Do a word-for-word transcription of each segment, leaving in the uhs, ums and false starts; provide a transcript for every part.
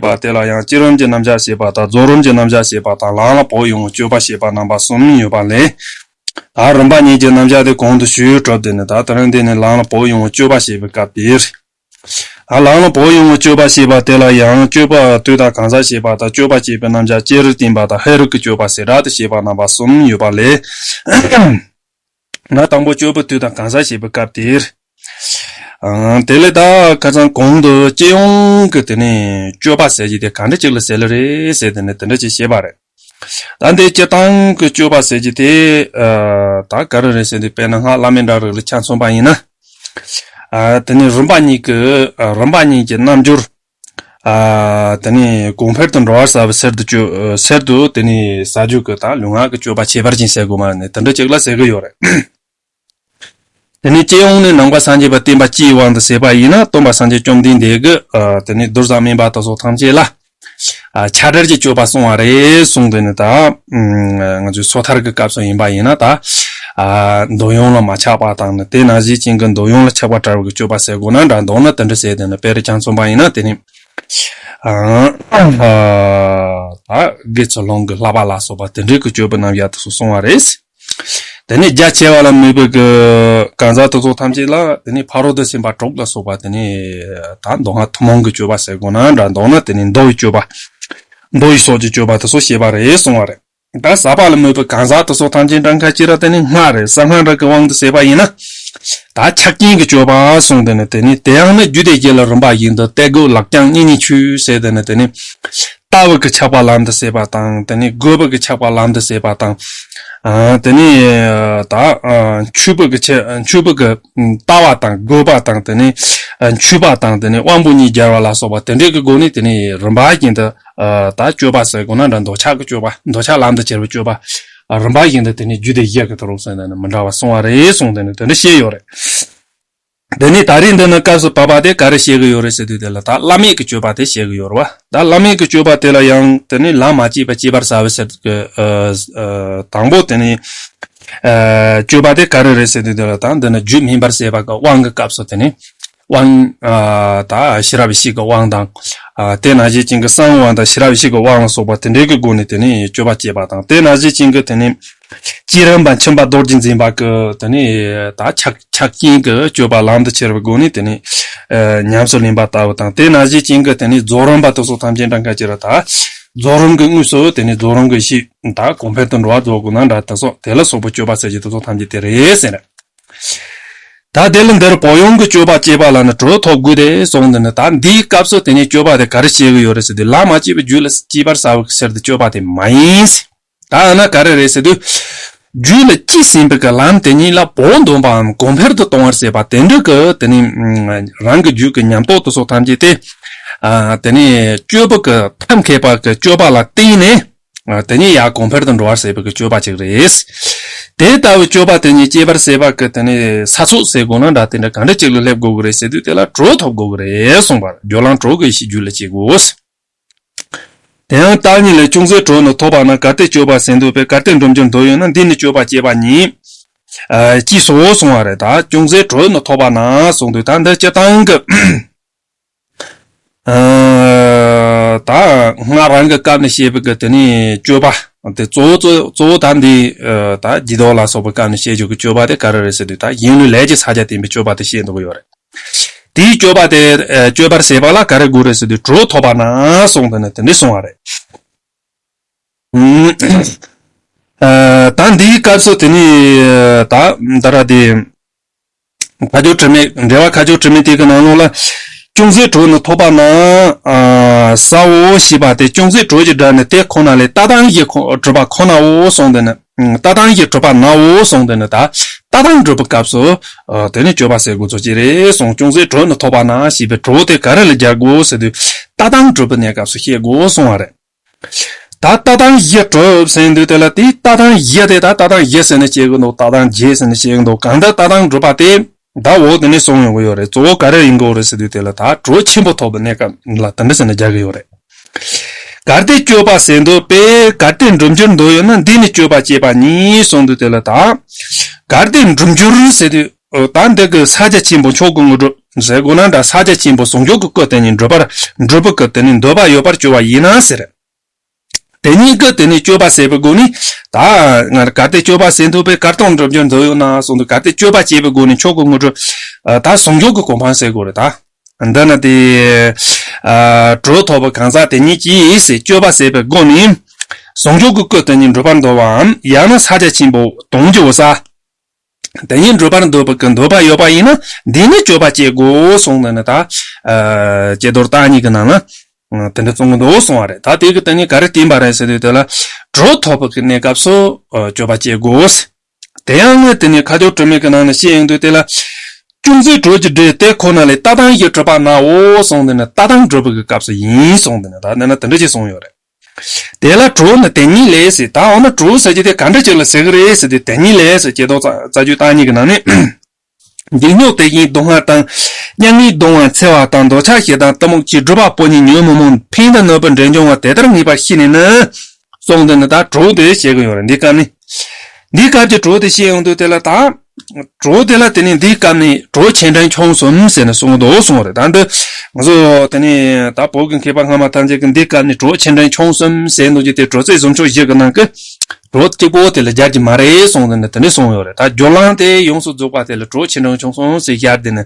པ་དེ་ལ་ཡང་བསྐྱེད་རིམ་གྱི་རྣམ་གཞག་བཤད་པ་དང་། རྫོགས་རིམ་གྱི་རྣམ་གཞག་བཤད་པ་དང་། ལམ་ལ་བབས་ཡོང་བའི་སྤྱོད་པ་བཤད་པ་རྣམ་པ་གསུམ་ཡོད་པ་ལས། ད་རིམ་པ་གཉིས་ཀྱི་རྣམ་གཞག་དེ་གོང་དུ་ཞུས་གྲུབ་སྟེ་ནི། ད་དེ་རིང་འདི་ནི་ལམ་ལ་བབས་ཡོང་བའི་སྤྱོད་པ་བཤད་པའི་སྐབས་དེར། ཨ། ལམ་ལ་བབས་ཡོང་བའི་སྤྱོད་པ་བཤད་པ་དེ་ལ་ཡང་སྤྱོད་པ་དུས་དང་གང་ཟག་བཤད་པ་དང་། སྤྱོད་པ་བྱེད་པའི་རྣམ་གཞག་ཅེ་རུ་བསྟན་པ་དང་། ཧེ་རུ་ཀའི་སྤྱོད་པ་ཟེར་སྒྲ་དེ་བཤད་པ་རྣམ་པ་གསུམ་ཡོད་པ་ལས། ང་དང་པོ་སྤྱོད་པ་དུས་དང་གང་ཟག་བཤད་པའི་སྐབས་དེར། ཨང་། དེ་ལས་ད་ཁ་སང་གོང་དུ་སྤྱི་ཡོངས་ཀྱི་དེ་ནས་སྤྱོད་པ་ཟེར་གྱི་དེ་ག་འདྲ་ཅིག་ལ་ཟེར་ལེ་རེད་ཟེར་དེ་ནས་དེ་འདྲ་ཅིག་བཤད་པ་རེད། ད་འདི་སྤྱིར་བཏང་གི་སྤྱོད་པ་ཟེར་གྱི་དེ། ཨ། ད་ག་རེ་རེད་ཟེར་དུས། དཔེར་ན་སྔགས་བླ་མེད་འདྲ་རིགས་ལ་ཆ་མཚོན་པ་ཡིན་ན། ཨ། དེ་ནས་རིམ་པ་གཉིས་ཀྱི། ཨ། རིམ་པ་གཉིས་ཀྱི་རྣལ་འབྱོར། ཨ། དེ་ནས་གོང་འཕེལ་དུ་འགྲོ་བར་བྱ་བའི་ཕྱིར་དུ་སྤྱོད། ཕྱིར་དུ་དེ་ནས་བྱ་རྒྱུ་གི་ད་ལུས་ངག་གི་སྤྱོད་པ་ཁྱད་པར་ཅན་ཟེར་དགོས་མ་ནི་དེ་འདྲ་ཅིག་ལ་ཟེར་གི་ཡོད་རེད། དེ་ནས་སྤྱི་ཡོངས་ནས་ནང་པ་སངས་རྒྱས་པ་བསྟན་པ་སྤྱིའི་དབང་དུ་བྱས་པ་ཡིན་ན། སྟོན་པ་སངས་རྒྱས་བཅོམ་ལྡན་འདས་ཀྱིས། ཨ། དེ་ནས་གདུལ་བྱ་སྨན་པ་དེ་ཚོ་ཐམས་ཅད་ལ། ཨ། ཁྱབ་བརྡལ་གྱི་སྤྱོད་པ་གསུངས་པ་རེད་གསུངས་དེ་ནི། ད་ང་ཚོའི་སོ་ཐར་གྱི་སྐབས་སུ་ཡིན་པ་ཡིན་ན། ད། ཨ། འདོད་ཡོན་ལ་མ་ཆགས་པ་དང་ནི། དེ་ནང་བཞིན་ཅན་གྱི་འདོད་ཡོན་ལ་ཆགས་པ་བྲལ་བའི་སྤྱོད་པ་ཟེར་དགོས་ན་འདྲ། མདོར་ན་དེ་འདྲ་ཟེར་དེ་ནི། དཔེར་ཆ་མཚོན་པ་ཡིན་ན་དེ་ནི། ཨ། ཨ། ད་དགེ་ཚུལ་སློང་གི་བསླབ་པ་ལ་སོགས་པ་དེ་འདྲའི་གི་སྤྱོད་པའི་རྣམ་གཞག་དེ་ཚོ་གསུངས་པ་རེད། དེ་ནས་རྒྱ་ཆེ་བ་ལ་དམིགས་པའི་གི་གང་ཟག་དེ་ཚོ་ཐམས་ཅད་ལ། དེ་ནས་ཕ་རོལ་ཏུ་ཕྱིན་པ་དྲུག་ལ་སོགས་པ། དེ་ནས་ད་མདོ་སྔགས་ཐུན་མོང་གི་སྤྱོད་པ་ཟེར་དགོས་ན་འདྲ། མདོར་ན་དེ་ནས་མདོ་ཡི་སྤྱོད་པ། མདོ་ཡི་ཕྱོགས་ཀྱི་སྤྱོད་པ་དེ་ཚོ་བཤད་པ་རེད་གསུངས་པ་རེད། ད་ཟག་པ་ལ་དམིགས་པའི་གང་ཟག་དེ་ཚོ་ཐམས་ཅད་གྲངས་ཀ་ཅི་ར། དེ་ནས་སྔགས་རེད། གསང་སྔགས་འདྲ་གི་དབང་དུ་བྱས་པ་ཡིན་ན། ད་ཆགས་སྐྱེངས་ཀྱི་སྤྱོད་པ་གསུངས། དེ་ནས་དེ་ནས་དེ་ཡང་ནི་རྒྱུ་དེ་རྒྱུད་ལ་རིམ་པ་བཞིན་དུ། དད་དགོས་ལག་བཅངས་སྙིང་ནས་ཆོས་ཟེར། དེ་ནས་དེ་ནས། ལྟ་བུ་གི་ཆགས་པ་ལམ་དུ་བྱེད་པ་དང་། དེ་ནས་དགོས་པ་གི་ཆགས་པ་ལམ་དུ་བྱེད་པ་དང་། ཨ། དེ་ནས་ད། ཨ། འཆུག་པ་གི་ཆེ། འཆུག་པ་གི་ལྟ་བ་དང་དགོས་པ་དང་། དེ་ནས་འཆུག་པ་དང་། དེ་ནས་དབང་པོ་གཉིས་སྦྱར་བ་ལ་སོགས་པ་དེ་འདྲའི་གི་སྒོ་ནས། དེ་ནས་རིམ་པ་བཞིན་དུ། ཨ། ད་སྤྱོད་པ་ཟེར་དགོས་ན་འདྲ། འདོད་ཆགས་ཀྱི་སྤྱོད་པ། འདོད་ཆགས་ལམ་དུ་བྱེད་པའི་སྤྱོད་པ། རིམ་པ་བཞིན་དུ་དེ་ནས་རྒྱུད་སྡེ་བཞི་གི་ཐོག་ལ་སོང་ནས་མི་འདྲ་བ་གསུངས་པ་རེད་གསུངས། དེ་ནས་དེ་འདྲ་བཤད་ཡོད་རེད། དེ་ནས་ད་རེས་འདི་ནི་སྐབས་སུ་བབ་པ་དེ་ག་རེ་བཤད་གི་ཡོད་རེད་ཟེར་དུས། དེ་ལ་ད་བླ་མེད་ཀྱི་སྤྱོད་པ་དེ་བཤད་གི་ཡོད་རེད་བ། ད་བླ་མེད་ཀྱི་སྤྱོད་པ་དེ་ལ་ཡང་དེ་ནི་ལམ་མ་སྐྱེས་པ་སྐྱེ་བར་བྱ་བའི་ཕྱིར་གྱི། ཨ། ཨ། དང་པོ་དེ་ནི། ཨ། སྤྱོད་པ་དེ་ག་རེ་རེད་ཟེར་དུས། དེ་ལ་ད་འདི་ནི་རྒྱུད་སྨིན་པར་བྱེད་པ་གི་དབང་གི་སྐབས་སུ་དེ་ནི། དབང་། ཨ། ད་ཤེས་རབ་ཡེ་ཤེས་ཀྱི་དབང་དང་། ཨ། དེ་ནང་བཞིན་ཅན་གྱི་གསང་དབང་དང་ཤེས་རབ་ཡེ་ཤེས་ཀྱི་དབང་ལ་སོགས་པ་དེ་འདྲའི་གི་སྒོ་ནས་དེ་ནི་སྤྱོད་པ་སྐྱེས་པ་དང་། དེ་ནང་བཞིན་ཅན་གྱི་དེ་ནི། བསྐྱེད་རིམ་པ་མཆིན་པ་རྡོ་རྗེ་འཛིན་པ་གི་དེ་ནས་ད་ཆགས་ཆགས་སྐྱེངས་ཀྱི་སྤྱོད་པ་ལམ་དུ་ཁྱེར་བའི་སྒོ་ནས་དེ་ནས། ཨ། ཉམས་སུ་ལེན་པ་ལྟ་བུ་དང་། དེ་ནང་བཞིན་ཅན་གྱི་དེ་ནས་རྫོགས་རིམ་པ་དེ་ཚོ་ཐམས་ཅད་གྲངས་ཀ་ཅི་ར། ད་རྫོགས་རིམ་གྱི་དངོས་སུ་དེ་ནས་རྫོགས་རིམ་གྱི་ཡེ་ཤེས་ད་གོང་འཕེལ་དུ་འགྲོ་བ་རྫོགས་དགོས་ན་འདྲ། དེ་སོགས་དེ་ལ་སོགས་པའི་སྤྱོད་པ་ཟེར་གྱི་དེ་ཚོ་ཐམས་ཅད་དེ་རེད་ཟེར། ད་དེ་ལ་འདིར་བོགས་དབྱུང་གི་སྤྱོད་པ་སྐྱེས་པ་ལ་ནི་དྲོད་ཐོབ་དགོས་ཏེ་གསུངས། དེ་ནི་ད་འདིའི་སྐབས་སུ་དེ་ནས་སྤྱོད་པ་དེ་ག་རེ་བཤད་གི་ཡོད་རེད་ཟེར་དུས། ལམ་མ་སྐྱེས་པའི་རྒྱུད་ལ་སྐྱེ་བར་བྱ་བའི་ཕྱིར་དུ་སྤྱོད་པ་དེ་མ་ཡིན། ད་ཨ་ན་ག་རེ་རེད་ཟེར་དུས། རྒྱུད་ལ་སྐྱེས་ཟིན་པའི་གི་ལམ་དེ་ཉིད་ལ་བོགས་འདོན་པའམ་གོང་འཕེལ་དུ་གཏོང་བར་བྱེད་པ་དེ་འདྲ་གི་དེ་ནི་རང་གི་རྒྱུད་ཀྱི་ཉམས་རྟོགས་དེ་ཚོ་ཐམས་ཅད་དེ། ཨ། དེ་ནི་སྤྱོད་པ་གི་ཐབས་མཁས་པ་གི་སྤྱོད་པ་ལ་བརྟེན་ནས། ཨ། དེ་ནི་ཡར་གོང་འཕེལ་དུ་འགྲོ་བར་བྱེད་པའི་གི་སྤྱོད་པ་ཅིག་རེད། དེ་ལྟ་བུའི་སྤྱོད་པ་དེ་ཉིད་སྐྱེ་བར་བྱེད་པ་གི་དེ་ནི་ས་ཕྱོགས་ཟེར་དགོས་ན་འདྲ། དེ་འདྲ་ག་འདྲ་ཅིག་ལ་སླེབས་དགོས་གི་རེད་ཟེར་དུས། དེ་ལ་དྲོད་ཐོབ་དགོས་གི་རེད་གསུངས་པ། སྦྱོར་ལམ་དྲོད་ཀྱི་ཡེ་ཤེས་རྒྱུད་ལ་སྐྱེ་དགོས། དེ་ཡང་བརྟག་གཉིས་ལས། ཅུང་ཟད་དྲོད་ནི་ཐོབ་པ་ན་གལ་ཏེ་སྤྱོད་པ་ཟིན་འདོད་པས། གལ་ཏེ་འགྲུབ་འགྱུར་འདོད་ཡོད་ན། འདིས་ནི་སྤྱོད་པ་བསྐྱེད་པ་ཉིད། ཨ། སྐྱེས་སོ་གསུང་བ་རེད། ད་ཅུང་ཟད་དྲོད་ནི་ཐོབ་པ་ན་གསུངས་དུས། ད་འདི་སྤྱིར་བཏང་གི། ཨ། ད་སྔགས་རང་གི་སྐབས་ནས་བཤད་པའི་གི་དེ་ནས་སྤྱོད་པ་དེ་གཙོ་བོ་གཙོ་གཙོ་བོ་ད་འདི། ཨ། ད་རྒྱུད་ཐོག་ལ་སོགས་པའི་སྐབས་ནས་བཤད་རྒྱུ་གི་སྤྱོད་པ་དེ་ག་རེ་རེད་ཟེར་དུས། ད་གཞན་ལུས་ལས་ཀྱི་ཕྱག་རྒྱ་བསྟན་པའི་སྤྱོད་པ་དེ་བཤད་འདུག་གི་ཡོད་རེད། དེའི་སྤྱོད་པ་དེ། ཨ། སྤྱོད་པར་བྱེད་པ་ལ་ག་རེ་དགོས་རེད་ཟེར་དུས། དྲོད་ཐོབ་པ་ན་གསུངས། དེ་ནི་དེ་འདྲ་གསུང་བ་རེད། ཨ། ད་འདིའི་སྐབས་སུ་དེ་ནི་ད་ད་ར་དེ། ཁ་སྦྱོར་དྲི་མེད། འགྲེལ་པ་ཁ་སྦྱོར་དྲི་མེད་དེ་གི་ནང་ལོགས་ལ། ཅུང་ཟད་དྲོད་ནི་ཐོབ་པ་ན། ཨ། ཟའོ་ཞེས་པ་དེ། ཅུང་ཟད་དྲོད་ཀྱི་སྒྲ་ནི་དེ་ཁོ་ན་ལས་ལྟ་སྟངས་བཞི་ཁོ་གྲུབ་པ་ཁོ་ནའོ་གསུངས། དེ་ནི། ཨ། ལྟ་སྟངས་བཞི་གྲུབ་པ་ནའོ་གསུངས། དེ་ནི་ད་ལྟ་སྟངས་གྲུབ་པའི་སྐབས་སུ། ཨ། དེ་ནི་སྤྱོད་པ་ཟེར་དགོས་ཚོད་ཅིག་རེད་གསུངས། ཅུང་ཟད་དྲོད་ནི་ཐོབ་པ་ན་ཞེས་པའི་དྲོད་དེ་ག་རེ་ལ་སྦྱར་དགོས་ཟེར་དུས། ལྟ་སྟངས་གྲུབ་པའི་གནས་སྐབས་སུ་བཤད་དགོས་གསུང་བ་རེད། ད་ལྟ་སྟངས་བཞི་གྲུབ་ཟེར་དུས། དེ་ལ་དེའི་ལྟ་སྟངས་བཞི་དེ། ད་ལྟ་སྟངས་བཞི་ཟེར་ནས་བཤད་གི་འདུག་ལྟ་སྟངས་བརྒྱད་ཟེར་ནས་བཤད་གི་འདུག་གང་ལྟར་ལྟ་སྟངས་གྲུབ་པ་དེ། ད་འོ་དེ་ནས་གསུངས་ཡོང་གི་ཡོད་རེད། གཙོ་བོ་ག་རེ་ཡིན་གི་ཡོད་རེད་ཟེར་དུས། དེ་ལ་ད་དྲོད་ཆེན་པོ་ཐོབ་པའི་གནས་སྐབས་ལ་དེ་འདྲ་ཟེར་ནས་སྦྱར་གི་ཡོད་རེད། གལ་ཏེ་སྤྱོད་པ་ཟིན་འདོད་པས། གལ་ཏེ་འགྲུབ་འགྱུར་འདོད་ཡོད་ན། འདིས་ནི་སྤྱོད་པ་བསྐྱེད་པ་ཉིད་གསུངས་དུས། དེ་ལ་ད་གལ་ཏེ་འགྲུབ་འགྱུར་ཟེར་དུས། ཨོ། ད་འདི་གི་ཕྱག་རྒྱ་ཆེན་པོ་མཆོག་གི་དངོས་གྲུབ། ཟེར་དགོས་ན་འདྲ། ས་རྒྱ་ཆེན་པོ་ཟུང་འཇུག་གི་སྐུ་དེ་ཉིད་འགྲུབ་པར་འགྲུབ་པའི་སྐུ་དེ་ནི་འདོད་པ་ཡོད་པར་གྱུར་པ་ཡིན་ན་ཟེར། དེ་ཉིད་ཀྱི་དེ་ནི་སྤྱོད་པ་ཟེར་བའི་སྒོ་ནས་ད་ང་གལ་ཏེ་སྤྱོད་པ་ཟེར་འདོད་པའི་གར་སྟོང་འགྲུབ་རྒྱུར་འདོད་ཡོད་ན་གསུངས་འདུག་གལ་ཏེ་སྤྱོད་པ་བྱེད་པའི་སྒོ་ནས་མཆོག་གི་དངོས་གྲུབ་ད་ཟུང་འཇུག་གི་གོ་འཕང་ཟེར་དགོས་རེད་ད། འདི་ན་དེ་གྲོལ་ཐོབ་པའི་གང་ཟག་དེ་ཉིད་ཀྱིས་སྤྱོད་པ་ཟེར་བའི་སྒོ་ནས་ཟུང་འཇུག་གི་སྐུ་དེ་ཉིད་འགྲུབ་པར་འདོད་པའམ། ཡང་ན་ས་རྒྱ་ཆེན་པོ་དོན་བཅུ་པོ་ས། དེ་ཉིད་འགྲུབ་པར་འདོད་པའི་གི་འདོད་པ་ཡོད་པ་ཡིན་ན་འདི་ནི་སྤྱོད་པ་བྱེད་དགོས་གསུངས་ནས་ནི་ད། ཨ། ཀྱེ་རྡོར་བརྟག་གཉིས་ཀྱི་ནང་ན། ཨ། དེ་འདྲ་གསུང་གི་འདུག་གསུང་བ་རེད། ད་དེ་གི་དེ་ནི་ག་རེ་བསྟན་པ་རེད་ཟེར་དུས་དེ་ལ། གྲོལ་ཐོབ་པའི་གི་གནས་སྐབས་སུ་ཨ་སྤྱོད་པ་བྱེད་དགོས། དེ་ཡང་ནི་དེ་ནི་ཁ་སྦྱོར་དྲི་མེད་ཀྱི་ནང་ན་བཤད་ཡོང་དུས་དེ་ལ། ཅུང་ཟད་གྲོལ་གྱི་འབྲས་དེ་ཁོ་ན་ལས་ལྟ་སྟངས་ཀྱིས་གྲུབ་པ་ནའོ་གསུངས་ཏེ་ནི་ལྟ་སྟངས་གྲུབ་པའི་གི་སྐབས་སུ་ཡིན་གསུངས་ཏེ་ནི་ད་འདི་ན་དེ་འདྲ་ཅིག་གསུངས་ཡོད་རེད། དེ་ལ་གྲོལ་ནི་དེ་ཉིད་ལས་ཟེར། ད་འོ་ན་གྲོལ་ཟེར་གྱི་དེ་ག་འདྲ་ཅིག་ལ་ཟེར་གི་རེད་ཟེར་དུས་དེ་ཉིད་ལས་ཟེར། ཀྱེ་རྡོར་རྩ་རྩ་རྒྱུད་བརྟག་གཉིས་ཀྱི་ནང་ནས། འཇིགས་སྙོམས་དེ་བཞིན་སྡུག་བསྔལ་དང་། མྱ་ངན་གདུང་བ་འཚེ་བ་དང་། འདོད་ཆགས་ཞེ་སྡང་གཏི་མུག་བཅས་སྒྲིབ་པ་པོ་ཉིད་ཉོན་མོངས་ཕན་དང་གནོད་པའི་འབྲས་འབྱུང་བ་དེ་ལྟར་ངེས་པར་ཤེས་ནས་ནི། གསུངས་ཏེ་ནི་ད་གྲོལ་དེ་བྱེད་ཀྱི་ཡོད་རེད་འདི་སྐབས་ནི། འདི་སྐབས་ཀྱི་གྲོལ་དེ་བཤད་ཡོང་དུས་དེ་ལ་ད། གྲོལ་དེ་ལ་དེ་ནི་འདི་སྐབས་ནི་གྲོལ་ཆེ་འབྲིང་ཆུང་གསུམ་ཟེར་ནས་གསུངས་འདུག་གསུངས་རེད། ད་འདི་ང་ཚོ་དེ་ནི་ད་བོད་ཀྱི་མཁས་པ་སྔ་མ་ཐམས་ཅད་ཀྱིས་འདི་སྐབས་ནི་གྲོལ་ཆེ་འབྲིང་ཆུང་གསུམ་ཟེར་འདུག་ཀྱི་དེ་གྲོལ་ཚིག་ཟུར་འཇོག་བཞི་གི་ནང་གི་གྲོལ་གཅིག་པོ་དེ་ལ་སྦྱར་གྱི་མ་རེད་གསུངས་ཏེ་ནི་དེ་འདྲ་གསུངས་ཡོད་རེད། ད་སྦྱོར་ལམ་དེ་ཡོངས་སུ་རྫོགས་པ་དེ་ལ་གྲོལ་ཆེ་འབྲིང་ཆུང་གསུམ་ཟེར་སྦྱར་ཏེ་ནི།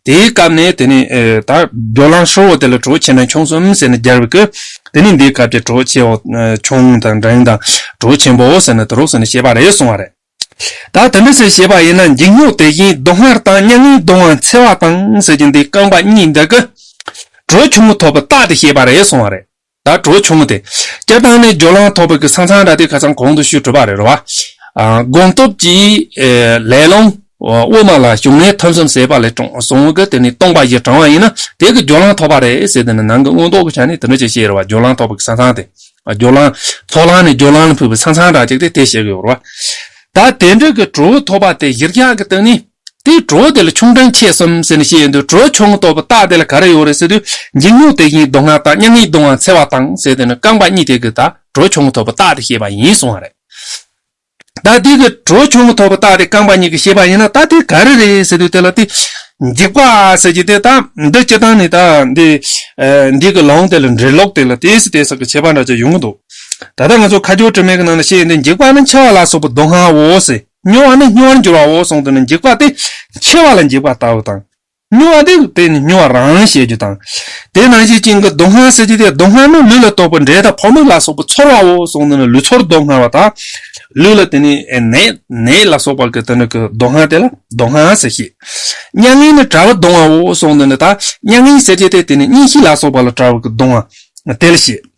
དེའི་སྐབས་ནས་དེ་ནི་ཨེ་ད་སྦྱོར་ལམ་ཧྲིལ་བོ་དེ་ལ་གྲོལ་ཆེ་འབྲིང་ཆུང་གསུམ་ཟེར་ནས་སྦྱར་བའི་སྐབས། དེ་ནི་འདིའི་སྐབས་ཀྱི་གྲོལ་ཆེ་བོ་ཨེ་ཆུང་དང་འབྲིང་དང་གྲོལ་ཆེན་པོ་ཟེར་ནས་དེ་རུ་ཟེར་ནས་བཤད་པ་རེད་གསུང་བ་རེད། ད་དེ་འདྲ་ཟེར་བཤད་པ་ཡིན་ན། འཇིགས་སྙོམས་དེ་བཞིན་སྡུག་བསྔལ་དང་། མྱ་ངན་གདུང་བ་འཚེ་བ་དང་ཟེར་གྱི་འདི་རྐང་པ་གཉིས་འདི་གི་གྲོལ་ཆུང་ངུ་ཐོབ་པའི་རྟགས་དེ་བཤད་པ་རེད་གསུང་བ་རེད། ད་གྲོལ་ཆུང་ངུ་དེ། སྤྱིར་བཏང་ནས་སྦྱོར་ལམ་ཐོབ་པའི་གི་ས་མཚམས་འདྲ་དེ་ཁ་སང་གོང་དུ་ཞུས་གྲུབ་པ་རེད་རོ། ཨ། སྒོམ་སྟོབས་ཀྱིས་ཨེ་ལས་རླུང་དབུ་མ་ལ་ཞུགས་ནས་ཐུན་གསུམ་ཟད་པ་ལས་གྲོལ་གསུང་གི་དེ་ནི་སྟོང་པ་བཞི་དྲངས་པ་ཡིན་ན་དེ་གི་སྦྱོར་ལམ་ཐོབ་པ་རེད་ཟེར། དེ་ནི་ནང་གི་མངོན་རྟོགས་ཀྱི་ཆ་ནས་དེ་འདྲ་ཅིག་བཤད་རེད་བ། སྦྱོར་ལམ་ཐོབ་པའི་གི་ས་མཚམས་དེ། སྦྱོར་ལམ་ཚོགས་ལམ་ནས་སྦྱོར་ལམ་ལ་ཕུལ་བའི་ས་མཚམས་འདྲ་ཅིག་དེ་དེ་བཤད་གི་ཡོད་རེད་བ། ད་དེ་འདྲ་གི་གྲོལ་ཐོབ་པ་དེ་གཞིར་བཞག་གི་སྟེང་ནས། དེའི་གྲོལ་དེ་ལ་ཆུང་འབྲིང་ཆེ་གསུམ་ཟེར་ནས་བཤད་ཡོང་དུས། གྲོལ་ཆུང་ངུ་ཐོབ་པའི་རྟགས་དེ་ལ་ག་རེ་ཡོད་རེད་ཟེར་དུས། འཇིགས་སྙོམས་དེ་བཞིན་སྡུག་བསྔལ་དང་། མྱ་ངན་གདུང་བ་འཚེ་བ་དང་ཟེར་དེ་ནི་རྐང་པ་གཉིས་དེ་གི་ད་གྲོལ་ཆུང་ངུ་ཐོབ་པའི་རྟགས་དེ་བཤད་པ་ཡིན་གསུང་བ་རེད། ད་དེ་གི་གྲོལ་ཆུང་ངུ་ཐོབ་པའི་རྟགས་དེ་རྐང་པ་གཉིས་ཀྱི་བཤད་པ་ཡིན་ན། ད་དེ་ག་རེ་རེད་ཟེར་དུས། དེ་ལ་དེ་འཇིགས་པ་ཟེར་གྱི་དེ་ད་འདི་སྤྱིར་བཏང་ནས་ད་འདི་ཨ་འདི་གི་ལུང་དེ་ལ་འགྲེལ་ལུགས་དེ་ལ་དེ་སྲིད་དེ་སྲིད་ཀྱི་ཁྱད་པར་འདྲ་ཅིག་ཡོང་གི་འདུག་ད་ལྟ་ང་ཚོ་ཁ་སྦྱོར་དྲི་མེད་ཀྱི་ནང་ལ་བཤད་ཡོང་དུས། འཇིགས་པ་ནི་འཆི་བ་ལ་སོགས་པའི་སྡུག་བསྔལ་བའོ་ཟེར། སྨྱོ་བ་ནི་སྨྱོ་བར་འགྱུར་བའོ་གསུངས་དུས་ནི། འཇིགས་པ་དེ་འཆི་བ་ལ་འཇིགས་པ་ལྟ་བུ་དང་། སྨྱོ་བ་དེ་དེ་ནི་སྨྱོ་བ་རང་བཤད་རྒྱུ་དང་། དེ་ནང་བཞིན་ཅན་གྱི་སྡུག་བསྔལ་ཟེར་གྱི་དེ། སྡུག་བསྔལ་ནི་ལུས་ལ་གཏོགས་པའི་འབྲས་དང་ཕོ་མིག་ལ་སོགས་པའི་ཚོར་བའོ་གསུངས་དུས་ནི། ལུས་ཚོར་སྡུག་བསྔལ་བ་དང་། ལུས་ལ་དེ་ནི་ནད་ནད་ལ་སོགས་པ་གི་དེ་ནི་གི་སྡུག་བསྔལ་དེ་ལ་སྡུག་བསྔལ་ཟེར་བཤད། མྱ་ངན་ནི་བྲལ་བར་གདུང་བའོ་གསུངས་དུས་ནི། ད་མྱ་ངན་ཟེར་གྱི་དེ་དེ་ནི་གཉེན་བཤེས་ལ་སོགས་པ་ལ་བྲལ་བར་གི་གདུང་བ་དེ་ལ་བཤད།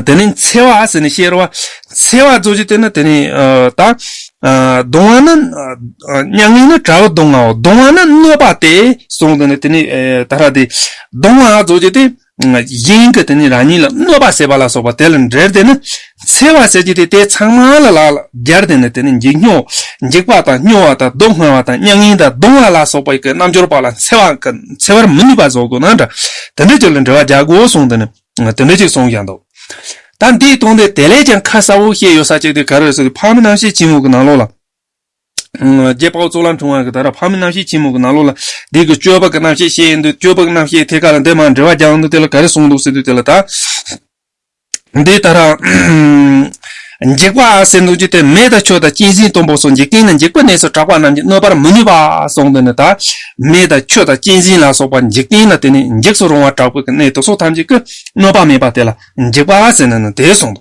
དེ་ནི་འཚེ་བ་ཟེར་ནས་བཤད་རེད་བ། འཚེ་བ་ཟེར་གྱི་དེ་ནི་དེ་ནི་ཨ་ད་ཨ་གདུང་བ་ནི་ཨ་མྱ་ངན་ནི་བྲལ་བར་གདུང་བའོ། གདུང་བ་ནི་གནོད་པ་སྟེ་གསུངས་དུས་ནི། དེ་ནི་ཨེ་ད་ར་དེ་གདུང་བ་ཟེར་གྱི་དེ་གཞན་གྱི་དེ་ནི་རང་ཉིད་ལ་གནོད་པ་བྱེད་པ་ལ་སོགས་པ་དེ་ལ་འབྲེལ་ཏེ་ནི། འཚེ་བ་ཟེར་གྱི་དེ་དེ་ཚང་མ་ལ་ལ་སྦྱར་ཏེ་ནི། དེ་ནི་འཇིགས་སྨྱོ། འཇིགས་པ་དང་སྨྱོ་བ་དང་སྡུག་བསྔལ་བ་དང་མྱ་ངན་དང་གདུང་བ་ལ་སོགས་པའི་གི་རྣལ་འབྱོར་པ་ལ་འཚེ་བ་གི་འཚེ་བར་མི་ནུས་པ་བཟོ་དགོས་ན་འདྲ། དེ་འདྲ་ཅིག་ལ་འབྲེལ་བ་རྒྱག་དགོས་གསུངས་དུས་ནི། དེ་འདྲ་ཅིག་གསུངས་ཀྱང་འདུག་ད་འདིའི་དོན་དེ་དེ་ལས་ཀྱང་ཁ་གསལ་བོ་བཤད་ཡོད་ས་ཅིག་དེ་ག་རེ་རེད་ཟེར་དུས། ཕག་མོའི་རྣམ་བཤད་ཆེན་མོ་གི་ནང་ལོགས་ལ། རྗེ་དཔའ་བོ་གཙུག་ལག་ཕྲེང་བ་གི་ད་ར་ཕག་མོའི་རྣམ་བཤད་ཆེན་མོ་གི་ནང་ལོགས་ལ་འདི་གི་སྤྱོད་པ་གི་རྣམ་བཤད་བཤད་ཡོང་དུས། སྤྱོད་པ་གི་རྣམ་བཤད་ཐད་ཀ་ལ་འདི་མར་འགྲེལ་བ་རྒྱག་ཡོང་དུས། དེ་ལ་ག་རེ་གསུངས་འདུག་ཟེར་དུས། དེ་ལ་ད། འདི་ལྟར། འཇིགས་པ་ཟེར་འདུག་ཅི་སྟེ། མེ་དང་ཆུ་དང་གཅན་གཟན་དུམ་བུ་སོགས། འཇིག་རྟེན་ན་འཇིགས་པའི་གནས་སུ་གྲགས་པ་རྣམས་ཀྱིས་གནོད་པར་མི་ནུས་པ་གསུངས་དུས་ནི། ད་མེ་དང་ཆུ་དང་གཅན་གཟན་ལ་སོགས་པ་འཇིག་རྟེན་ན་དེ་ནི་འཇིགས་སུ་རུང་བ་གྲགས་པའི་གནས་དེ་ཚོ་ཐམས་ཅད་ཀྱིས་གནོད་པ་མེད་པ་དེ་ལ་འཇིགས་པ་ཟེར་ནས་ནི་དེ་གསུངས་འདུག་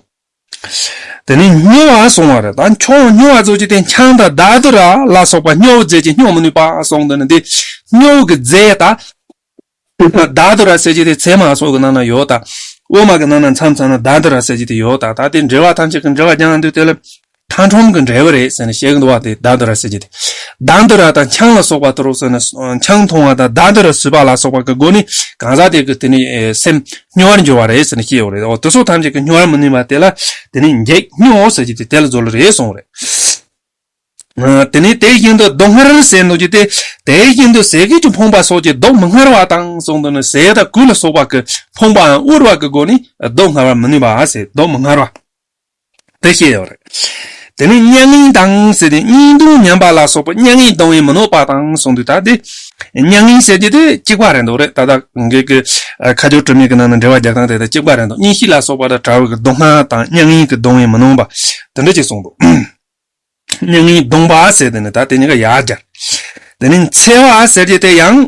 དེ་ནི་སྨྱོ་བ་གསུངས་པ་རེད། ད་ཁྱོད་སྨྱོ་བ་ཟེར་གྱི་དེ་ཆང་དང་དར་དུ་ར་ལ་སོགས་པ་སྨྱོ་བའི་རྫས་ཀྱིས་སྨྱོ་མི་ནུས་པ་གསུངས་དུས་ནི། དེ་སྨྱོ་བའི་རྫས་ད། དར་དུ་ར་ཟེར་གྱི་དེ་ཚེར་མ་སོགས་ཀྱི་ནང་ན་ཡོད་ད། འོ་མ་གི་ནང་ན་མཚམས་མཚམས་ན་དར་དུ་ར་ཟེར་གྱི་དེ་ཡོད་ད། ད་དེ་འགྲེལ་བ་ཐམས་ཅད་ཀྱི་འགྲེལ་བ་རྒྱག་དུས་དེ་ལ་མཐའ་ཁྲོམ་གྱི་འགྲེལ་བ་རེད་ཟེར་ནས་བཤད་ཀྱི་འདུག་བ། དེ་དར་དུ་ར་ཟེར་གྱི་དེ། དར་དུ་ར་དང་ཆང་ལ་སོགས་པ་དེ་རུ་ཟེར་ནས་ཆང་འཐུང་བ་དང་དར་དུ་ར་ཟོས་པ་ལ་སོགས་པ་གི་སྒོ་ནས་གང་ཟག་དེ་གི་དེ་ནི་སེམས་སྨྱོ་བར་འགྱུར་བ་རེད་ཟེར་ནས་བཤད་ཡོད་རེད། འོ་དེ་ཚོ་ཐམས་ཅད་ཀྱི་སྨྱོ་བར་མི་ནུས་པ་དེ་ལ་དེ་ནི་འཇིགས་སྨྱོ་ཟེར་གྱི་དེ་དེ་ལ་ཟོ་ལ་རེད་གསུངས་རེད། དེ་ནས་དེ་བཞིན་དུ་སྡུག་བསྔལ་ཟེར་འདུག་ཅི་སྟེ། དེ་བཞིན་དུ་ཟས་གོས་ཀྱིས་ཕོངས་པ་སོགས་ཀྱིས་སྡུག་མི་བསྔལ་བ་དང་གསུངས་དུས་ནི། ཟས་དང་གོས་ལ་སོགས་པ་གིས་ཕོངས་པའམ་དབུལ་བ་གི་སྒོ་ནས་སྡུག་བསྔལ་བར་མི་ནུས་པ་ཟེར། སྡུག་མི་བསྔལ་བ་དེ་བཤད་ཡོད་རེད། དེ་ནས་མྱ་ངན་དང་ཟེར་ཏེ། གཉིད་དུ་ཉམས་པ་ལ་སོགས་པ་མྱ་ངན་གདུང་བས་མི་གནོད་པ་དང་གསུངས་དུས། ད་དེ་ མྱ་ངན་ཟེར་རྒྱུ་དེ་གཅིག་པ་རེད་འདུག་རེད། ད་ལྟ་ངེད་ཀྱི་ཁ་སྦྱོར་དྲི་མེད་ཀྱི་ནང་ན་འགྲེལ་བ་རྒྱག་སྟངས་དེ་དང་གཅིག་པ་རེད་འདུག། གཉིད་ཤིག་ལ་སོགས་པ་དང་བྲལ་བའི་གདུང་བ་དང་མྱ་ངན་གྱི་གདུང་བས་མི་ནོན་པ་དེ་འདྲ་ཅིག་གསུངས་འདུག། མྱ་ངན་གདུང་བ་ཟེར་དེ་ནི་ད་དེ་གཉིས་ཀ་ཡར་སྦྱར། དེ་ནི་འཚེ་བ་ཟེར་རྒྱུ་དེ་ཡང་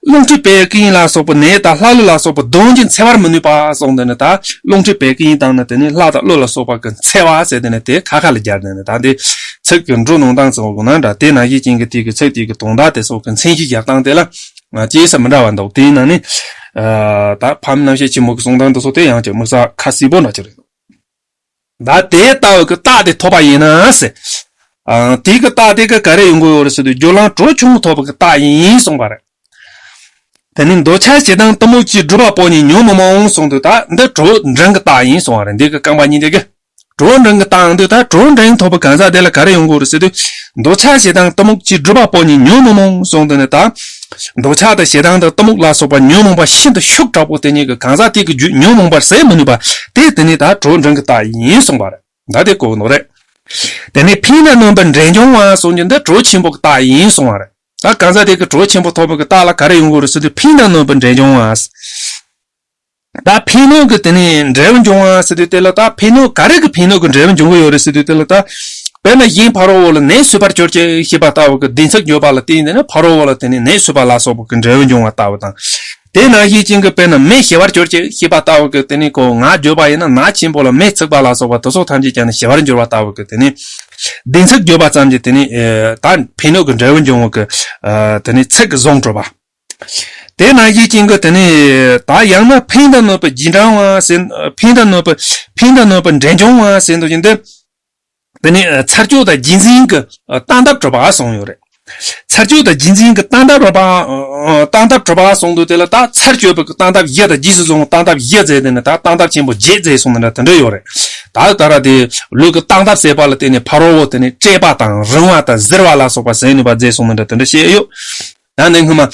རླུང་མཁྲིས་བད་ཀན་ལ་སོགས་པའི་ནད་དང་ལྷ་ཀླུ་ལ་སོགས་པའི་གདོན་གྱིས་འཚེ་བར་མི་ནུས་པ་གསུངས་དེ་ནི་ད་རླུང་མཁྲིས་བད་ཀན་དང་ནི་དེ་ནི་ལྷ་དང་ཀླུ་ལ་སོགས་པ་གི་འཚེ་བ་ཟེར་དེ་ནི་དེ་ཁ་ཁ་ལ་སྦྱར་དེ་ནི་ད་འདི་ཚིག་གི་འགྲོ་ནང་དང་ཚོགས་གོ་ན་འདྲ། དེ་ནང་བཞིན་ཅན་གྱི་དེ་གི་ཚིག་དེ་གི་དོན་དག་དེ་སོགས་ཀྱི་མཚན་གཞི་རྒྱག་སྟངས་དེ་ལ་ཅིའི་ས་མི་འདྲ་བ་འདུག། དེའི་ནང་ནི་ད་ཕ་མི་རྣམ་ཤེས་ཆེན་མོ་གི་གསུང་སྟངས་དེ་སོགས་དེ་ཡང་ཅིག་དམིགས་བསལ་ཁ་གསལ་པོ་འདྲ་ཅིག་རེད། ད་དེ་ལྟ་བུ་གི་རྟགས་དེ་ཐོབ་པ་ཡིན་ན་ཟེར། ཨ། དེ་གི་རྟགས་དེ་གི་ག་རེ་ཡོང་གི་ཡོད་རེད་ཟེར་དུས་སྦྱོར་ལམ་གྲོགས་ཆུང་ངུ་ཐོབ་པ་གི་རྟགས་ཡིན་གསུངས་པ་རེད། དེ་ནི་འདོད་ཆགས་ཞེ་སྡང་གཏི་མུག་གིས་སྒྲིབ་པ་པོ་ཉིད་ཉོན་མོངས་མོངས་གསུངས་དུས་ད་འདི་གྲོགས་འབྲིང་གི་རྟགས་ཡིན་གསུངས་པ་རེད། འདི་གི་རྐང་པ་གཉིས་དེ་གི་གྲོགས་འབྲིང་གི་རྟགས་འདི་ད་གྲོགས་འབྲིང་ཐོབ་པའི་གང་ཟག་དེ་ལ་ག་རེ་ཡོང་གི་ཡོད་རེད་ཟེར་དུས། འདོད་ཆགས་ཞེ་སྡང་གཏི་མུག་གིས་སྒྲིབ་པ་པོ་ཉིད་ཉོན་མོངས་མོངས་གསུངས་དུས་ནི་ད། འདོད་ཆགས་དང་ཞེ་སྡང་དང་གཏི་མུག་ལ་སོགས་པ་ཉོན་མོངས་པ་ཤིན་ཏུ་ཤུགས་དྲག་པོ་དེ་ཉིད་ཀྱི་གང་ཟག་དེ་གི་རྒྱུད་ཉོན་མོངས་པར་ཟད་མི་ནུས་པ་དེ་དེ་ནི་ད་གྲོགས་འབྲིང་གི་རྟགས་ཡིན་གསུངས་པ་རེད། ད་དེ་གོ་ནོ་རེད། དེ་ནས་ཕན་དང་ནུས་པའི་འབྲས་འབྱུང་བ་གསུངས་རྒྱུ་འདི་གྲོགས་ཆེན་པོ་གི་རྟགས་ཡིན་གསུངས་པ་རེད། ད་གང་ཟག་དེ་གི་གྲོགས་ཆེན་པོ་ཐོབ་པའི་གི་རྟགས་ལ་ག་རེ་ཡོང་གི་རེད་ཟེར་དུས་ཕན་དང་ནུས་པའི་འབྲས་འབྱུང་བ། ད་ཕན་ནུས་ཀྱི་དེ་ནས་འབྲས་བུ་འབྱུང་བ་ཟེར་དུས་དེ་ལ་ད་ཕན་ནུས་ག་རེ་གི་ཕན་ནུས་ཀྱི་འབྲས་བུ་འབྱུང་གི་ཡོད་རེད་ཟེར་དུས་དེ་ལ་ད། དཔེར་ན་གཞན་ཕ་རོལ་པོ་ལ་ནད་སོས་པར་གྱུར་ཅིག་ཞེས་པ་ལྟ་བུ་གི་བདེན་ཚིག་བརྗོད་པ་ལ་བརྟེན་ནས་ནི་ཕ་རོལ་པོ་ལ་དེ་ནས་ནད་སོས་པ་ལ་སོགས་པ་གི་འབྲས་བུ་འབྱུང་བ་ལྟ་བུ་དང་། དེ་ནང་བཞིན་ཅན་གྱི་དཔེར་ན་མེ་ཞི་བར་གྱུར་ཅིག་ཞེས་པ་ལྟ་བུ་གི་དེ་ནས་ཁོ་ང་བརྗོད་པ་ཡིན་ན་ནག་ཆེན་པོ་ལ་མེ་ཚིག་པ་ལ་སོགས་པ་དེ་སོགས་ཐམས་ཅད་ཀྱང་ནི་ཞི་བར་འགྱུར་བ་ལྟ་བུ་གི་དེ་ནས་བདེན་ཚིག་བརྗོད་པ་ཙམ་གྱིས་དེ་ནས་ད་ཕན་ནུས་ཀྱི་འབྲས་བུ་འབྱུང་བ་གི་དེ་ནས་ཚིག་གི་བཟུང་གྲུབ་པ། དེ་ནང་བཞིན་ཅན་གྱི་དེ་ནས་ད་ཡང་ན་ཕན་དང་ནུས་པའི་རྗེས་འབྲང་བ་ཟེར། ཕན་དང་ནུས་པའི་ཕན་དང་ནུས་པའི་འབྲས་འབྱུང་བ་ཟེར་འདུག་ཅིང་དེ། དེ་ནས་ཚར་གཅོད་དང་རྗེས་འཛིན་གྱི་རྟགས་འདབ་གྲུབ་པ་གསུངས་ཡོད་རེད། ཚར་གཅོད་དང་རྗེས་འཛིན་གྱི་རྟགས་འདབ་གྲུབ་པ། རྟགས་འདབ་གྲུབ་པ་གསུངས་འདུག། དེ་ལ་ད་ཚར་གཅོད་པའི་རྟགས་འདབ་བཞི་དང་རྗེས་སུ་བཟུང་རྟགས་འདབ་བཞི་མཛད་དེ་ནི་ད་རྟགས་འདབ་ཆེན་པོ་བརྒྱད་མཛད་གསུངས་ནི་འདྲ་དེ་འདྲ་ཡོད་རེད། ད་ད་ར་དེ་ལུས་ཀྱི་རྟགས་འདབ་ཟེར་བ་ལ་བརྟེན་ནས་ཕ་རོལ་པོ་དེ་ནི་བཀྲེས་པ་དང་རིང་བ་དང་གཟིར་བ་ལ་སོགས་པ་ཟད་ནུས་པ་མཛད་གསུངས་ནི་འདྲ་དེ་འདྲ་བཤད་ཡོད། ད་ནི་སྔོན་མ།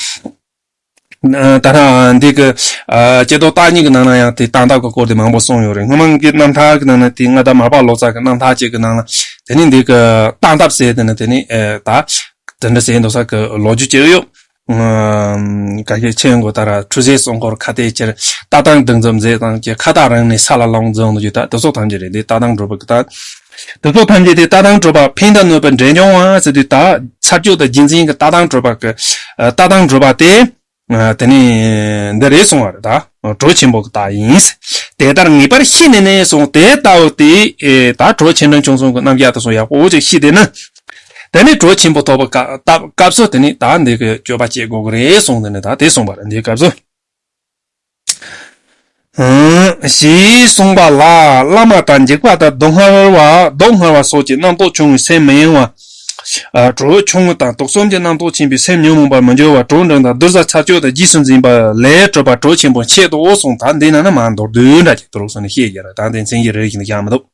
ད་ལྟ་འདི་གི་ཨ་ཀྱེ་རྡོར་རྟགས་གཉིས་ཀྱི་ནང་ན་ཡང་དེ་རྟགས་འདབ་ཀྱི་སྐོར་དེ་མང་པོ་གསུངས་ཡོད་རེད། སྔོན་མ་གི་རྣམ་ཐར་གྱི་ནང་ན་དེ་མངའ་བདག་མར་པ་ལོ་ཙཱ་གི་རྣམ་ཐར་གཅིག་གི་ནང་ན་དེ་ནི་འདི་གི་རྟགས་འདབ་ཟེར་དེ་ནི་དེ་ནི་ཨེ་ད་དེ་འདྲ་ཟེར་འདུག་ས་གི་ལོ་རྒྱུས་གཅིག་ཡོད། ཨ་ག་གེ་ཆེན་གོ་ད་ར་ཁྲུས་གསོལ་གསོལ་འཁོར་ཁ་ཏའི་ཕྱིར་ལྟ་སྟངས་གདུང་འཛོམས་མཛད་དང་གི་ཁ་བཏགས་རང་ནས་ས་ལ་ལོངས་འཛོམས་ཡོད། ད་དེ་སོགས་ཐམས་ཅད་རེད། འདི་ལྟ་སྟངས་གྲུབ་པ་གི་ད། དེ་ཚོ་ཐམས་ཅད་དེ་ལྟ་སྟངས་གྲུབ་པ་ཕན་དང་ནུས་པའི་འབྲས་འབྱུང་བ་ཟེར་དུས་ད་ཚར་གཅོད་དང་རྗེས་འཛིན་གྱི་ལྟ་སྟངས་གྲུབ་པ་གི་ལྟ་སྟངས་གྲུབ་པ་དེ། དེ་ནི་འདི་རེད་གསུང་བ་རེད། ད་གྲོགས་ཆེན་པོ་གི་རྟགས་ཡིན། དེ་ལྟར་ངེས་པར་ཤེས་ནས་ནས་གསུང་དེ་ལྟ་བུ་དེ་ད་གྲོགས་ཆེ་འབྲིང་ཆུང་གསུམ་གྱི་རྣམ་གཞག་དེ་སོང་ཡག་པོ་ཅིག་ཤེས་དེ་ནི། དེ་ནི་གྲོགས་ཆེན་པོ་ཐོབ་པ་སྐབས་སྐབས་སུ་དེ་ནི་ད་འདི་གི་སྤྱོད་པ་བྱེད་དགོས་ཀྱི་རེད་གསུང་དེ་ནི་ད་དེ་གསུང་བ་རེད། འདིའི་སྐབས་སུ། ཞེས་གསུངས་པ་ལ་བླ་མ་དང་འཇིགས་པ་དང་སྡུག་བསྔལ་བ་སྡུག་བསྔལ་བ་སོགས་ཀྱི་རྣམ་རྟོག་ཆུང་ངུའི་སེམས་མི་གཡེང་བ། གྲོགས་ཆུང་ངུ་དང་དུག་གསུམ་གྱི་རྣམ་རྟོག་ཆེན་པོའི་སེམས་ཉོན་མོངས་པར་མི་འགྱུར་བ་གྲོགས་འབྲིང་དང་གདུལ་བྱ་ཚར་གཅོད་དང་རྗེས་སུ་འཛིན་པ་ལས་གྲུབ་པ་གྲོགས་ཆེན་པོ་མཆེད་དོ་གསུངས། ད་འདི་ན་ནི་མ་མདོར་བསྡུས་འདྲ་ཅིག་ཏུ་རོགས་སོང་ནས་བཤད་རྒྱུ་ར། ད་འདི་མཚན་གྱི་རེ་རེ་བཞིན་དུ་བཞག་མི་འདུག།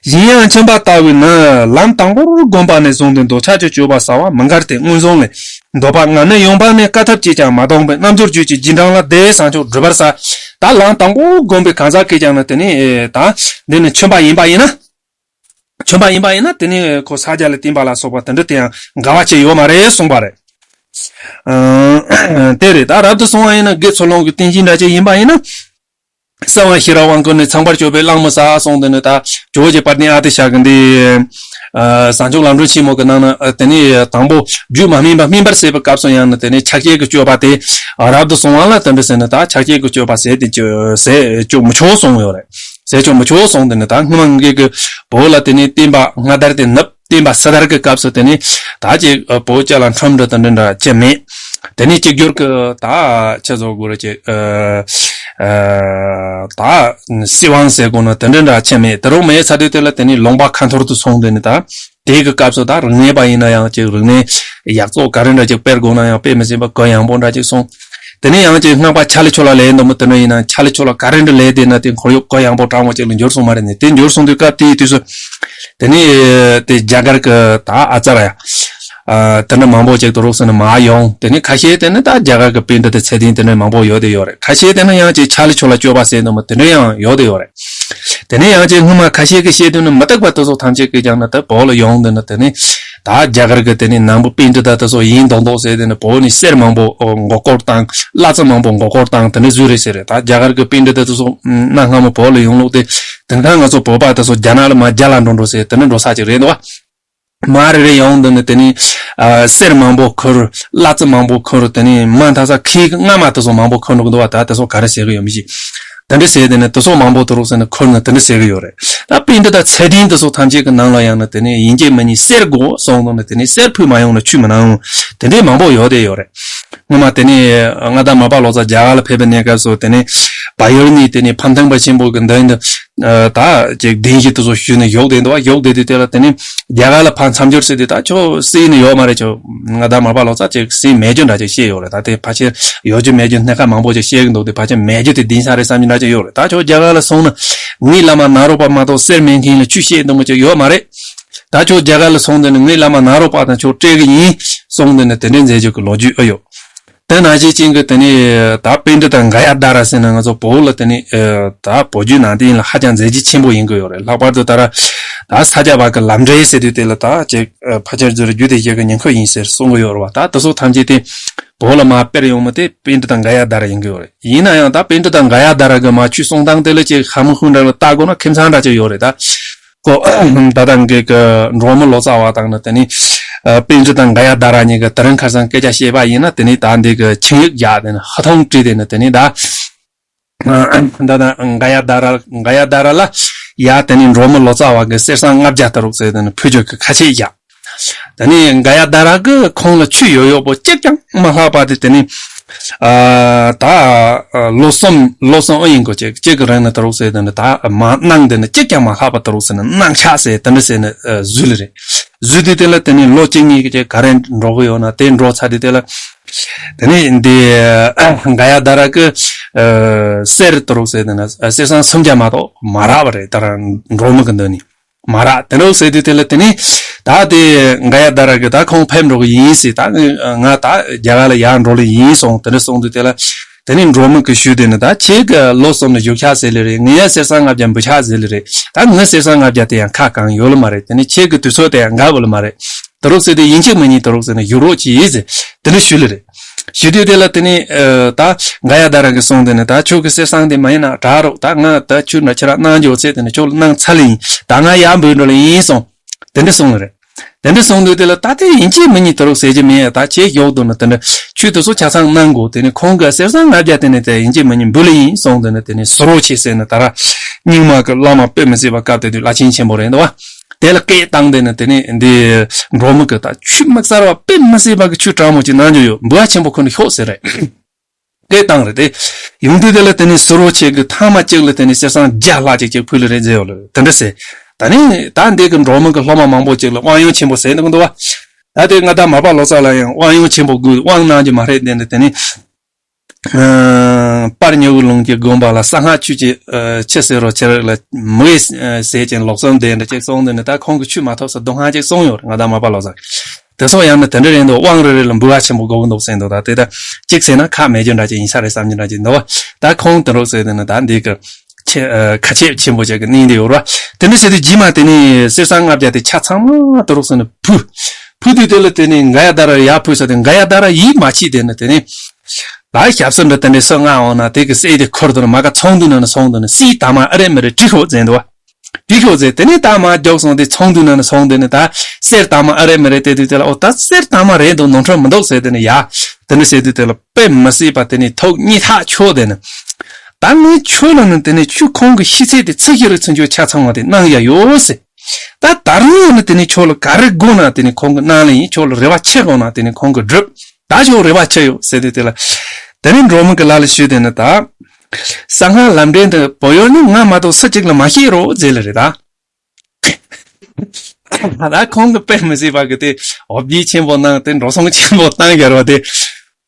གཞན་ཡང་མཆིན་པ་ལྟ་བུས་ནི་ལམ་དང་པོར་བསྒོམས་པ་ནས་བཟུང་སྟེ་འདོད་ཆགས་ཀྱི་སྤྱོད་པ་བྱ་བ་མི་འགལ་ཏེ་མངོན་སུམ་ལས་འདོད་པ་ངལ་གནས་ཡོང་འབབ་ནས་དཀའ་ཐུབ་ཀྱིས་ཀྱང་མ་ལྡོག་པའི་རྣལ་འབྱོར་རྒྱུད་ཀྱི་རྗེས་འབྲང་ལ་དེའི་བྱང་ཆུབ་སྒྲུབ་པར་བྱ། ད་ལམ་དང་པོ་བསྒོམས་པའི་གང་ཟག་གིས་ཀྱང་ནི་དེ་ནི་ད་འདི་ནི་མཆིན་པ་ཡིན་པ་ཡིན་ན། མཆིན་པ་ཡིན་པ་ཡིན་ན་དེ་ནི་ཁོ་ས་རྒྱ་ལ་བརྟེན་པ་ལ་སོགས་པ་དེ་འདྲ་དེ་ཡང་འགལ་བ་ཅི་ཡོད་མ་རེད་གསུངས་པ་རེད། ཨ་དེ་རེད། ད་རབ་ཏུ་སོང་བ་ཡིན་ན་དགེ་ཚུལ་སློང་གི་རྟེན་གཞི་འདྲ་ཅིག་ཡིན་པ་ཡིན་ན། གསང་བ་ཤེས་རབ་དབང་བསྐུར་ནས་ཚངས་པར་སྤྱོད་པའི་གླེང་མོ་ཟེར་གསུངས་དེ་ནི་ད་ཇོ་བོ་རྗེ་དཔལ་ལྡན་ཨ་ཏི་ཤ་གི་འདི། ཨ་བྱང་ཆུབ་ལམ་སྒྲོན་ཆེན་མོ་གི་ནང་ན་ཨ་དེ་ནི་དང་པོ་རྒྱུད་མ་སྨིན་པ་སྨིན་པར་བྱེད་པའི་སྐབས་སུ་ཡང་ནི་དེ་ནི་ཆགས་ཞེན་གྱི་སྤྱོད་པ་དེ་རབ་ཏུ་སོང་བ་ལ་བརྟེན་པས་ཟེར་ནི་ད་ཆགས་ཞེན་གྱི་སྤྱོད་པ་ཟད་དེ་ཟད་བཅུག་མི་ཆོག་གསུངས་ཡོད་རེད། ཟད་བཅུག་མི་ཆོག་གསུངས་དེ་ནི་ད་སྔོན་མ་ངེད་ཀྱི་བོད་ལ་དེ་ནི་བསྟན་པ་སྔ་དར་དེ་ནུབ། བསྟན་པ་ཕྱི་དར་གྱི་སྐབས་སུ་དེ་ནི་ད་ཅིག་བོད་ཅ་ལ་ཁྲིམས་འདྲ་དང་འདྲ་འདྲ་ཅི་མེད། དེ་ནི་གཅིག་གྱུར་གྱི་ད་ཆི་བཟོ་དགོས་རེད་ཅིག་ད་སྲིད་དབང་ཟེར་དགོས་ན་དེ་འདྲ་འདྲ་ཅི་མེད། དེ་རུང་མེད་ཚ་དུས་དེ་ལ་དེ་ནི་ལུང་པ་ཁ་འཐོར་དུ་སོང་། དེ་ནི་ད་དེའི་གི་སྐབས་སུ་ད་རིག་གནས་པ་ཡིན་ན་ཡང་ཅིག་རིག་གནས་ཡག་བཙོག་ག་རེ་འདྲ་ཅིག་སྤེལ་དགོས་ན་ཡང་སྤེལ་མི་ཟིན་པ་གུ་ཡངས་པོ་འདྲ་ཅིག་སོང་། དེ་ནས་ཡང་ཅིག་སྔགས་པ་ཆ་ལི་ཆོ་ལ་ལས་འདི་མོ་དེ་འདྲ་ཡིན་ན་ཆ་ལི་ཆོ་ལ་ག་རེ་འདྲ་ལས་དེ་ན་དེ་ཁོར་ཡུག་གུ་ཡངས་པོ་དྲང་མོ་ཅིག་ལ་འགྱུར་སོང་མ་རེད་ནས། དེ་འགྱུར་སོང་དུས་སྐབས་དེའི་དུས་སུ་དེ་ནས་དེ་རྒྱ་གར་གི་ད་ཨ་ཙར་ཡ་ཨ་དེ་འདྲ་མང་པོ་ཅིག་ཏུ་རོགས་སུ་ནས་མ་ཡོང་། དེ་ནས་ཁ་ཤས་དེ་ནས་ད་རྒྱ་གར་གི་པཎྜི་ཏ་ཚད་ལྡན་དེ་འདྲ་མང་པོ་ཡོད་དེ་ཡོད་རེད། ཁ་ཤས་དེ་ནས་ཡང་ཅིག་ཆ་ལི་ཆོ་ལ་སྤྱོད་པ་ཟེར་འདི་མོ་དེ་འདྲ་ཡང་ཡོད་དེ་ཡོད་རེད། དེ་ནས་ཡང་ཅིག་སྔོན་མ་ཁ་ཤས་ཀྱིས་བཤད་དོན་ནི་མི་རྟག་པ་དེ་ཚོ་ཐམས་ཅད་ཀྱིས་ཀྱང་ནི་ད་བོད་ལ་ཡོང་དེ་ནི་དེ་ནས། ད་རྒྱ་གར་གི་དེ་ནས་ནང་པ་པཎྜི་ཏ་དེ་ཚོ་ཡིན་མདོག་མདོག་ཟེར། དེ་ནས་བོད་ནས་གསེར་མང་པོ་མགོ་སྐོར་བཏང་། གླ་རྩི་མང་པོ་མགོ་སྐོར་བཏང་། དེ་འདྲ་བཟོས་རེད་ཟེར་རེད། ད་རྒྱ་གར་གི་པཎྜི་ཏ་དེ་ཚོ་གནའ་སྔ་མོ་བོད་ལ་ཡོང་ལུགས་དེ། དེང་སང་ང་ཚོ་བོད་པ་དེ་ཚོ་རྒྱ་ནག་ལ་མར་རྒྱ་ལ་འགྲོ་འགྲོ་ཟེར། དེ་འདྲ་འགྲོ་ས་ཅིག་རེད་འདུག་བ། མར་རེ་རེ་ཡོང་དུས་ནས་དེ་ནས་ཨ་གསེར་མང་པོ་ཁུར། གླ་རྩི་མང་པོ་ཁུར། དེ་ནས་མ་མཐའ་ས་ཁྱི་རྔ་མ་དེ་ཚོ་མང་པོ་ཁུར་འགྲོ་གི་འདུག་བ། ད་དེ་ཚོ་ག་རེ་ཟེར་གི་ཡོད་མི་ཤེས། དེ་འདྲ་ཟེར། དེ་ནས་དེ་ཚོ་མང་པོ་དེ་རུག་ཟེར་ནས་ཁུར་ནས་དེ་འདྲ་ཟེར་གི་ཡོད་རེད། ད་པཎྜི་ཏ་ཚད་ལྡན་དེ་ཚོ་ཐམས་ཅད་ཀྱི་ནང་ལ་ཡང་ན་དེ་ནས་ཡིན་གཅིག་མིན་གཉིས་གསེར་དགོས་གསུངས་དུས་ནས་དེ་ནས་གསེར་ཕུད་མ་ཡོང་ན་ཆུ་མི་གནང་། དེ་འདྲའི་མང་པོ་ཡོད་དེ་ཡོད་རེད། སྔོན་མ་དེ་ནས་མངའ་བདག་མར་པ་ལོ་ཙཱ་རྒྱ་གར་ལ་ཕེབས་པའི་གནས་སྐབས་སུ་དེ་ནས་བལ་ཡུལ་ནས་དེ་ནས་ཕམ་ཐང་པ་ཆེན་པོ་གི་མདུན་དུ་ཨ་ད་ཅིག་བདེན་བཞི་དེ་ཚོ་ཞུས་ནས་བཞུགས་བསྡད་འདུག་བ། བཞུགས་བསྡད་དུས་དེ་ལ་དེ་ནས་རྒྱ་གར་ལ་ཕར་མཚམས་སྦྱོར་ཟེར་དུས། ད་ཁྱོད་སྲིད་ནི་ཡོད་མ་རེད། ཁྱོད་མངའ་བདག་མར་པ་ལོ་ཙཱ་ཅིག་སྲིད་མེད་རྒྱུ་འདྲ་ཅིག་བཤད་ཡོད་རེད། ད་དེ་ཕལ་ཆེར་ཡོད་རྒྱུ་མེད་རྒྱུ་སྣེ་ཁ་མང་པོ་ཅིག་བཤད་གི་འདུག་དེ་ཕལ་ཆེར་མེད་རྒྱུ་དེ་བདེན་ས་རེད་བསམ་རྒྱུ་འདྲ་ཅིག་ཡོད་རེད། ད་ཁྱོད་རྒྱ་གར་ལ་སོང་ན་ངའི་བླ་མ་ནཱ་རོ་པ་མ་གཏོགས་གསེར་མེད་མཁན་ལ་ཆུ་བཤད་འདུག་མི་ཅིག་ཡོད་མ་རེད། ད་ཁྱོད་རྒྱ་གར་ལ་སོང་དུས་ནས་ངའི་བླ་མ་ནཱ་རོ་པ་དང་ཁྱོད་སྤྲད་གི་ཡིན་གསུངས་དུས་ནས་དེ་འདྲའི་མཛད་རྒྱུ་གི་ལོ་རྒྱུས་ཨ་ཡོད། དེ་ནང་བཞིན་ཅན་གྱི་དེ་ནས་ད་པཎྜི་ཏ་ག་ཡ་དྷ་ར་ཟེར་ན་ང་ཚོ་བོད་ལ་དེ་ནས་ཨ་ད་བོད་བརྒྱུད་ནང་བསྟན་ལ་ཧ་ཅང་མཛད་རྗེས་ཆེན་པོ་ཡིན་གྱི་ཡོད་རེད། ལྷག་པར་དུ་ད་ར་ད་ས་སྐྱ་པ་གི་ལམ་འབྲས་ཟེར་དུས་དེ་ལ་ད་ཅིག་ཨ་ཕལ་ཆེར་ཚོ་རྒྱུད་སྡེ་བཞི་གི་ཉིང་ཁུ་ཡིན་ཟེར་གསུང་གི་ཡོད་རེད་བ། ད་དེ་ཚོ་ཐམས་ཅད་དེ་བོད་ལ་མར་སྤེལ་ཡོང་མི་དེ་པཎྜི་ཏ་ག་ཡ་དྷ་ར་ཡིན་གྱི་ཡོད་རེད། ཡིན་ན་ཡང་ད་པཎྜི་ཏ་ག་ཡ་དྷ་ར་གི་མར་ཆུ་གསུང་སྟངས་དེ་ལ་ཅིག་ཧ་མི་ཧུ་འདྲ་ལ་ལྟ་དགོས་ན་ཁྱིམ་ཚང་འདྲ་ཅིག་ཡོད་རེད། ད་ཁོ་ད་ལྟ་འགའ་གི་འབྲོག་མི་ལོ་ཙཱ་བ་དང་ནི་དེ་ནི་ཨ་པཎྜི་ཏ་ག་ཡ་དྷ་ར་གཉིས་ཀྱི་དེ་རིང་ཁ་སང་སྐད་ཆ་བཤད་པ་ཡིན་ན། དེ་ནི་ད་འདི་གི་ཆིངས་ཡིག་བཞག་དེ་ནི་ཧ་ཐོང་བྲིས་དེ་ནི་དེ་ནི་ད་ད་ད་ག་ཡ་དྷ་ར་ག་ཡ་དྷ་ར་ལ་ཡ་དེ་ནི་འབྲོག་མི་ལོ་ཙཱ་བ་གི་གསེར་སྲང་ལྔ་བརྒྱ་དེ་རུག་ཟེར་དེ་ནི་ཕུལ་རྒྱུ་གི་ཁ་ཆད་བཞག་དེ་ནས་ག་ཡ་དྷ་ར་གི་ཁོང་ལ་ཆུ་ཡོད་ཡོད་པོ་གཅིག་ཀྱང་མ་ལྷག་པ་དེ། དེ་ནས་ཨ་ད་ལོ་གསུམ་ལོ་གསུམ་ཨ་ཡིན་གོ་གཅིག་གཅིག་གི་རིང་ནས་དེ་རུག་ཟེར་དེ་ནས་ད་མ་གནང་དེ་ནས་གཅིག་ཀྱང་མ་ལྷག་པ་དེ་རུག་ཟེར་ནས་གནང་ཆག་ཟེར་དེ་འདྲ་ཟེར་ནས་ཨ་བཟོས་ལེ་རེད། བཟོས་དུས་དེ་ལ་དེ་ནས་ལོ་གཅིག་གཉིས་ཀྱི་ག་རེ་འགྲོ་གི་ཡོད་ན་དེ་འགྲོ་ཚར་དུས་དེ་ལ་དེ་ནས་འདི་ག་ཡ་དྷ་ར་གི་ཨ་གསེར་དེ་རུག་ཟེར་དེ་ནས་གསེར་སྲང་སུམ་བརྒྱ་མ་གཏོགས་མ་རག་པ་རེད། ད་ར་འབྲོག་མི་གི་འདི་ནས། མ་རག་དེ་འདྲ་ཟེར་དུས་དེ་ལ་དེ་ནས་ད་དེ་ག་ཡ་དྷ་ར་གི་ད་ཁོང་ཕེབས་འགྲོ་གི་ཡིན་ཟེར། ད་ང་ད་རྒྱ་གར་ལ་ཡར་འགྲོ་ལེ་ཡིན་གསུངས། དེ་འདྲ་གསུངས་དུས་དེ་ལ་དེ་ནས་འབྲོག་མི་གི་ཞུས་དེ་ནི་ད་ཁྱེད་ཀྱི་ལོ་གསུམ་ནས་བཞུགས་ཆག་ཟེར་ལེ་རེད། ངས་ཡ་གསེར་སྲང་ལྔ་བརྒྱ་འབུལ་ཆག་ཟེར་ལེ་རེད། ད་ངས་གསེར་སྲང་ལྔ་བརྒྱ་དེ་ཡང་ཁ་གང་ཡོད་ལེ་མ་རེད། དེ་ནས་ཁྱེད་ཀྱི་དུས་ཚོད་དེ་ཡང་འགའ་བོ་ལེ་མ་རེད། དེ་རུག་ཟེར་དེ་ཡིན་གཅིག་མིན་གཉིས་དེ་རུག་ཟེར་ནས་བཞུགས་རོགས་གྱིས་ཟེར་དེ་འདྲ་ཞུས་ལེ་རེད། ཞུ་དུས་དེ་ལ་དེ་ནས་ཨ་ད་ག་ཡ་དྷ་ར་གི་གསུངས་དེ་ནི་ད་ཁྱོད་ཀྱི་གསེར་སྲང་དེ་མ་ཡིན་ན་དྲག་རོགས། ད་ང་ད་ཆུ་འདྲ་ཁྱེད་རང་གནང་རྒྱུ་ཚེ་དེ་ནི་ཁྱོད་ལ་གནང་ཚར་ལེ་ཡིན། ད་ང་ཡར་འབུད་འགྲོ་ལེ་ཡིན་གསུངས། དེ་འདྲ་གསུངས་ལེ་རེད། དེ་འདྲ་གསུངས་དུས་དེ་ལ་ད་དེ་ཡིན་གཅིག་མིན་གཉིས་དེ་རུག་ཟེར་གྱི་མེད། ད་ཁྱེད་ཞོག་དུ་ནི་དེ་འདྲ་ཆུ་དེ་ཚོ་ཆ་ཚང་གནང་དགོས། དེ་ནི་ཁོང་གི་གསེར་སྲང་ལྔ་བརྒྱ་དེ་ནི་དེ་ཡིན་གཅིག་མིན་གཉིས་འབུལ་ལེ་ཡིན་གསུངས། དེ་ནི་དེ་ནི་ཟུར་རོགས་བྱེད་ཟེར་ནི་ད་ར་རྙིང་མ་གི་བླ་མ་དཔེ་མི་སྲིད་པ་སྐབས་དེ་དུས་བླ་ཆེན་ཆེན་པོ་རེད་འདུག་བ། དེ་ལ་སྐད་བཏང་དེ་ནི་དེ་ནི་འདི་འབྲོག་མི་གི་ད་ཆུ་དམིགས་བསལ་བ་དཔེ་མི་སྲིད་པ་གི་ཆུ་གྲང་མོ་ཅིག་གནང་རྒྱུ་ཡོད། འབུལ་བ་ཆེན་པོ་ཁོ་ནི་ཤོག་ཟེར་རེད། སྐད་བཏང་རེད་དེ། ཡོང་དུས་དེ་ལ་དེ་ནི་ཟུར་རོགས་ཆེ་གི་ཐ་མ་གཅིག་ལ་དེ་ནི་གསེར་སྲང་བརྒྱ་ལྷག་ཅིག་ཅིག་ཕུལ་ལེ་རེད་ཟེར་ཡོད་ལེ་རེད། དེ་འདྲ་ཟེར། ད་ནི་ད་འདི་གི་འབྲོག་མི་གི་སློབ་མ་མང་པོ་ཅིག་ལ་དབང་ཡོན་ཆེན་པོ་ཟེར་འདུག་འདུག་བ། ད་དེ་མངའ་བདག་མར་པ་ལོ་ཙཱ་ལ་ཡང་དབང་ཡོན་ཆེན་པོ་དགོས། དབང་གནང་རྒྱུ་མ་རེད། དེ་ནི་དེ་ནི་ཨ་པར་ཉོ་གི་ལུང་གི་དགོན་པ་ལ་གསང་སྔགས་ཆོས་ཀྱི་ཨ་ཆུ་ཟེར་རོ་ཆེ་རེད་ལ་མི་ཟེར་ཅན་ལོག་སོང་དེ་འདྲ་ཅིག་གསུངས་དེ་ནི་ད་ཁོང་གི་ཆུ་མ་ཐོབ་ས་སྡུག་བསྔལ་ཅིག་གསུངས་ཡོད་རེད། མངའ་བདག་མར་པ་ལོ་ཙཱ་གི། དེ་སོགས་ཡང་ན་དེ་འདྲ་རེད་འདུག་དབང་རེ་རེ་ལ་འབུལ་བ་ཆེན་པོ་དགོས་ཀྱི་འདུག་ཟེར་འདུག་ད་དེ་ད་གཅིག་ཟེར་ན་ཁག་མེད་རྒྱུ་འདྲ་ཅིག་ཡིན་ས་རེད་བསམ་རྒྱུ་འདྲ་ཅིག་འདུག་བ། ད་ཁོང་དེ་འདྲ་ཟེར་དེ་ནི་ད་འདི་གི་ཁྱེད་ཨ་ཁ་ཆེ་ཆེན་པོ་ཅིག་གི་གནས་འདི་ཡོད་ར། དེ་འདྲ་ཟེར་དུས་རྗེས་མ་དེ་ནི་གསེར་སྲང་ལྔ་བརྒྱ་དེ་ཆ་ཚང་མ་དེ་རུག་ཟེར་ནས་ཕུལ། ཕུལ་དུས་དེ་ལ་དེ་ནི་ག་ཡ་དྷ་ར་ཡར་ཕུལ་ས་དེ་ག་ཡ་དྷ་ར་ཡིད་མ་ཆེས་དེ་ནི་དེ་ནི་ད་ཞབས་སོར་འདྲ་དེ་འདྲའི་སོ་ལྔ་འོང་ན་དེ་གི་གསེར་དེ་ཁུར་དུ་ནི་མ་ག་ཚོང་འདུས་ནང་ནས་སོང་དུ་ནི་གསེར་དྭངས་མ་ཨ་རེ་མི་རེ་བྲིས་ཤོག་ཟེར་འདུག་བ། བྲིས་ཤོག་ཟེར། དེ་ནས་ད་མར་རྒྱུགས་སོང་སྟེ་ཚོང་འདུས་ནང་ནས་སོང་དེ་ནི་ད་གསེར་དྭངས་མ་ཨ་རེ་མི་རེ་བལྟས་དུས་དེ་ལ་ཨོ་ད་གསེར་དྭངས་མ་རེད་འདུག་ནོར་འཁྲུལ་མི་འདུག་ཟེར་དེ་ནི་ཡ། དེ་ནི་ཟེར་དུས་དེ་ལ་དཔེ་མི་སྲིད་པ་དེ་ནི་ཐུགས་སྙིང་ཐག་ཆོད་དེ་ནི། ད་ངས་ཁྱོད་ལ་ནི་དེ་ནི་ཁྱོད་ཁོང་གི་ཤི་ཚད་དེ་ཚེ་ཤི་རུ་ཚུན་ཆོད་ཆ་ཚང་བ་དེ་གནང་ཡ་ཡོད་ཟེར། ད་ད་རུང་ཡང་ནི་དེ་ནི་ཁྱོད་ལ་ག་རེ་དགོས་ན་དེ་ནི་ཁོང་གི་གནང་ལེ་ཡིན། ཁྱོད་ལ་རེ་བ་ཆེ་དགོས་ན་དེ་ནི་ཁོང་གི་སྒྲུབ། ད་ཁྱོད་རེ་བ་ཆེ་ཡོད་ཟེར་དུས་དེ་ལ། དེ་ནི་འབྲོག་མི་གི་ལ་ལ་ཞུས་དེ་ནི་ད། གསང་སྔགས་ལམ་འབྲས་འདི་བོད་ཡུལ་ནི་ང་མ་གཏོགས་སུ་གཅིག་ལ་མ་བཤད་རོགས་ཟེར་ལེ་རེད་ད། ད་ཁོང་གི་དཔེ་མི་སྲིད་པ་གི་དེ་འོ་བརྒྱལ་ཆེན་པོ་གནང་སྟེ་འགྲོ་སོང་ཆེན་པོ་བཏང་གི་རེད་བ་དེ།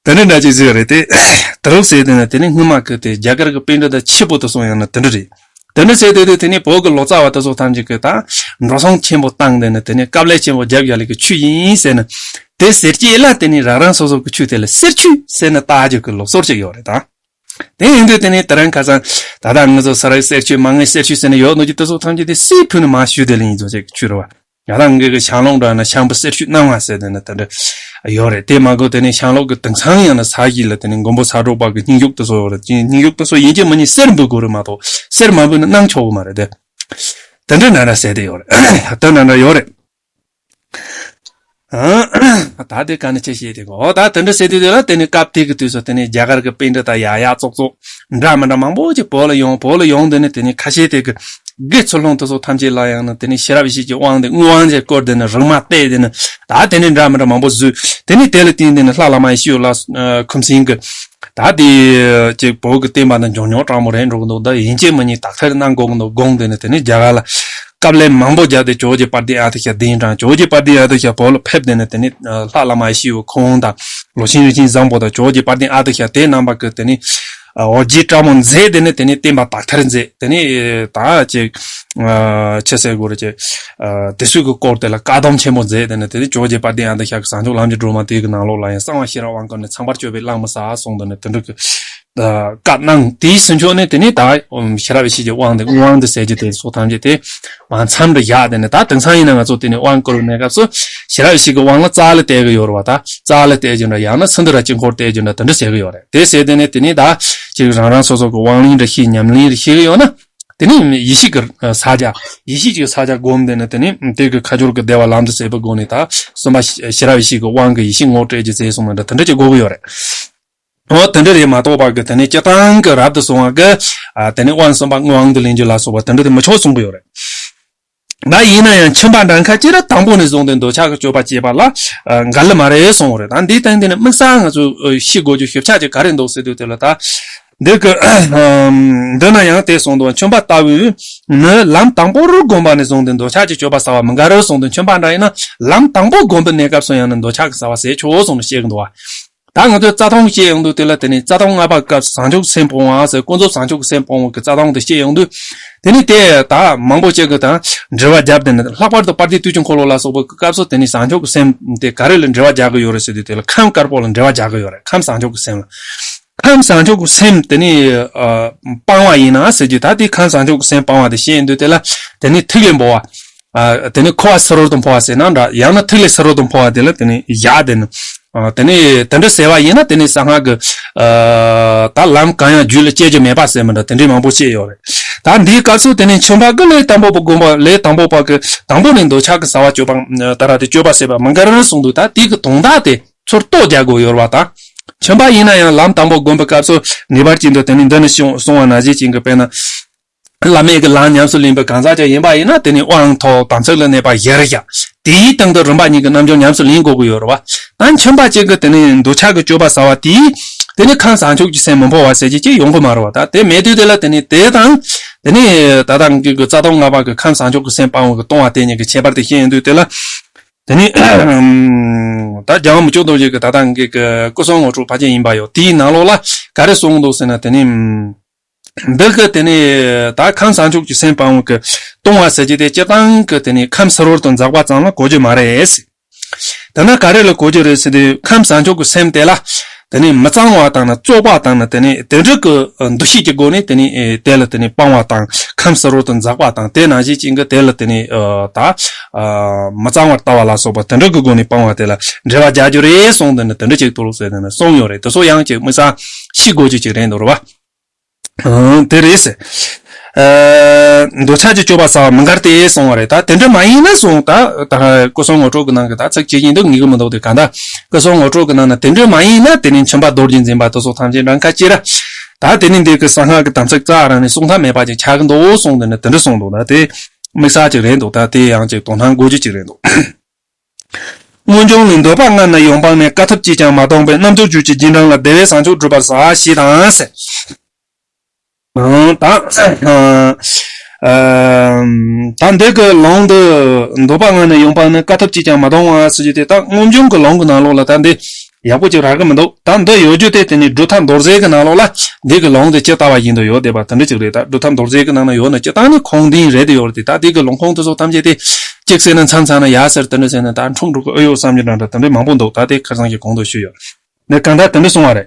དེ་འདྲ་འདྲ་ཅིག་ཟེར་རེད་དེ། དེ་རུག་ཟེར་དེ་ན་དེ་ནི་སྔོན་མ་གི་དེ་རྒྱ་གར་གི་པཎྜི་ཏ་ཆེ་པོ་དེ་སོང་ཡང་ན་དེ་འདྲ་རེད། དེ་འདྲ་ཟེར་དེ་དེ་དེ་ནི་བོད་གི་ལོ་ཙཱ་བ་དེ་ཚོ་ཐམས་ཅད་གི་ད་འགྲོ་སོང་ཆེན་པོ་བཏང་དེ་ནི་དེ་ནི་དཀའ་ལས་ཆེན་པོ་རྒྱབ་ཡ་ལེ་གི་ཆུ་ཡིན་ཟེར་ན། དེ་ཟེར་གྱི་ལ་དེ་ནི་རང་རང་སོ་སོ་གི་ཆུ་དེ་ལ་གསེར་ཆུ་ཟེར་ན་བཏགས་རྒྱུ་གི་ལུགས་སྲོལ་ཅིག་ཡོད་རེད་ད། དེ་ཡིན་དུས་དེ་ནི་དེ་རིང་ཁ་སང་ད་ལྟ་ང་ཚོ་ས་རའི་གསེར་ཆུ་མ་ངའི་གསེར་ཆུ་ཟེར་ནས་ཡོད་ནོ་ཀྱི་དེ་ཚོ་ཐམས་ཅད་དེ་སྲིད་ཕུལ་ནས་མ་ཞུས་དེ་ལ་ཡིན་ཚོ་ཅིག་ཆུ་རེད་བ། ཡང་ན་ངེད་ཀྱི་ཤང་ལོག་འདྲ་ན་ཤང་བུ་གསེར་ཞུ་སྣང་བ་ཟེར་དེ་ནི་དེ་འདྲ་ཡོད་རེད། དེ་མ་གོ་དེ་ནི་ཤང་ལོག་གི་དེང་སང་ཡང་ན་ས་གཞི་ལ་དེ་ནི་མགོན་པོ་ཚ་དྲོ་པ་གི་སྙིང་ཡུག་དེ་ཚོ་ཡོད་རེད། སྙིང་ཡུག་དེ་ཚོ་ཡིན་གཅིག་མིན་གཉིས་གསེར་འབུལ་དགོས་རེད་མ་གཏོགས་གསེར་མ་འབུལ་ན་གནང་ཆོག་གི་མ་རེད་དེ། དེ་འདྲ་ན་འདྲ་ཟེར་དེ་ཡོད་རེད། དེ་ན་འདྲ་ཡོད་རེད། ད་དེ་ག་ནས་ཆེ་བཤད་དེ་གོ། ཨོ་ད་དེ་འདྲ་ཟེར་དུས་དེ་ལ་དེ་ནི་སྐབས་དེ་གི་དུས་སུ་དེ་ནི་རྒྱ་གར་གི་པཎྜི་ཏ་ཡ་ཡ་ཙོག་ཙོག་འདྲ་མི་འདྲ་མང་པོ་ཅིག་བོད་ལ་ཡོང་། བོད་ལ་ཡོང་དེ་ནི་དེ་ནི་ཁ་ཤས་དེ་གི་དགེ་ཚུལ་སློང་དེ་ཚོ་ཐམས་ཅད་ལ་ཡང་ནི་དེ་ནི་ཤེས་རབ་ཡེ་ཤེས་ཀྱི་དབང་དེ་མངོན་དབང་ཅིག་བསྐུར་དེ་ནི་རིག་མ་གཏད་དེ་ནི་ད་དེ་ནི་འདྲ་མི་འདྲ་མང་པོ་བཟོས། དེ་ནི་དེ་ལ་བརྟེན་དེ་ནི་ལྷ་བླ་མ་ཡེ་ཤེས་ལ་ཁུམ་སེང་གི་ད་དེ་ཅིག་བོད་ཀྱི་བསྟན་པ་འདི་འབྱུང་འབྱུང་དྲང་མོ་རེད་འགྲོ་གི་འདུག་ད་ཡིན་གཅིག་མིན་གཉིས་དག་ཐེར་གནང་དགོས་ཀྱི་འདུག་དགོངས་དེ་ནི་དེ་ནི་རྒྱ་གར་ལ་དཀའ་ལས་མང་པོ་བརྒྱབ་སྟེ་ཇོ་བོ་རྗེ་དཔལ་ལྡན་ཨ་ཏི་ཤ་གདན་དྲངས། ཇོ་བོ་རྗེ་དཔལ་ལྡན་ཨ་ཏི་ཤ་བོད་ལ་ཕེབས་དེ་ནས་དེ་ནས་ལྷ་བླ་མ་ཡེ་ཤེས་ཁོང་དང་ལོ་ཆེན་རིན་ཆེན་བཟང་པོ་དང་ཇོ་བོ་རྗེ་དཔལ་ལྡན་ཨ་ཏི་ཤ་དེ་རྣམ་པ་གི་དེ་ནས་འོ་བརྒྱུད་དྲག་མོ་མཛད་དེ་ནས་དེ་ནས་བསྟན་པ་དག་ཐེར་མཛད། དེ་ནས་ད་ཅིག་ཆེ་སེ་གོ་རེ་ཅིག་དེ་ཚོའི་གི་སྐོར་དེ་ལ་བཀའ་སྡོམ་ཆེན་པོ་མཛད། དེ་ནས་དེ་ནས་ཇོ་བོ་རྗེ་དཔལ་ལྡན་ཨ་ཏི་ཤ་གི་བྱང་ཆུབ་ལམ་གྱི་སྒྲོན་མ་དེ་གི་ནང་ལོགས་ལ་ཡང་གསང་བ་ཤེས་རབ་དབང་བསྐུར་ནས་ཚངས་པར་སྤྱོད་པའི་གླེང་མོལ་ཟེར་གསུངས། དེ་ནས་དེ་འདྲ་གི་བཀའ་གནང་། དེའི་ཚུན་ཆོད་ནས་དེ་ནས་ད་ཤེས་རབ་ཡེ་ཤེས་ཀྱི་དབང་དེ་དབང་དུ་ཟེར་རྒྱུ་དེ་སོགས་ཐམས་ཅད་དེ་མ་མཚམས་དུ་བཞག་དེ་ནས་ད་དེང་སང་ཡིན་ན་ང་ཚོ་དེ་ནས་དབང་བསྐུར་བའི་གནས་སྐབས་སུ་ཤེས་རབ་ཡེ་ཤེས་ཀྱི་དབང་ལ་རྩ་ལ་གཏད་གི་ཡོད་རེད་བ། ད་རྩ་ལ་གཏད་རྒྱུ་འདྲ་ཡང་ན་ཚུར་འདུ་ར་དཀྱིལ་འཁོར་གཏད་རྒྱུ་འདྲ་དེ་འདྲ་ཟེར་གི་ཡོད་རེད། དེ་ཟེར་དེ་ནས་དེ་ནས་ད་ཅིག་རང་རང་སོ་སོ་གི་དབང་ལན་འདྲ་ཤེས་ཉམས་ལེན་འདྲ་ཤེས་གི་ཡོད་ན་དེ་ནས་ཡེ་ཤེས་ཀྱི་ས་ཆ་ཡེ་ཤེས་ཀྱི་ས་ཆ་བསྒོམ་དེ་ནས་དེ་ནས་དེ་གི་ཁ་སྦྱོར་གྱི་བདེ་བ་ལམ་དུ་ཟེར་བའི་སྒོ་ནས་ད་གསུམ་པ་ཤེས་རབ་ཡེ་ཤེས་ཀྱི་དབང་གི་ཡེ་ཤེས་ངོ་སྤྲད་རྒྱུ་ཟེར་གསུངས་ན་འདྲ་དེ་འདྲ་ཅིག་དགོས་གི་ཡོད་རེད། འོ་དེ་འདྲ་རེད་མ་གཏོགས་པ་གི་དེ་ནས་སྤྱིར་བཏང་གི་རབ་ཏུ་བྱུང་བ་གི་ཨ་དེ་ནས་དབང་གསུམ་པ་དབང་དུ་ལེན་རྒྱུ་ལ་སོགས་པ་དེ་འདྲ་དེ་མི་ཆོག་གསུང་གི་ཡོད་རེད། ད་ཡིན་ན་ཡང་ཁྱིམ་པ་འདྲ་ཁ་ཅིག་ར་དང་པོ་ནས་བཟུང་སྟེ་འདོད་ཆགས་ཀྱི་སྤྱོད་པ་སྐྱེས་པ་ལ་ཨ་འགལ་ལེ་མ་རེད་གསུང་བ་རེད། ད་འདིའི་སྟེང་དེ་ནས་དམིགས་བསལ་ང་ཚོས་ཤེས་དགོས་རྒྱུ་ཞིབ་ཆ་ཅིག་ག་རེ་འདུག་ཟེར་དུས་དེ་ལ་ད་འདི་གི་འདི་ན་ཡང་དེ་གསུངས་འདུག་ཁྱིམ་པ་ལྟ་བུས་ནི་ལམ་དང་པོར་བསྒོམས་པ་ནས་བཟུང་སྟེ་འདོད་ཆགས་ཀྱི་སྤྱོད་པ་ཟ་བ་མི་འགལ་རེད་གསུངས་འདུག་ཁྱིམ་པ་འདྲ་ཡིན་ན་ལམ་དང་པོ་བསྒོམས་པའི་གནས་སྐབས་སུ་ཡང་ནི་འདོད་ཆགས་ཀྱི་ཟ་བ་ཟས་ཆོག་གསུངས་ནས་བཤད་གི་འདུག་བ། ད་ང་ཚོས་རྩ་ལྟུང་བཤད་ཡོང་དུས་དེ་ལ་དེ་ནས་རྩ་ལྟུང་ལྔ་པ་སྐབས་སུ་བྱང་ཆུབ་སེམས་སྤོང་བ་ཟེར། ཀུན་རྫོབ་བྱང་ཆུབ་སེམས་སྤོང་བ་གི་རྩ་ལྟུང་དེ་བཤད་ཡོང་དུས། དེ་ནས་དེ་ད་མང་པོ་ཅིག་གི་དང་འགྲེལ་བ་བརྒྱབ་དེ་ནས་ལྷག་པར་དུ་དཔལ་ལྡན་དུས་ཀྱི་འཁོར་ལོ་ལ་སོགས་པའི་སྐབས་སུ་དེ་ནས་བྱང་ཆུབ་ཀྱི་སེམས་དེ་ག་རེ་ལ་འགྲེལ་བ་རྒྱག་གི་ཡོད་རེད་ཟེར་དུས་དེ་ལ་ཁམས་དཀར་པོ་ལ་འགྲེལ་བ་རྒྱག་གི་ཡོད་རེད། ཁམས་བྱང་ཆུབ་ཀྱི་སེམས་ལ། ཁམས་བྱང་ཆུབ་ཀྱི་སེམས་དེ་ནས་ཨ་སྤང་བ་ཡིན་ན་ཟེར་རྒྱུ་ད་དེ་ཁམས་བྱང་ཆུབ་ཀྱི་སེམས་སྤང་བ་དེ་བཤད་ཡོང་དུས་དེ་ལ་དེ་ནས་ཐིག་ལེ་འབུལ་བ། ཨ་དེ་ནས་འཁོར་བ་ཚུ་རོལ་དུ་འཕོ་བ་ཟེར་ན་འདྲ། ཡང་ན་ཐིག་ལེ་ཚུ་རོལ་དུ་འཕོ་བ་དེ་ལ་དེ་ནས་བཞག་དེ་ནི། ཨ་དེ་ནས་དེ་འདྲ་ཟེར་བ་ཡིན་ན་དེ་ནས་གསང་སྔགས་ཀྱི་ཨ་ད་ལམ་གང་ཡང་རྒྱུད་ལ་སྐྱེ་རྒྱུ་མེད་པ་ཟེར་མི་འདྲ་དེ་འདྲའི་མང་པོ་བཤད་ཡོད་རེད། ད་འདིའི་སྐབས་སུ་དེ་ནས་ཁྱིམ་པ་གི་ལས་དང་པོ་པོ་བསྒོམ་པ་ལས་དང་པོ་པ་གི་དང་པོ་ནས་འདོད་ཆགས་ཀྱི་ཟ་བ་སྤྱོད་པ་ད་ར་དེ་སྤྱོད་པ་ཟེར་བ་མི་འགལ་རེད་གསུངས་འདུག་ད་དེ་གི་དོན་དག་དེ་ཚུར་རྟོགས་རྒྱག་དགོས་ཡོད་རེད་བ། ད་ཁྱིམ་པ་ཡིན་ན་ཡང་ལམ་དང་པོ་བསྒོམ་པའི་སྐབས་སུ་ངེས་པར་ཅན་དུ་དེ་ནས་འདི་ནས་གསུངས་གསུངས་པ་ནང་བཞིན་ཅན་གྱི་དཔེར་ན། བླ་མེད་ཀྱི་ལམ་ཉམས་སུ་ལེན་པའི་གང་ཟག་ཅིག་ཡིན་པ་ཡིན་ན་དེ་ནི་དབང་ཐོབ་དམ་ཚིག་ལ་གནས་པ་བཞི་རེ་བཞག་དེའི་སྟེང་དུ་རིམ་པ་གཉིས་ཀྱི་རྣལ་འབྱོར་ཉམས་སུ་ལེན་དགོས་ཀྱི་ཡོད་རེད་བ། ད་ཁྱིམ་པ་གཅིག་གིས་དེ་ནི་འདོད་ཆགས་ཀྱི་སྤྱོད་པ་ཟ་བ་དེས་དེ་ནི་ཁམས་བྱང་ཆུབ་ཀྱི་སེམས་མི་འཕོ་བ་ཟེར་རྒྱུ་ཅིག་ཡོང་གི་མ་རེད་བ། ད་དེ་མེད་དུས་དེ་ལ་དེ་ནི་དེ་དང་དེ་ནི་ད་ལྟ་གི་གི་རྩ་ལྟུང་ལྔ་པ་གི་ཁམས་བྱང་ཆུབ་ཀྱི་སེམས་སྤང་བ་གི་ལྟུང་བ་དེ་གཉིས་ཀྱི་ཁྱད་པར་དེ་ཤེས་ཡོང་དུས་དེ་ལ་དེ་ནི་ད་རྒྱལ་བ་མི་བསྐྱོད་རྡོ་རྗེ་གི་ད་ལྟ་གི་གི་སྐུ་གསུང་ངོ་སྤྲོད་ཕལ་ཆེར་ཡིན་པ་ཡོད། དེའི་ནང་ལོགས་ལ་ག་རེ་གསུངས་འདུག་ཟེར་ན་དེ་ནི། འདི་གི་དེ་ནས་ད་ཁམས་བྱང་ཆུབ་ཀྱི་སེམས་སྤང་བ་གི་ལྟུང་བ་ཟེར་གྱི་དེ་སྤྱིར་བཏང་གི་དེ་ནས་ཁམས་ཚུ་རོལ་དུ་འཛག་པ་ཙམ་ལ་གོ་རྒྱུ་མ་རེད། དེ་ན་ག་རེ་ལ་གོ་རྒྱུ་རེད་ཟེར་དུས་ཁམས་བྱང་ཆུབ་ཀྱི་སེམས་དེ་ལ་དེ་ནས་མི་གཙང་བ་དང་ན་བཙོག་པ་དང་ན་དེ་ནས་དེ་འདྲ་གི་འདུ་ཤེས་ཀྱི་སྒོ་ནས་དེ་ནས་དེ་ལ་དེ་ནས་སྤང་བ་དང་ཁམས་ཚུ་རོལ་དུ་འཛག་པ་དང་དེ་ནང་བཞིན་ཅན་གྱི་དེ་ལ་དེ་ནས་ད་མི་གཙང་བར་ལྟ་བ་ལ་སོགས་པ་དེ་འདྲ་གི་སྒོ་ནས་སྤང་བ་དེ་ལ་འགྲེལ་བ་རྒྱག་རྒྱུ་རེད་གསུངས། དེ་ནས་དེ་འདྲ་ཅིག་ཏུ་ཟེར་ནས་གསུངས་ཡོད་རེད། དེ་ཚོ་ཡང་ཅིག་དམིགས་བསལ་ཤེས་དགོས་རྒྱུ་ཅིག་རེད་འདུག་རེད་བ། ཨང་། དེ་རེད་ཟེར། ཨ། འདོད་ཆགས་ཀྱི་སྤྱོད་པ་ཟ་བ་མི་འགལ་ཏེ་གསུངས་པ་རེད། ད་དེ་འདྲ་མ་ཡིན་ན་གསུངས། ད་ད་སྐུ་གསུང་ངོ་སྤྲོད་ཀྱི་ནང་གི་ད་ཚིག་ཇི་བཞིན་དུ་ངེས་ཀྱི་མི་འདུག་དེ་ག་ད་སྐུ་གསུང་ངོ་སྤྲོད་ཀྱི་ནང་ན་དེ་འདྲ་མ་ཡིན་ན་དེ་ནི་ཁྱིམ་པ་རྡོ་རྗེ་འཛིན་པ་དེ་ཚོ་ཐམས་ཅད་འདྲ་ཁ་ཅི་ར། ད་དེ་ནི་འདི་གི་གསང་སྔགས་ཀྱི་དམ་ཚིག་རྩ་རང་ནས་གསུང་ཐབས་མེད་པ་ཅིག་ཆགས་ཀྱི་འདུག་གསུངས། དེ་ནི་དེ་འདྲ་གསུངས་འདུག་ད་དེ་དམིགས་བསལ་ཅིག་རེད་འདུག་ད་དེ་ཡང་ཅིག་དོ་སྣང་དགོས་རྒྱུ་ཅིག་རེད་འདུག་སྔོན་བྱུང་ལས་འདོད་པ་ལྔ་ནི་ཡོངས་སྤངས་ནས། དཀའ་ཐུབ་ཅིས་ཀྱང་མ་སྟོངས་པས། རྣམ་ཅོ་རྒྱུད་ཀྱི་རྗེས་འབྲང་ལ། བདེ་བས་བྱང་ཆུབ་སྒྲུབ་པར་བྱ། ཞེས་དང་ཟེར། ཨང་། ད་ཨ་ད་འདི་གི་ལུང་འདི་འདོད་པ་ལྔ་ནི་ཡོངས་སྤངས་ནས། དཀའ་ཐུབ་ཅིས་ཀྱང་མ་སྟོངས་པ་ཟེར་རྒྱུ་དེ་ད་སྔོན་བྱུང་གི་ལུང་གི་ནང་ལོགས་ལ་ད་འདི་ཡག་པོ་ཅིག་རག་གི་མི་འདུག་ད་འདི་ཡོད་རྒྱུ་དེ་དེ་ནི་སྒྲུབ་ཐབས་མདོ་རྩ་གི་ནང་ལོགས་ལ་འདི་གི་ལུང་འདི་ཇི་ལྟ་བ་བཞིན་དུ་ཡོད་བསྡད་པ་དེ་འདྲ་ཅིག་རེད། ད་སྒྲུབ་ཐབས་མདོ་རྩ་གི་ནང་ན་ཡོད་ན་སྤྱིར་བཏང་ནི་ཁུངས་ལྡན་རེད་དེ་ཡོད་རེད་དེ། ད་འདི་གི་ལུང་ཁུངས་དེ་ཚོ་ཐམས་ཅད་དེ་གཅིག་བསྲེས་ན་མཚམས་མཚམས་ན་ཡ་ཟེར་དེ་འདྲ་བྱས་ན་ད་འཁྲུག་འགྲོ་གི་ཨེ་ཡོད་བསམ་རྒྱུ་འདྲ་འདྲ་དེ་འདྲ་མང་པོ་འདུག་ད་དེ་ཁ་སང་གི་གོང་དུ་ཞུས་ཡོད། ནས་གང་ལྟར་དེ་འདྲ་གསུངས་པ་རེད།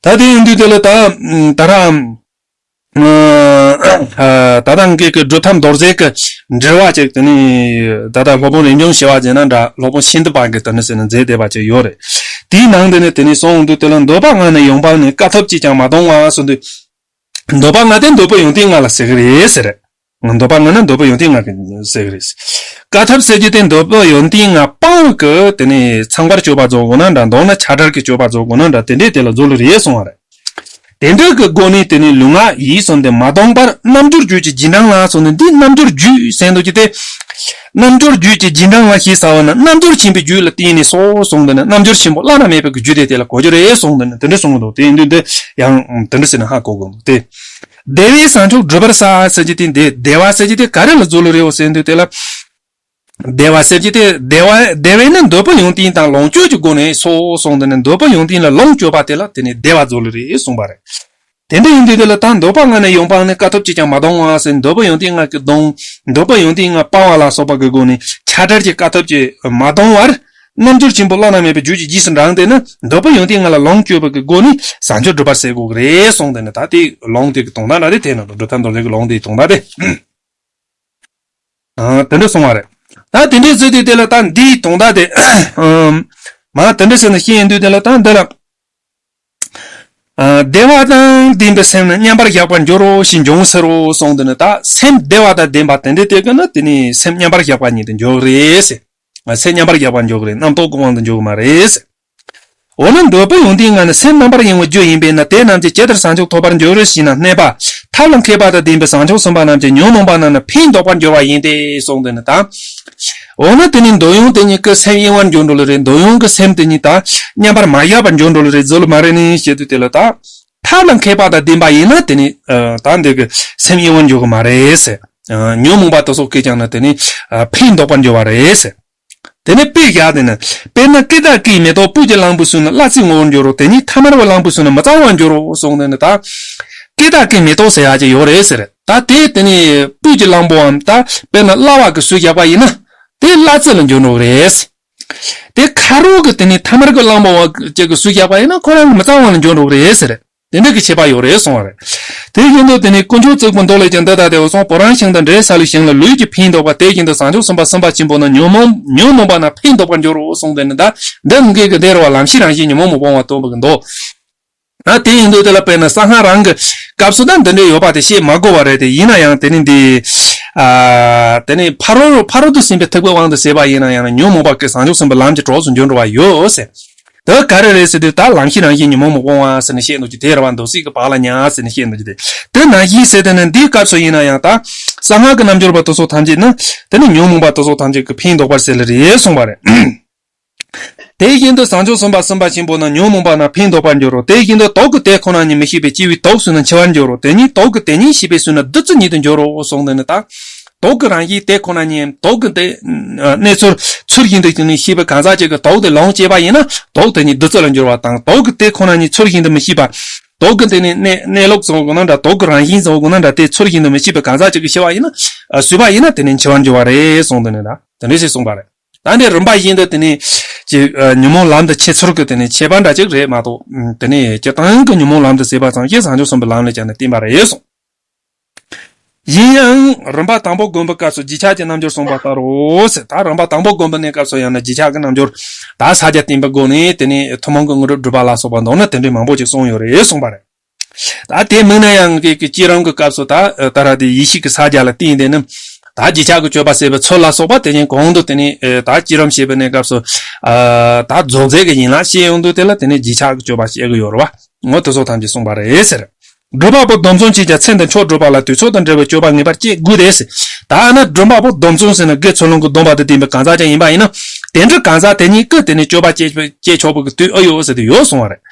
ད་དེ་ཡིན་དུས་དེ་ལ་ད་ད་ར་ ཨ་ད་ལྟ་ངེད་ཀྱི་སྒྲུབ་ཐབས་མདོར་བསྡུས་ཀྱི་འགྲེལ་བ་ཅིག་དེ་ནི་ད་ལྟ་སློབ་དཔོན་རིམ་བྱོན་ཞི་བ་ལྗོན་ན་འདྲ། སློབ་དཔོན་ཤིན་ཏུ་པ་གིས་དེ་ནི་ཟེར་ནས་མཛད་བསྡད་པ་ཅིག་ཡོད་རེད། དེའི་ནང་དེ་ནི་དེ་ནི་གསུངས་འདུག་དེ་ལ་འདོད་པ་ལྔ་ནི་ཡོངས་སྤངས་ནས། དཀའ་ཐུབ་གཅིག་ཀྱང་མ་གཏོང་བ་གསུངས་དུས། འདོད་པ་ལྔ་དེ་འདོད་པའི་ཡོན་ཏན་ལྔ་ལ་ཟེར་གི་རེད་ཟེར། འདོད་པ་ལྔ་ནི་འདོད་པའི་ཡོན་ཏན་ལྔ་གི་ཟེར་གི་རེད། དཀའ་ཐུབ་ཟེར་རྒྱུ་དེ་འདོད་པའི་ཡོན་ཏན་ལྔ་སྤངས་གི་དེ་ནི་ཚངས་པར་སྤྱོད་པ་རྫོགས་དགོས་ན་འདྲ། མདོར་ན་ཆགས་བྲལ་གྱི་སྤྱོད་པ་རྫོགས་དགོས་ན་འདྲ། དེ་འདྲའི་དེ་ལ་རྫོགས་ལེ་རེད་གསུང་བ་རེད། དེ་འདྲ་གི་སྒོ་ནས་དེ་ནི་ལུས་ངག་ཡིད་གསུམ་དེ་མ་གཏོང་བར་རྣལ་འབྱོར་རྒྱུད་ཀྱི་རྗེས་འབྲང་ལ་སོགས་ནས། འདི་རྣལ་འབྱོར་རྒྱུད་ཟེར་འདུག་གི་དེ། རྣལ་འབྱོར་རྒྱུད་ཀྱི་རྗེས་འབྲང་ལ་ཞེས་བྱ་བ་ནི་རྣལ་འབྱོར་ཆེན་པོའི་རྒྱུད་ལ་བརྟེན་ནས་སོ་གསུངས་དེ་ནི། རྣལ་འབྱོར་ཆེན་པོ་བླ་ན་མེད་པའི་རྒྱུད་དེ་དེ་ལ་གོ་རྒྱུ་རེད་གསུངས་དེ་ནི་དེ་འདྲ་གསུངས་འདུག་དེ་ཡིན་དུས་འདི་ཡང་དེ་འདྲ་ཟེར་ན་ཧ་གོ་དགོས་འདུག་སྟེ། བདེ་བས་བྱང་ཆུབ་སྒྲུབ་པར་བྱ་ཟེར་རྒྱུ་དེ་འདི་བདེ་བ་ཟེར་རྒྱུ་དེ་ག་རེ་ལ་རྫོགས་ལེ་རེད་འོ་ཟེར་འདུག་དེ་ལ། བདེ་བ་ཟེར་རྒྱུ་དེ་བདེ་བ་བདེ་བས་ནི་འདོད་པའི་ཡོན་ཏན་དང་ལོངས་སྤྱོད་ཀྱི་སྒོ་ནས་སོ་གསུངས་དེ་ནི་འདོད་པའི་ཡོན་ཏན་ལ་ལོངས་སྤྱོད་པ་དེ་ལ་དེ་ནི་བདེ་བ་རྫོགས་ལེ་རེད་གསུངས་པ་རེད། དེ་འདྲ་ཡིན་དུས་དེ་ལ་ད་འདོད་པ་ལྔ་ནི་ཡོངས་སྤངས་ནས། དཀའ་ཐུབ་གཅིག་ཀྱང་མ་གཏོང་བ་ཟེར། འདོད་པ་ཡོན་ཏན་ལྔ་གི་གདོང་། འདོད་པ་ཡོན་ཏན་ལྔ་སྤང་བ་ལ་སོགས་པ་གི་སྒོ་ནས་ཆགས་བྲལ་གྱི་དཀའ་ཐུབ་ཀྱིས་མ་གཏོང་བར། རྣལ་འབྱོར་ཆེན་པོ་བླ་ན་མེད་པའི་རྒྱུད་ཀྱི་རྗེས་སུ་འབྲངས་ཏེ་ནི་འདོད་པ་ཡོན་ཏན་ལྔ་ལ་ལོངས་སྤྱོད་པ་གི་སྒོ་ནས་བྱང་ཆུབ་སྒྲུབ་པར་བྱེད་དགོས་ཀྱི་རེད་གསུངས་དེ་ནི། ད་དེ་ལུང་དེ་གི་དོན་དག་འདྲ་དེ་དེ་ནི་སྒྲུབ་ཐབས་མདོར་བསྡུས་ཀྱི་ལུང་དེའི་དོན་དག་དེ། ཨ་དེ་འདྲ་གསུངས་པ་རེད། ད་དེ་འདྲའི་ཚུལ་དེ་དེ་ལ་ད་འདིའི་དོན་དག་དེ། ཨམ། མ་དེ་འདྲ་ཟེར་ནས་བཤད་ཡོང་དུས་དེ་ལ་ད་འདི་ལ། ཨ་བདེ་བ་དང་ལྡན་པའི་སེམས་ནི་མཉམ་པར་བཞག་པར་འགྱུར་རོ་ཞེས་འབྱུང་ཟེར་རོ་གསུངས་དེ་ནི། ད་སེམས་བདེ་བ་དང་ལྡན་པ་དེ་འདྲའི་དེ་གི་ནི་དེ་ནི་སེམས་མཉམ་པར་བཞག་པ་ཉིད་དུ་འགྱུར་རེད་ཟེར། ཨ་སེམས་མཉམ་པར་བཞག་པར་འགྱུར་གི་རེད། རྣམ་རྟོག་གི་དབང་དུ་འགྱུར་གི་མ་རེད་ཟེར། འོ་ན་འདོད་པའི་ཡོན་ཏན་ལྔ་ནི་སེམས་རྣམ་པར་གཡེང་བའི་རྒྱུ་ཡིན་པས་ན། དེ་རྣམས་ཀྱིས་ཇི་ལྟར་བྱང་ཆུབ་ཐོབ་པར་འགྱུར་ཞེ་ན། གནས་པ། ཐབས་ལ་མཁས་པ་དང་ལྡན་པའི་བྱང་ཆུབ་སེམས་དཔའ་རྣམས་ཀྱིས་ཉོན་མོངས་པ་རྣམས་ནི་ཕན་འདོགས་པར་འགྱུར་བ་ཡིན་ཏེ་གསུངས་དེ་ནི། ད་འོ་ན་དེ་ནི་འདོད་ཡོན་དེ་ཉིད་ཀྱིས་སེམས་གཡེང་བར་འགྱུར་འགྲོ་ལེ་རེད། འདོད་ཡོན་གྱིས་སེམས་དེ་ཉིད་ད་མཉམ་པར་མ་བཞག་པར་འགྱུར་འགྲོ་ལེ་རེད། རྫོགས་ལེ་མ་རེད་ནི་ཞེས་དུས་དེ་ལ་ད། ཐབས་ལ་མཁས་པ་དང་ལྡན་པ་ཡིན་ན་དེ་ནི་ད་འདི་གི་སེམས་གཡེང་བར་འགྱུར་གི་མ་རེད་ཟེར། ཉོན་མོངས་པ་དེ་ཚོ་གིས་ཀྱང་ནི་དེ་ནི་ཕན་འདོགས་པར་འགྱུར་བ་རེད་ཟེར། དེ་ནས་དཔེ་བཞག་དེ་ནི། དཔེར་ན་ཀི་དག་གི་མེ་ཏོག་སྤོས་ཀྱི་གླང་པོའི་ཚུལ་ནི་སླ་བརྩེའི་ངོ་བོར་འགྱུར་རོ། དེ་ཉིད་ཐ་མལ་པའི་གླང་པོའི་ཚུལ་ནི་མི་གཙང་བར་འགྱུར་རོ་གསུངས་ནས་ནི། ད་ཀི་དག་གི་མེ་ཏོག་ཟེར་ཡག་ཅིག་ཡོད་རེད་ཟེར། ད་དེ་དེ་ནི་སྤོས་ཀྱི་གླང་པོའམ་ད་དཔེར་ན་གླ་བ་གི་ཚུལ་བཞག་པ་ཡིན་ན་དེ་སླ་བརྩེ་ལ་འགྱུར་འགྲོ་གི་རེད། དེ་ཁ་རོག་གི་དེ་ནི་ཐ་མལ་གི་གླང་པོ་བ་ཅིག་གི་ཚུལ་བཞག་པ་ཡིན་ན་ཁོ་རང་གི་མི་གཙང་བ་ལ་འགྱུར་འགྲོ་གི་རེད་ཟེར། དེ་འདྲ་གི་ཁྱད་པར་ཡོད་རེད་གསུང་བ་རེད། དེ་བཞིན་དུ་དེ་ནི་དཀོན་མཆོག་གཙུག་ཕུད་མདོ་ལས་ཀྱང་འདི་ལྟ་སྟེ། འོ་སོང་བོ་རང་ཞིང་དང་འབྲེལ་ས་ལུས་ཞིང་ལ་ལུས་ཀྱི་ཕན་འདོགས་པ། དེ་བཞིན་དུ་བྱང་ཆུབ་སེམས་དཔའ་སེམས་དཔའ་ཆེན་པོ་ནི་ཉོན་མོངས་ཉོན་མོངས་པ་རྣམས་ཕན་འདོགས་པར་འགྱུར་རོ་གསུངས་ཏེ་ནི། ད་འདི་མི་དགེ་གི་འདི་རུ་བ་ལམ་ཤེས་རང་བཞིན་ཉོན་མོངས་མི་སྤོང་བ་སྟོན་པ་གི་མདོ། ད་དེ་ཡིན་དུས་དེ་ལ་དཔེར་ན་གསང་སྔགས་རང་གི་སྐབས་སུ་ད་འདི་འདྲའི་ཡོད་པ་དེ་བཤད་མ་དགོས་པ་རེད། དེ་ཡིན་ན་ཡང་དེ་ནི་འདི། ཨ་དེ་ནི་ཕ་རོལ་ཕ་རོལ་ཏུ་ཕྱིན་པའི་ཐེག་པའི་དབང་དུ་བྱས་པ་ཡིན་ན་ཡང་ན་ཉོན་མོངས་པ་ཀུན་བྱང་ཆུབ་སེམས་དཔའི་ལམ་གྱི་གྲོགས་སུ་འགྱུར་འགྲོ་བ་ཡོད་ཟེར། དེ་ག་རེ་རེད་ཟེར་དུས་ད་ལམ་ཤེས་རང་བཞིན་ཉོན་མོངས་མི་སྤོང་བ་ཟེར་ནས་བཤད་འདུག་ཅི། དེ་རེད་བ་མདོ་སྲིད་ཀྱི་བག་ལ་ཉལ་ཟེར་ནས་བཤད་འདུག་ཅི། དེ་དེ་ནང་བཞིན་ཟེར་དེ་ནི་འདིའི་སྐབས་སུ་ཡིན་ན་ཡང་ད་གསང་སྔགས་ཀྱི་རྣལ་འབྱོར་པ་དེ་ཚོ་ཐམས་ཅད་ནི་དེ་ནི་ཉོན་མོངས་པ་དེ་ཚོ་ཐམས་ཅད་ཀྱི་ཕན་འདོགས་པར་ཟེར་ལེ་རེད་གསུངས་པ་རེད། དེ་བཞིན་དུ་བྱང་ཆུབ་སེམས་དཔའ་སེམས་དཔའ་ཆེན་པོ་ནི་ཉོན་མོངས་པ་རྣམས་ཕན་འདོགས་པར་འགྱུར་རོ། དེ་བཞིན་དུ་དུག་གིས་དེ་ཁོ་ན་ཉིད་མི་ཤེས་པས་སྐྱེ་བོའི་དུག་གསུམ་ནི་འཆི་བར་འགྱུར་རོ། དེ་ཉིད་དུག་གིས་དེ་ཉིད་ཤེས་པའི་ཚུལ་ནི་བདུད་རྩི་ཉིད་དུ་འགྱུར་རོ་གསུངས་ཏེ་ནི། ད་དུག་གི་རང་བཞིན་དེ་ཁོ་ན་ཉིད་དུག་གི་དེ་གནས་ཚུལ་ཚུལ་བཞིན་དུ་ནི་ཤེས་པའི་གང་ཟག་ཅིག་གིས་དུག་དེ་ལོངས་སྤྱད་པ་ཡིན་ན་དུག་དེ་ཉིད་བདུད་རྩི་ལ་འགྱུར་བ་དང་། དུག་གི་དེ་ཁོ་ན་ཉིད་ཚུལ་བཞིན་དུ་མི་ཤེས་པ། དུག་གི་དེ་ནི་གནས་གནས་ལུགས་ཚོ་གོ་ན་འདྲ། དུག་གི་རང་བཞིན་ཚོ་གོ་ན་འདྲ། དེ་ཚུལ་བཞིན་དུ་མི་ཤེས་པའི་གང་ཟག་ཅིག་གིས་ཤེས་པ་ཡིན་ན། ཨ་ཟོས་པ་ཡིན་ན་དེ་ནི་འཆི་བར་འགྱུར་བ་རེད་གསུངས་ཏེ་ནི་ད་དེ་འདྲ་ཞིག་གསུངས་པ་རེད། ད་འདི་རིམ་པ་བཞིན་དུ་དེ་ནི་ཅིག་ཨ་ཉོན་མོངས་ལམ་དུ་ཆས་ཚུལ་གྱི་དེ་ནི་ཁྱད་པར་འདྲ་ཅིག་རེད་མ་གཏོགས། ཨ་དེ་ནི་སྤྱིར་བཏང་གི་ཉོན་མོངས་ལམ་དུ་བྱས་པ་ཙམ་ཞིག་བྱང་ཆུབ་སེམས་དཔའི་ལམ་ལ་ཀྱང་ནི་བརྟེན་པ་རེད་གསུངས། ཡིན་ཡང་རིམ་པ་དང་པོ་བསྒོམ་པའི་སྐབས་སུ་རྗེས་ཆགས་ཀྱི་རྣལ་འབྱོར་གསུངས་པ་ལྟར་རོ་ཟེར། ད་རིམ་པ་དང་པོ་བསྒོམ་པའི་གནས་སྐབས་སུ་ཡང་ན་རྗེས་ཆགས་ཀྱི་རྣལ་འབྱོར་ད་ས་བརྒྱ་བསྟེན་པའི་སྒོ་ནས་དེ་ནི་ཐུན་མོང་གི་དངོས་གྲུབ་སྒྲུབ་པ་ལ་སོགས་པ་མདོར་ན་དེ་འདྲའི་མང་པོ་ཅིག་གསུངས་ཡོད་རེད་གསུངས་པ་རེད། ད་དེ་མིན་ན་ཡང་གི་གི་བསྐྱེད་རིམ་གྱི་སྐབས་སུ་ད་ད་ར་དེ་ཡེ་ཤེས་ཀྱི་ས་བརྒྱ་ལ་བརྟེན་ཏེ་ནི་ད་རྗེས་ཆགས་ཀྱི་སྤྱོད་པ་བྱེད་པའི་ཚུལ་ལ་སོགས་པ་དེ་ཉིད་གོང་དུ་དེ་ནི་ད་བསྐྱེད་རིམ་བྱེད་པའི་གནས་སྐབས་སུ་ད་རྫོགས་མཛད་ཀྱི་ཡན་ལག་བཤད་ཡོང་དུས་དེ་ལ་དེ་ནི་རྗེས་ཆགས་ཀྱི་སྤྱོད་པ་བཤད་ཀྱི་ཡོད་རེད་བ། ངོ་དེ་ཚོ་ཐམས་ཅད་གསུངས་པ་རེད་ཟེར། སྒྲུབ་པ་པོ་སྡོམ་བརྩོན་ཅན་གྱིས་ཚེ་འདིར་མཆོག་སྒྲུབ་པ་ལ་དུས་ཚོད་དང་འབྲེལ་བའི་སྤྱོད་པ་ངེས་པར་བསྐྱེད་དགོས་ཏེ། ད་ནི་སྒྲུབ་པ་པོ་སྡོམ་བརྩོན་ཟེར་ན་དགེ་ཚུལ་སློང་གི་སྡོམ་པ་དང་ལྡན་པའི་གང་ཟག་ཀྱང་ཡིན་པ་ཡིན་ན། དེ་འདྲའི་གང་ཟག་དེ་ཉིད་ཀྱིས་དེ་ནི་སྤྱོད་པ་བསྐྱེད་བསྐྱེད་ཆོག་པའི་དུས་ཨ་ཡོད་ཟེར་དུས་ཡོད་གསུང་བ་རེད།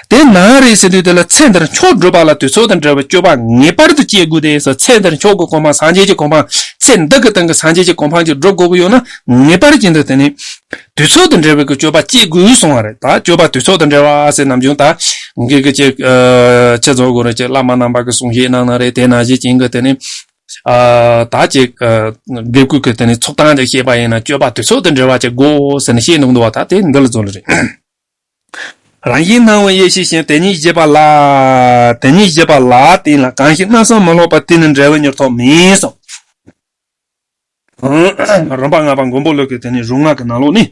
དེ་ན་རེ་ཟེར་དུས་དེ་ལ་ཚེ་འདིར་མཆོག་སྒྲུབ་པ་ལ་དུས་ཚོད་དང་འབྲེལ་བའི་སྤྱོད་པ་ངེས་པར་དུ་བསྐྱེད་དགོས་ཏེ་ཟེར། ཚེ་འདིར་མཆོག་གི་གོ་འཕང་སངས་རྒྱས་ཀྱི་གོ་འཕང་ཚེ་འདི་གི་སྟེང་གི་སངས་རྒྱས་ཀྱི་གོ་འཕང་ཅིག་སྒྲུབ་དགོས་ཀྱི་ཡོད་ན་ངེས་པར་ཅན་དུ་དེ་ནི། དུས་ཚོད་དང་འབྲེལ་བའི་གི་སྤྱོད་པ་བསྐྱེད་དགོས་གསུང་བ་རེད། ད་སྤྱོད་པ་དུས་ཚོད་དང་འབྲེལ་བ་ཟེར་ནམ་རྒྱུན་ད་ངེད་ཀྱི་ཅིག་ཨ་ཆི་ཟེར་དགོས་རེད། ཅིག་བླ་མ་རྣམ་པ་གི་གསུང་བཤད་གནང་ན་རེད། དེ་ནང་བཞིན་ཅན་གི་དེ་ནི་ཨ་ད་ཅིག་ཨ་དགེ་བསྐོས་ཀྱི་དེ་ནི་ཚོགས་གཏམ་ཅིག་བཤད་པ་ཡིན་ན་སྤྱོད་པ་དུས་ཚོད་དང་འབྲེལ་བ་ཅིག་དགོས་ཟེར་ནས་བཤད་འདུག་འདུག་བ། ད་དེ་འདི་ལ་རྫོགས་ལེ་རེད། རང་བཞིན་སྣང་བའི་དབྱེ་ཞིག་གཞན། དེ་ཉིད་བཞི་པ་ལ། དེ་ཉིད་བཞི་པ་ལ་བརྟེན་ལ། གང་ཞིག་རྣམ་གསུམ་མི་སློབ་པ། དེ་ནི་འབྲས་བུ་མྱུར་ཐོབ་མིན་གསུངས། རིམ་པ་ལྔ་པ་མགོན་པོ་ཀླུ་གི་དེ་ནི་རིམ་ལྔ་གི་ནང་ལོགས་ནས།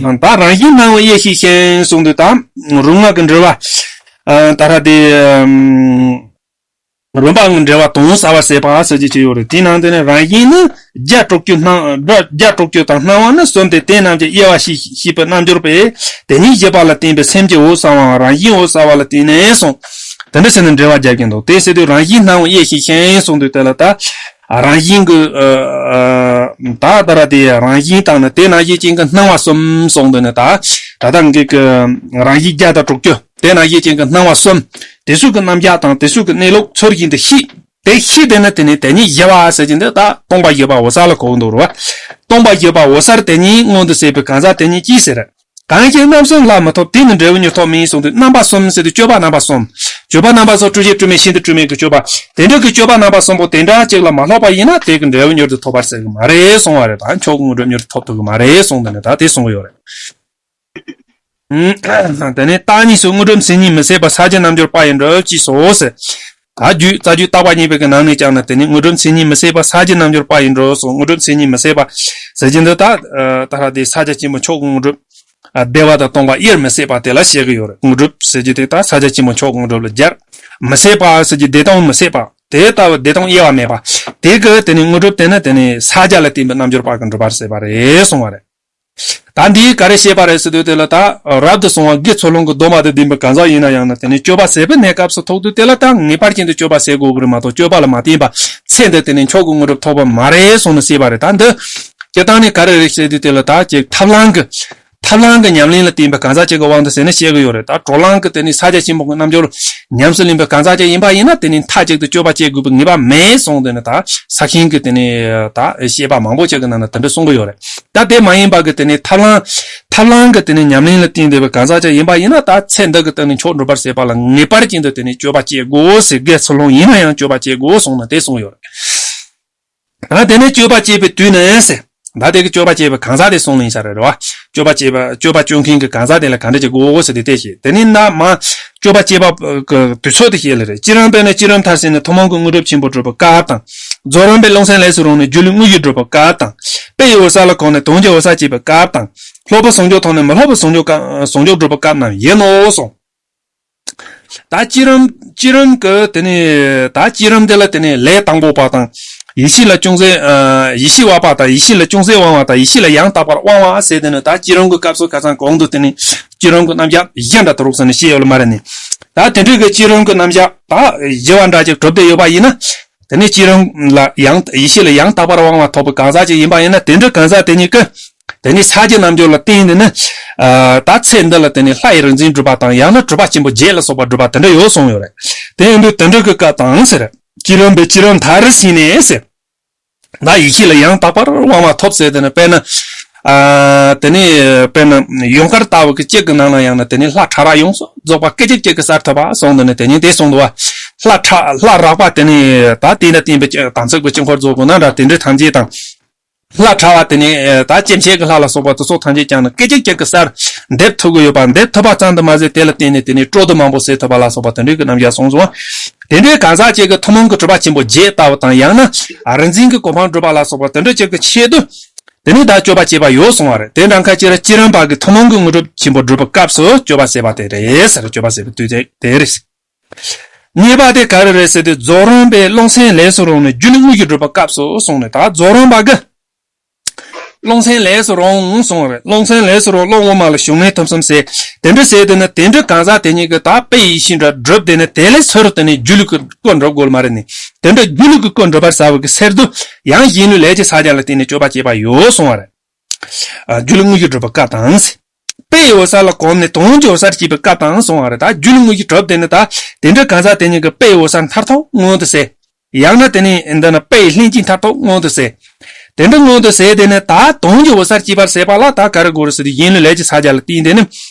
ཨ། ད་རང་བཞིན་སྣང་བའི་དབྱེ་ཞིག་གཞན་གསུངས་དུས་ད། རིམ་ལྔ་གི་འགྲེལ་བ། ཨ། ད་ར་དེ། ཨམ། རིམ་པ་ལྔའི་འགྲེལ་བ་དོན་གསལ་བར་བྱེད་པ་ཟེར་གྱི་ཅིག་ཡོད་རེད། དེའི་ནང་དེ་ནི་རང་བཞིན་ནི་བརྒྱད་དྲུག་ཅུ་སྣང་། བརྒྱད་དྲུག་ཅུ་དང་སྣང་བ་ནི་གསུམ་སྟེ། དེ་རྣམས་ཀྱི་དབྱེ་བ་ཞིག་ཤེས་པའི་རྣལ་འབྱོར་པས། དེ་ཉིད་བཞི་པ་ལ་བརྟེན་པའི་སེམས་ཀྱི་འོད་གསལ་བའམ་རང་བཞིན་འོད་གསལ་བ་ལ་བརྟེན་ནས་གསུངས། དེ་འདྲ་ཟེར་ནས་འགྲེལ་བ་རྒྱག་གིན་འདུག་དེ་ཟེར་དུས་རང་བཞིན་སྣང་བའི་དབྱེ་ཞིག་གཞན་གསུངས་དུས་དེ་ལ་ད། རང་བཞིན་གྱི། ཨ། ཨ། ད་ད་ར་དེ་རང་བཞིན་དང་ནི་དེ་རྣམས་ཀྱི་རྐྱེན་གྱིས་སྣང་བ་གསུམ་གསུངས་དུས་ནི་ད། ད་ལྟ་འགི་གི་རང་བཞིན་བརྒྱད་དང་དྲུག་ཅུ། དེ་རྣམས་ཀྱི་རྐྱེན་གྱིས་སྣང་བ་གསུམ། དེ་ཚོ་གི་རྣམ་གཞག་དང་དེ་ཚོ་གི་གནས་ལུགས་ཚུལ་བཞིན་དུ་ཤེས། དེ་ཤེས་དེ་ནི་དེ་ནི་དེ་ཉིད་བཞི་པ་ཟེར་གྱི་འདི་ད་སྟོང་པ་བཞི་པ་འོད་གསལ་ལ་གོ་གི་འདུག་རེད་བ། སྟོང་པ་བཞི་པ་འོད་གསལ་དེ་ཉིད་མངོན་དུ་བྱེད་པའི་གང་ཟག་དེ་ཉིད་ཀྱིས་ཟེར། གང་ཞིག་རྣམ་གསུམ་ལ་མི་སློབ། དེ་ནི་འབྲས་བུ་མྱུར་ཐོབ་མིན་གསུངས་དུས་རྣམ་པ་གསུམ་ཟེར་དུས་སྤྱོད་པ་རྣམ་པ་གསུམ། སྤྱོད་པ་རྣམ་པ་གསུམ་སྤྲོས་བྲལ་སྤྲོས་མེད་ཤིན་ཏུ་སྤྲོས་མེད་ཀྱི་སྤྱོད་པ། དེ་འདྲ་གི་སྤྱོད་པ་རྣམ་པ་གསུམ་པོ་དེ་འདྲ་གཅིག་ལ་མ་སློབ་པ་ཡིན་ན་དེ་གི་འབྲས་བུ་མྱུར་དུ་ཐོབ་པར་ཟེར་གི་མ་རེད་གསུང་བ་རེད། ད་མཆོག་གི་དངོས་གྲུབ་མྱུར་དུ་ཐོབ་ཐུབ་གི་མ་རེད་གསུངས་དུས་ནི་ད་དེ་གསུང་གི་ཡོད་རེད། དེ་ནས་བརྟག་གཉིས་སུ་དངོས་གྲུབ་མཚན་ཉིད་མི་ཟད་པ། ས་བཅུ་རྣལ་འབྱོར་པ་ཡི་གྲུབ་ཅེས་སོ་ཟེར། ད་རྒྱུད་རྩ་རྒྱུད་བརྟག་པ་གཉིས་པའི་གི་ནང་ནས་ཀྱང་ནི་དེ་ནས་དངོས་གྲུབ་མཚན་ཉིད་མི་ཟད་པ། ས་བཅུ་རྣལ་འབྱོར་པ་ཡི་གྲུབ་སོ། དངོས་གྲུབ་མཚན་ཉིད་མི་ཟད་པ་ཟེར་གྱི་འདི་ད། ད་ལྟ་དེ་ས་སྐྱ་ཆེན་པོ་མཆོག་གི་དངོས་གྲུབ། བདེ་བ་དང་སྟོང་པ་དབྱེར་མི་ཟད་པ་དེ་ལ་བཤད་གི་ཡོད་རེད། དངོས་གྲུབ་ཟེར་གྱི་དེ་ད་ས་སྐྱ་ཆེན་པོ་མཆོག་གི་དངོས་གྲུབ་ལ་སྦྱར། མི་ཟད་པ་ཟེར་གྱི་བདེ་སྟོང་མི་ཟད་པ། དེ་ལྟ་བུ་བདེ་སྟོང་དབྱེ་བ་མེད་པ། དེ་གི་དེ་ནས་དངོས་གྲུབ་དེ་ནི་དེ་ནས་ས་སྐྱ་ལ་བརྟེན་པའི་རྣལ་འབྱོར་པ་གི་འགྲུབ་པར་ཟད་པ་རེད་གསུང་བ་རེད། ད་འདིའི་ག་རེ་བཤད་པ་རེད་ཟེར་དུས་དེ་ལ་ད་རབ་ཏུ་བྱུང་བ་དགེ་ཚུལ་སློང་གི་སྡོམ་པ་དང་ལྡན་པའི་གང་ཟག་ཡིན་ན་ཡང་ན་དེ་ནི་སྤྱོད་པ་ཟད་པའི་གནས་སྐབས་སུ་ཐུག་དུས་དེ་ལ་ད་ངེས་པར་ཅན་དུ་སྤྱོད་པ་ཟད་དགོས་ཀྱི་རེད་མ་གཏོགས་སྤྱོད་པ་ལ་མ་བརྟེན་པ་ཚེ་འདི་དེ་ནི་མཆོག་གི་དངོས་གྲུབ་ཐོབ་པ་མ་རེད་གསུངས་ནས་བཤད་པ་རེད། ད་འདི་སྤྱིར་བཏང་ནས་ག་རེ་རེད་ཟེར་དུས་དེ་ལ་ད་ཅིག་ཐབས་ལམ་གྱི་ཐབས་ལམ་གྱི་ཉམས་ལེན་ལ་བརྟེན་པའི་གང་ཟག་ཅིག་གི་དབང་དུ་བྱས་ནས་བཤད་ཀྱི་ཡོད་རེད། ད་གྲོལ་ལམ་གྱི་དེ་ནི་ས་སྐྱ་ཆེན་པོ་གི་རྣལ་འབྱོར་ཉམས་སུ་ལེན་པའི་གང་ཟག་ཅིག་ཡིན་པ་ཡིན་ན་དེ་ནི་མཐའ་གཅིག་ཏུ་སྤྱོད་པ་བྱེད་དགོས་པའི་ངེས་པ་མེད་གསུངས་དེ་ནི་ད་ས་ཤིང་གི་དེ་ནི་ད་བཤད་པ་མང་པོ་ཅིག་གི་ནང་ན་དེ་འདྲ་གསུང་གི་ཡོད་རེད། ད་དེ་མ་ཡིན་པ་གི་དེ་ནི་ཐབས་ལམ་ཐབས་ལམ་གི་དེ་ནི་ཉམས་ལེན་ལ་བརྟེན་བསྡད་པའི་གང་ཟག་ཅིག་ཡིན་པ་ཡིན་ན་ད་ཚེ་འདི་གི་དེ་ནི་མཆོག་འགྲུབ་པར་བྱེད་པ་ལ་ངེས་པར་ཅན་དུ་དེ་ནི་སྤྱོད་པ་བྱེད་དགོས་ཟེར། དགེ་ཚུལ་སློང་ཡིན་ན་ཡང་སྤྱོད་པ་བྱེད་དགོས་གསུངས་ནས་དེ་གསུངས་ཡོད་རེད། ད་དེ་ནས་སྤྱོད་པ་བྱེད་པའི་དུས་ནི་ཟེར། ད་དེ་གི་སྤྱོད་པ་བྱེད་པའི་གང་ཟག་དེ་གསུངས་ལེན་བྱ་རེད་རེད་བ། སྤྱོད་པ་བྱེད་པ་སྤྱོད་པ་སྤྱོད་མཁན་གྱི་གང་ཟག་དེ་ལ་ག་འདྲ་བྱེད་དགོས་ཟེར་ཏེ་དེ་བཤད། དེ་ནས་ན་མ་སྤྱོད་པ་བྱེད་པ་གི་དུས་ཚོད་དེ་བཤད་ལེ་རེད། སྤྱིར་རང་དཔེར་ན་སྤྱིར་རང་མཐར་ཕྱིན་ནས་ཐུན་མོང་གི་དངོས་གྲུབ་ཆེན་པོ་སྒྲུབ་པའི་སྐབས་དང་། རྫོགས་རིམ་པའི་རླུང་སེམས་ལས་སུ་རུང་ནས་སྒྱུ་ལུས་དངོས་གཞི་སྒྲུབ་པའི་སྐབས་དང་། དཔེ་ཡི་འོད་གསལ་ལ་གོམས་ནས་དོན་གྱི་འོད་གསལ་སྐྱེས་པའི་སྐབས་དང་། སློབ་པའི་ཟུང་འཇུག་ཐོབ་ནས་མི་སློབ་པའི་ཟུང་འཇུག་ཟུང་འཇུག་སྒྲུབ་པའི་སྐབས་རྣམས་ཡིན་ནོ་གསུངས། ད་སྤྱིར་རིམ་སྤྱིར་རིམ་གྱི་དེ་ནས་ད་སྤྱིར་རིམ་དེ་ལ་དེ་ནས་ལས་དང་པོ་པ་དང་། ཡེ་ཤེས་ལ་ཅུང་ཟད་ཨ། ཡེ་ཤེས་དབབ་པ་དང་ཡེ་ཤེས་ལ་ཅུང་ཟད་དབང་བ་དང་ཡེ་ཤེས་ལ་ཡང་དག་པར་དབང་བ་ཟེར་དེ་ནི་ད་སྤྱིར་རིམ་གྱི་སྐབས་སུ་ཁ་སང་གོང་དུ་དེ་ནས་སྤྱིར་རིམ་གྱི་རྣམ་གཞག་བཞི་འདྲ་དུ་རུག་ཟེར་ནས་བཤད་ཡོད་ལ་མ་རེད་ནི། ད་དེ་འདྲའི་གི་སྤྱིར་རིམ་གྱི་རྣམ་གཞག་ད་བཞི་བ་འདྲ་ཅིག་གྲུབ་བསྡད་ཡོད་པ་ཡིན་ན། དེ་ནས་སྤྱིར་རིམ་ལ་ཡང་ཡེ་ཤེས་ལ་ཡང་དག་པར་དབང་བ་ཐོབ་པའི་གང་ཟག་ཅིག་ཡིན་པ་ཡིན་ན་དེ་འདྲའི་གང་ཟག་དེ་ཉིད་ཀྱི། དེ་ནས་ས་སྐྱའི་རྣལ་འབྱོར་ལ་བརྟེན་ནས་ནི། ཨ། ད་ཚེ་འདི་ལ་དེ་ནས་ལྷ་ཡི་རིག་འཛིན་སྒྲུབ་པ་དང་ཡང་ན་གྲུབ་པ་ཆེན་པོ་བརྒྱད་ལ་སོགས་པ་སྒྲུབ་པ་དེ་འདྲ་ཡོད་གསུངས་ཡོད་རེད། དེ་ཡིན་དུས་དེ་འདྲ་གི་སྐབས་དང་ཟེར། སྤྱིར་རིམ་པའི་སྤྱིར་རིམ་མཐར་ཕྱིན་ནས་ཟེར། ད་ཡེ་ཤེས་ལ་ཡང་དག་པར་དབང་བ་ཐོབ་ཟེར་དེ་ནི་དཔེར་ན། ཨ། དེ་ནས་དཔེར་ན་ཡུངས་ཀར་ལྟ་བུ་གི་གཅིག་གི་ནང་ན་ཡང་ན་དེ་ནས་ལྷ་ཕྲ་རགས་ཡོངས་སུ་རྫོགས་པ་སྐད་ཅིག་གཅིག་གི་སར་ཐོབ་པ་གསུངས་དེ་ནི་དེ་ཉིད་དེ་གསུངས་འདུག་བ། ལྷ་ཕྲ་ལྷ་རགས་པ་དེ་ནས་ད་དེ་འདྲ་བསྟན་པའི་དམ་ཚིག་གི་དཀྱིལ་འཁོར་རྫོགས་དགོས་ན་འདྲ་དེ་འདྲའི་ཐམས་ཅད་དང་། ལྷ་ཕྲ་བ་དེ་ནི་ད་སྐྱེ་མཆེད་ཀྱི་ལྷ་ལ་སོགས་པ་དེ་ཚོ་ཐམས་ཅད་ཀྱང་ནི་སྐད་ཅིག་གཅིག་གི་སར་འདེབས་ཐུབ་ཀྱི་ཡོད་པ། འདེབས་ཐུབ་པ་ཙམ་དུ་མ་ཟད་དེ་ལ་བརྟེན་ནས་དེ་ནི་སྤྲོ་བསྡུ་མང་པོ་བྱེད་ཐུབ་པ་ལ་སོགས་པ་དེ་འདྲའི་གི་རྣམ་གཞག་གསུངས་སོང་། དེ་འདྲའི་གང་ཟག་ཅིག་གི་ཐུན་མོང་གི་གྲུབ་པ་ཆེན་པོ་བརྒྱད་ལྟ་བུ་དང་ཡང་ན་རིག་འཛིན་གྱི་གོ་འཕང་སྒྲུབ་པ་ལ་སོགས་པ་དེ་འདྲ་ཅིག་གི་ཆེད་དུ་དེ་ནི་ད་སྤྱོད་པ་བྱེད་པ་ཡོད་གསུངས་པ་རེད། དེ་འདྲ་ཁ་ཅིག་ར་སྤྱིར་རིམ་པ་གི་ཐུན་མོང་གི་དངོས་གྲུབ་ཆེན་པོ་སྒྲུབ་པའི་སྐབས་སུ་སྤྱོད་པ་བྱེད་པ་དེ་རེད་ཟེར། སྤྱོད་པ་བྱེད་པའི་དུས་དེ་དེ་རེད། གཉིས་པ་དེ་ག་རེ་རེད་ཟེར་དུས་རྫོགས་རིམ་པའི་རླུང་སེམས་ལས་སུ་རུང་ནས་སྒྱུ་ལུས་དངོས་གཞི་སྒྲུབ་པའི་སྐབས་སུ་གསུངས་ནས་ད་རྫོགས་རིམ་པ་གི་རླུང་སེམས་ལས་སུ་རུང་གསུངས་རེད། རླུང་སེམས་ལས་སུ་རུང་རླུང་དབུ་མ་ལ་ཞུགས་གནས་ཐོབ་གསུམ་ཟེར། དེ་འདྲ་ཟེར་དེ་ནི་དེ་འདྲ་གང་ཟག་དེ་ཉིད་ཀྱིས་ད་དཔེ་ཡི་ཤེས་འདྲ་བསྒྲུབས་དེ་ནི་དེ་ལས་སུ་རུང་དེ་ནི་སྒྱུ་ལུས་ཀྱི་སྐུ་འགྲུབ་དགོས་མ་རེད་ནི། དེ་འདྲ་སྒྱུ་ལུས་ཀྱི་སྐུ་འགྲུབ་པར་བྱ་བ་གི་ཕྱིར་དུ་ཡང་གཞན་ལུས་ལས་ཀྱི་ཕྱག་རྒྱ་ལ་བརྟེན་ནས་སྤྱོད་པ་བྱེད་པ་ཡོད་གསུངས་པ་རེད། ཨ། སྒྱུ་ལུས་དངོས་གཞི་སྒྲུབ་པའི་སྐབས་དང་། དཔེ་ཡི་འོད་གསལ་ལ་གོམས་ནས་དོན་གྱི་འོད་གསལ་སྐྱེས་པའི་སྐབས་དང་གསུངས་པ་རེད། ད་སྒྱུ་ལུས་དངོས་གཞི་གྲུབ་དེ་ནི་ད་དེ་འདྲའི་གང་ཟག་དེ་ཉིད་ཀྱིས་དཔེ་ཡི་འོད་གསལ་མཐར་ཐུག་མངོན་དུ་གསལ། ཡང་ན་དེ་ནི་འདི་ན་དཔེ་ཡི་ལྷན་སྐྱེས་མཐར་ཐུག་མངོན་དུ་གསལ། དེ་འདྲ་མངོན་དུ་གསལ་དེ་ནི་ད་དོན་གྱི་འོད་གསལ་སྐྱེས་པར་བྱེད་པ་ལ་ད་ག་རེ་དགོས་རེད་ཟེར་དུས་གཞན་ལུས་ལས་ཀྱི་ཕྱག་རྒྱ་ལ་བརྟེན་དེ་ནི།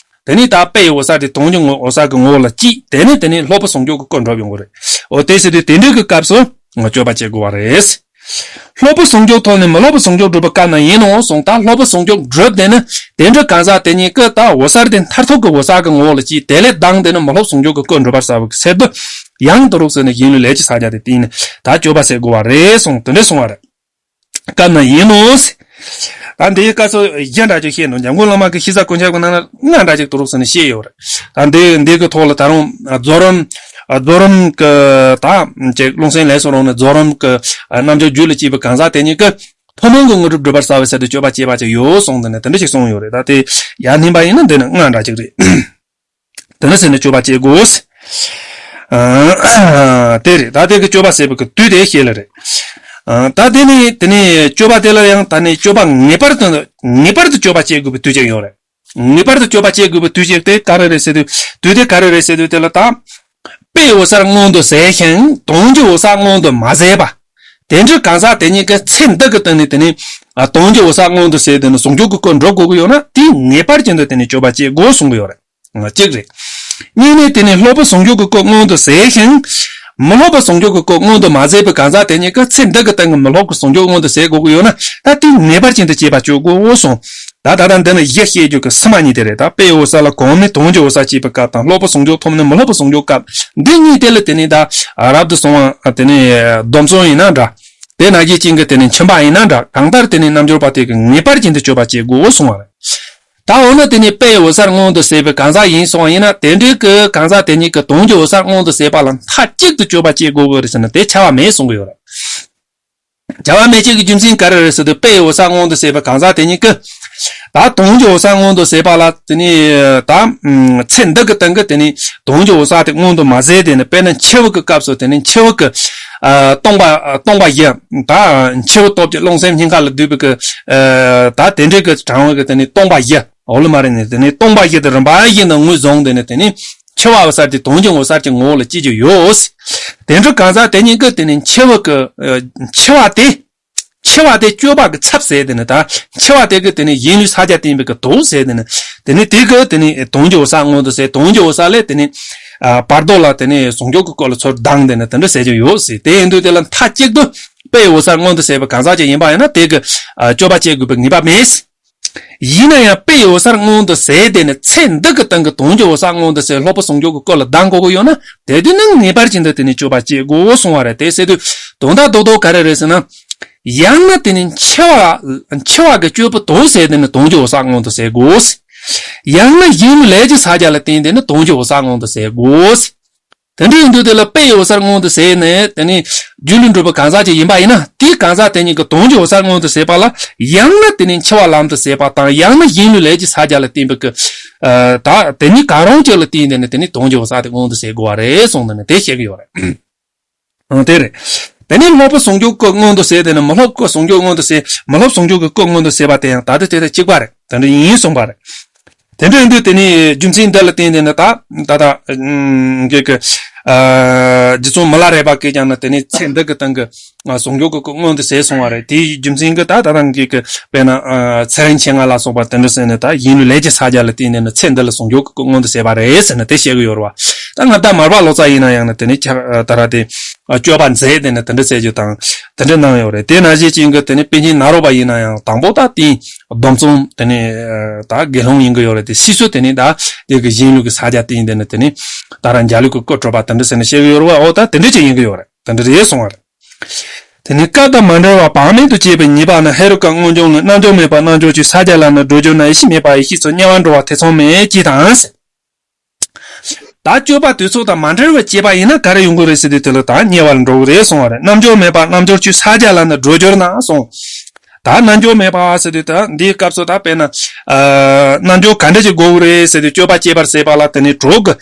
དེ་ནི་ད་དཔེ་ཡི་འོད་གསལ་དེ་དོན་གྱི་ངོ་འོད་གསལ་གྱི་ངོ་བོ་ལ་སྐྱེས་དེ་ནི་དེ་ནི་སློབ་པའི་ཟུང་འཇུག་གི་སྐུ་འགྲུབ་ཡོང་གི་རེད། འོ་དེ་ཟེར་དུས་དེ་འདྲའི་གི་སྐབས་སུ་ང་སྤྱོད་པ་བྱེད་དགོས་པ་རེད། སློབ་པའི་ཟུང་འཇུག་ཐོབ་ནས་མི་སློབ་པའི་ཟུང་འཇུག་སྒྲུབ་པ་དཀའ་ན་ཡིན་ནོ་གསུངས། ད་སློབ་པའི་ཟུང་འཇུག་སྒྲུབ་བསྡད་ན་དེ་འདྲའི་གང་ཟག་དེ་ཉིད་ཀྱིས་ད་འོད་གསལ་དེ་མཐར་ཐུག་གི་འོད་གསལ་གྱི་ངོ་བོ་ལ་སྐྱེས། དེ་ལས་ལྡང་བསྡད་ན་མི་སློབ་ཟུང་འཇུག་གི་སྐུ་འགྲུབ་པར་བྱ་བའི་གི་ཚེ་འདི་ཡང་དུ་རུག་ཟེར་ནས་གཞན་ལུས་ལས་ཀྱི་ས་བརྒྱ་དེ་བསྟན་ནས་ད་སྤྱོད་པ་ཟེར་དགོས་པ་རེད་གསུངས། དེ་འདྲ་གསུངས་པ་རེད། དཀའ་ན་ཡིན་ནོ། ད་འདིའི་སྐབས་སུ་རྒྱ་འདྲ་ཅིག་བཤད་ནོ། འཇམ་མགོན་བླ་མ་གི་ཤེས་བྱ་ཀུན་ཁྱབ་ཀྱི་ནང་ན་ལྔ་འདྲ་ཅིག་ཏུ་རུག་ཟེར་ནས་བཤད་ཡོད་རེད། ད་འདི་འདི་གི་ཐོག་ལ་ད་རུང་རྫོགས་རིམ་རྫོགས་རིམ་གི་ད་ཅིག་རླུང་སེམས་ལས་སུ་རུང་ནས་རྫོགས་རིམ་གི་རྣལ་འབྱོར་རྒྱུད་ལ་སྐྱེས་པའི་གང་ཟག་དེ་ཉིད་ཀྱིས་ཐུན་མོང་གི་དངོས་གྲུབ་སྒྲུབ་པར་བྱ་བའི་ཚུལ་དུ་སྤྱོད་པ་སྤྱད་པ་ཅིག་ཡོད་གསུངས། འདི་ནས་དེ་འདྲ་ཞིག་གསུངས་ཡོད་རེད། ད་དེ་ཡར་བསྣན་པ་ཡིན་ན་འདི་ནི་ལྔ་འདྲ་ཅིག་རེད། དེ་ནི་ཟེར་ནས་སྤྱོད་པ་བྱེད་དགོས། ཨ། དེ་རེད། ད་དེ་གི་སྤྱོད་པ་ཟེར་བའི་གི་དུས་དེ་ཤེས་ལ་རེད། ཨ། ད་དེ་ནི་དེ་ནི་སྤྱོད་པ་དེ་ལ་ཡང་ད་ནི་སྤྱོད་པ་ངེས་པར་དུ་ངེས་པར་དུ་སྤྱོད་པ་བྱེད་དགོས་པའི་དུས་ཅིག་ཡོད་རེད། ངེས་པར་དུ་སྤྱོད་པ་བྱེད་དགོས་པའི་དུས་ཅིག་དེ་ག་རེ་རེད་ཟེར་དུས། དུས་དེ་ག་རེ་རེད་ཟེར་དུས་དེ་ལ་ད། དཔེའི་འོད་གསལ་མངོན་དུ་གསལ་ཞིང་དོན་གྱི་འོད་གསལ་མངོན་དུ་མ་གསལ་བ། དེ་འདྲའི་གང་ཟག་དེ་ཉིད་ཀྱིས་ཚེ་འདི་གི་སྟེང་ནས་དེ་ནི་ཨ་དོན་གྱི་འོད་གསལ་མངོན་དུ་གསལ་དེ་ནི་ཟུང་འཇུག་གི་སྐུ་འགྲུབ་དགོས་ཀྱི་ཡོད་ན། དེ་ངེས་པར་ཅན་དུ་དེ་ནི་སྤྱོད་པ་བྱེད་དགོས་གསུང་གི་ཡོད་རེད། གཅིག་རེད། གཉིས་ནས་དེ་ནི་སློབ་པའི་ཟུང་འཇུག་གི་སྐུ་མངོན་དུ་གསལ་ཞིང་། མི་སློབ་པའི་ཟུང་འཇུག་གི་སྐུ་མངོན་དུ་མ་གསལ་བའི་གང་ཟག་དེ་ཉིད་ཀྱིས་ཚེ་འདི་གི་སྟེང་གི་མི་སློབ་ཀྱི་ཟུང་འཇུག་མངོན་དུ་གསལ་དགོས་ཀྱི་ཡོད་ན། ད་དེ་ངེས་པར་ཅན་དུ་བྱེད་པ་བྱེད་དགོས་གསུངས། ད་ད་ལྟ་འདི་ནི་གཞི་བཤད་རྒྱུ་གི་ཕྱི་མ་གཉིས་དེ་རེད། ད་དཔེའི་འོད་གསལ་ལ་གོམས་ནས་དོན་གྱི་འོད་གསལ་སྐྱེས་པའི་སྐབས་དང་། སློབ་པའི་ཟུང་འཇུག་ཐོབ་ནས་མི་སློབ་པའི་ཟུང་འཇུག་སྐབས། འདི་གཉིས་དེ་ལ་དེ་ནི་ད་རབ་ཏུ་བྱུང་བ་དེ་ནི་སྡོམ་བརྩོན་ཡིན་ན་འདྲ། དེ་ནང་བཞིན་ཅན་གྱི་དེ་ནི་ཁྱིམ་པ་ཡིན་ན་འདྲ། གང་ལྟར་དེ་ནི་རྣལ་འབྱོར་པ་དེ་གིས་ངེས་པར་ཅན་དུ་སྤྱོད་པ་བྱེད་དགོས་གསུང་བ་རེད། ད་འོ་ན་དེ་ནི་དཔེའི་འོད་གསལ་མངོན་དུ་གསལ་བའི་གང་ཟག་ཡིན་སོང་བ་ཡིན་ན། དེ་འདྲའི་གི་གང་ཟག་དེ་ཉིད་ཀྱིས་དོན་གྱི་འོད་གསལ་མངོན་དུ་གསལ་བ་ལ་མཐའ་གཅིག་ཏུ་སྤྱོད་པ་བྱེད་དགོས་དགོས་རེད་ཟེར་ན་དེ་བྱ་བ་མེད་གསུང་གི་ཡོད་རེད། བྱ་བ་མེད་ཅིག་གི་རྒྱུ་མཚན་ག་རེ་རེད་ཟེར་དུས། དཔེའི་འོད་གསལ་མངོན་དུ་གསལ་བའི་གང་ཟག་དེ་ཉིད་ཀྱིས་ད་དོན་གྱི་འོད་གསལ་མངོན་དུ་གསལ་བ་ལ་དེ་ནི་ད་ཚེ་འདི་གི་སྟེང་གི་དེ་ནི་དོན་གྱི་འོད་གསལ་དེ་མངོན་དུ་མ་གསལ། དེ་ནི་དཔེར་ན་འཆི་བ་གི་སྐབས་སུ་དེ་ནི་འཆི་བ་གི་ཨ་སྟོང་པ་སྟོང་པ་བཞི། ད་འཆི་བའི་སྟོབས་ཀྱིས་རླུང་སེམས་སྙིང་ག་ལ་བསྡུས་པའི་གི་ཨ་ད་དེ་འདྲའི་གི་གྲངས་བ་གི་དེ་ནི་སྟོང་པ་བཞི། འོ་ལ་མ་རེད་ནི། དེ་ནི་སྟོང་པ་བཞི་དེ་རིམ་པ་བཞིན་དུ་ངོས་བཟུང་། དེ་ནི་དེ་ནི་འཆི་བ་འོད་གསལ་དེ་དོན་གྱི་འོད་གསལ་གྱི་ངོ་བོ་ལ་སྐྱེ་རྒྱུ་ཡོད། དེ་འདྲ་གང་ཟག་དེ་ཉིད་ཀྱིས་དེ་ནི་འཆི་བ་གི་ཨ་འཆི་བ་དེ། འཆི་བ་དེ་སྤྱོད་པ་གི་ཚབ་བྱས། དེ་ནི་ད་འཆི་བ་དེ་གིས་དེ་ནི་གཞན་ལུས་ས་བརྒྱ་བསྟན་པའི་གི་དོགས་བྱས། དེ་ནི་དེ་ནི་དེ་གིས་དེ་ནི་དོན་གྱི་འོད་གསལ་མངོན་དུ་གསལ། དོན་གྱི་འོད་གསལ་ལས་དེ་ནི་ཨ་བར་དོ་ལ་དེ་ནི་ཟུང་འཇུག་གི་སྐུ་ལ་ཚུར་ལྡང་། དེ་ནི་དེ་འདྲ་བྱེད་རྒྱུ་ཡོད་ཟེར། དེ་ཡིན་དུས་དེ་ལ་མཐའ་གཅིག་ཏུ་དཔེའི་འོད་གསལ་མངོན་དུ་གསལ་བའི་གང་ཟག་ཅིག་ཡིན་པ་ཡིན་ན། དེ་གིས་ཨ་སྤྱོད་པ་བྱེད་དགོས་པའི་ངེས་པ་མེད། ཡིན་ན་ཡང་དཔེའི་འོད་གསལ་མངོན་དུ་གསལ་དེ་ནི་ཚེ་འདི་གི་སྟེང་གི་དོན་གྱི་འོད་གསལ་མངོན་དུ་གསལ། སློབ་པའི་ཟུང་འཇུག་གི་སྐུ་ལ་ལྡང་དགོས་ཀྱི་ཡོད་ན། དེ་དུས་ནི་ངེས་པར་ཅན་དུ་དེ་ནི་སྤྱོད་པ་བྱེད་དགོས་གསུང་བ་རེད། དེ་ཟེར་དུས་དོན་དག་རྡོག་རྡོག་ག་རེ་རེད་ཟེར་ན། ཡང་ན་དེ་ནི་འཆི་བ་འཆི་བ་གི་སྤྱོད་པ་དོགས་བྱས་དེ་ནི་དོན་གྱི་འོད་གསལ་མངོན་དུ་གསལ་དགོས། ཡང་ན་གཞན་ལུས་ལས་ཀྱི་ས་བརྒྱ་ལ་བརྟེན་དེ་ནི་དོན་གྱི་འོད་གསལ་མངོན་དུ་གསལ་དགོས། དེ་འདྲ་ཡིན་དུས་དེ་ལ་དཔེའི་འོད་གསལ་མངོན་དུ་གསལ་ནས་དེ་ནི་རྒྱུད་ལ་འགྲོ་བའི་གང་ཟག་ཅིག་ཡིན་པ་ཡིན་ན། དེའི་གང་ཟག་དེ་ཉིད་ཀྱིས་དོན་གྱི་འོད་གསལ་མངོན་དུ་གསལ་བ་ལ་ཡང་ན་དེ་ནི་འཆི་བ་ལམ་དུ་གསལ་བ་དང་། ཡང་ན་གཞན་ལུས་ལས་ཀྱི་ས་བརྒྱ་ལ་བརྟེན་པའི་གི་ཨ་ད་དེ་ཉིད་གང་རུང་གཅིག་ལ་བརྟེན་དེ་ནི་དེ་ནི་དོན་གྱི་འོད་གསལ་དེ་མངོན་དུ་གསལ་དགོས་པ་རེད་གསུངས་ནས་ནི་དེ་བཤད་ཀྱི་ཡོད་རེད། ཨང་། དེ་རེད། དེ་ནས་སློབ་པའི་ཟུང་འཇུག་སྐུ་མངོན་དུ་གསལ། དེ་ནས་མི་སློབ་སྐུ་ཟུང་འཇུག་མངོན་དུ་གསལ། མི་སློབ་ཟུང་འཇུག་གི་སྐུ་མངོན་དུ་གསལ་བ་དེ་ཡང་ད་ལྟ་དེ་ལྟར་གཅིག་པ་རེད། དེ་འདྲ་ཡིན་གསུངས་པ་རེད། དེ་འདྲ་ཡིན་དུས་དེ་ནས་རྒྱུ་མཚན་འདི་ལ་བརྟེན་ཏེ་ནི་ད་ད་ད་གི་གི་ཨ་རྗེ་བཙུན་མི་ལ་རས་པ་གིས་ཀྱང་ནི་དེ་ནས་ཚེ་འདི་གི་སྟེང་གི་ཟུང་འཇུག་གི་སྐུ་མངོན་དུ་གསལ་གསུངས་པ་རེད། དེའི་རྒྱུ་མཚན་གྱིས་ད་ད་ད་གི་གི་དཔེར་ན་ཨ་ཚེ་རིང་མཆེད་ལྔ་ལ་སོགས་པ་དེ་འདྲ་ཟེར་ནས་ད་གཞན་ལུས་ལས་ཀྱི་ས་བརྒྱ་ལ་བརྟེན་ཏེ་ནི་ཚེ་འདི་ལ་ཟུང་འཇུག་གི་སྐུ་མངོན་དུ་གསལ་བ་རེད་ཟེར་ནས་དེ་བཤད་གི་ཡོད་རེད་བ། ད་ང་ད་མར་པ་ལོ་ཙཱ་ཡིན་ན་ཡང་ནི་དེ་ནས་ཁྱེད་ད་ར་དེ་སྤྱོད་པ་མཛད་དེ་ནི་དེ་འདྲ་ཟེར་རྒྱུ་དང་དེ་འདྲ་གནང་ཡོད་རེད། དེ་ནང་བཞིན་ཅན་གྱི་དེ་ནས་པཎ་ཆེན་ནཱ་རོ་པ་ཡིན་ན་ཡང་དང་པོ་ད་དེ་སྡོམ་བརྩོན་དེ་ནས་ད་དགེ་སློང་ཡིན་གི་ཡོད་རེད། དེ་སྲིད་སུ་དེ་ནས་ད་དེ་གི་གཞན་ལུས་ཀྱི་ས་བརྒྱ་བརྟེན་དེ་ནི་དེ་ནས་ད་ར་འཇའ་ལུས་ཀྱི་སྐུ་གྲུབ་པ་དེ་འདྲ་ཟེར་ནས་བཤད་གི་ཡོད་རེད་བ། འོ་ད་དེ་འདྲ་ཅིག་ཡིན་གི་ཡོད་རེད། དེ་འདྲ་རེད་གསུང་བ་རེད། དེ་ནས་སྐབས་དང་མ་བྲལ་བ་བག་མེད་དུ་སྐྱེས་པའི་ཉེས་པ་ནི། ཧེ་རུ་ཀ་སྔོན་བྱུང་ལས། རྣལ་འབྱོར་མེད་པར་རྣལ་འབྱོར་ཆོས། ས་བརྒྱ་ལ་ནི་སྒྲོ་སྦྱོར་ན། ཡེ་ཤེས་མེད་པར་ཡེ་ཤེས་ཚོལ། དམྱལ་བར་འགྲོ་བ་ཐེ་ཚོམ་མེད་ཅེས་དང་། ད་སྤྱོད་པ་དུས་ཚོད་དང་མ་བྲལ་བར་བྱས་པ་ཡིན་ན་ག་རེ་ཡོང་གི་རེད་ཟེར་དུས་དེ་ལ་ད་དམྱལ་བ་ལ་འགྲོ་གི་རེད་གསུང་བ་རེད། རྣལ་འབྱོར་མེད་པར་རྣལ་འབྱོར་ཆོས། ས་བརྒྱ་ལ་ནི་སྒྲོ་སྦྱོར་ན་གསུངས། ད་རྣལ་འབྱོར་མེད་པ་ཟེར་དུས་ད་འདིའི་སྐབས་སུ་ད་དཔེར་ན་ཨ་རྣལ་འབྱོར་ག་འདྲ་ཅིག་དགོས་གི་རེད་ཟེར་དུས་སྤྱོད་པ་སྤྱད་པར་ཟེར་བ་ལ་དེ་ནི་གྲོགས་ཀྱི་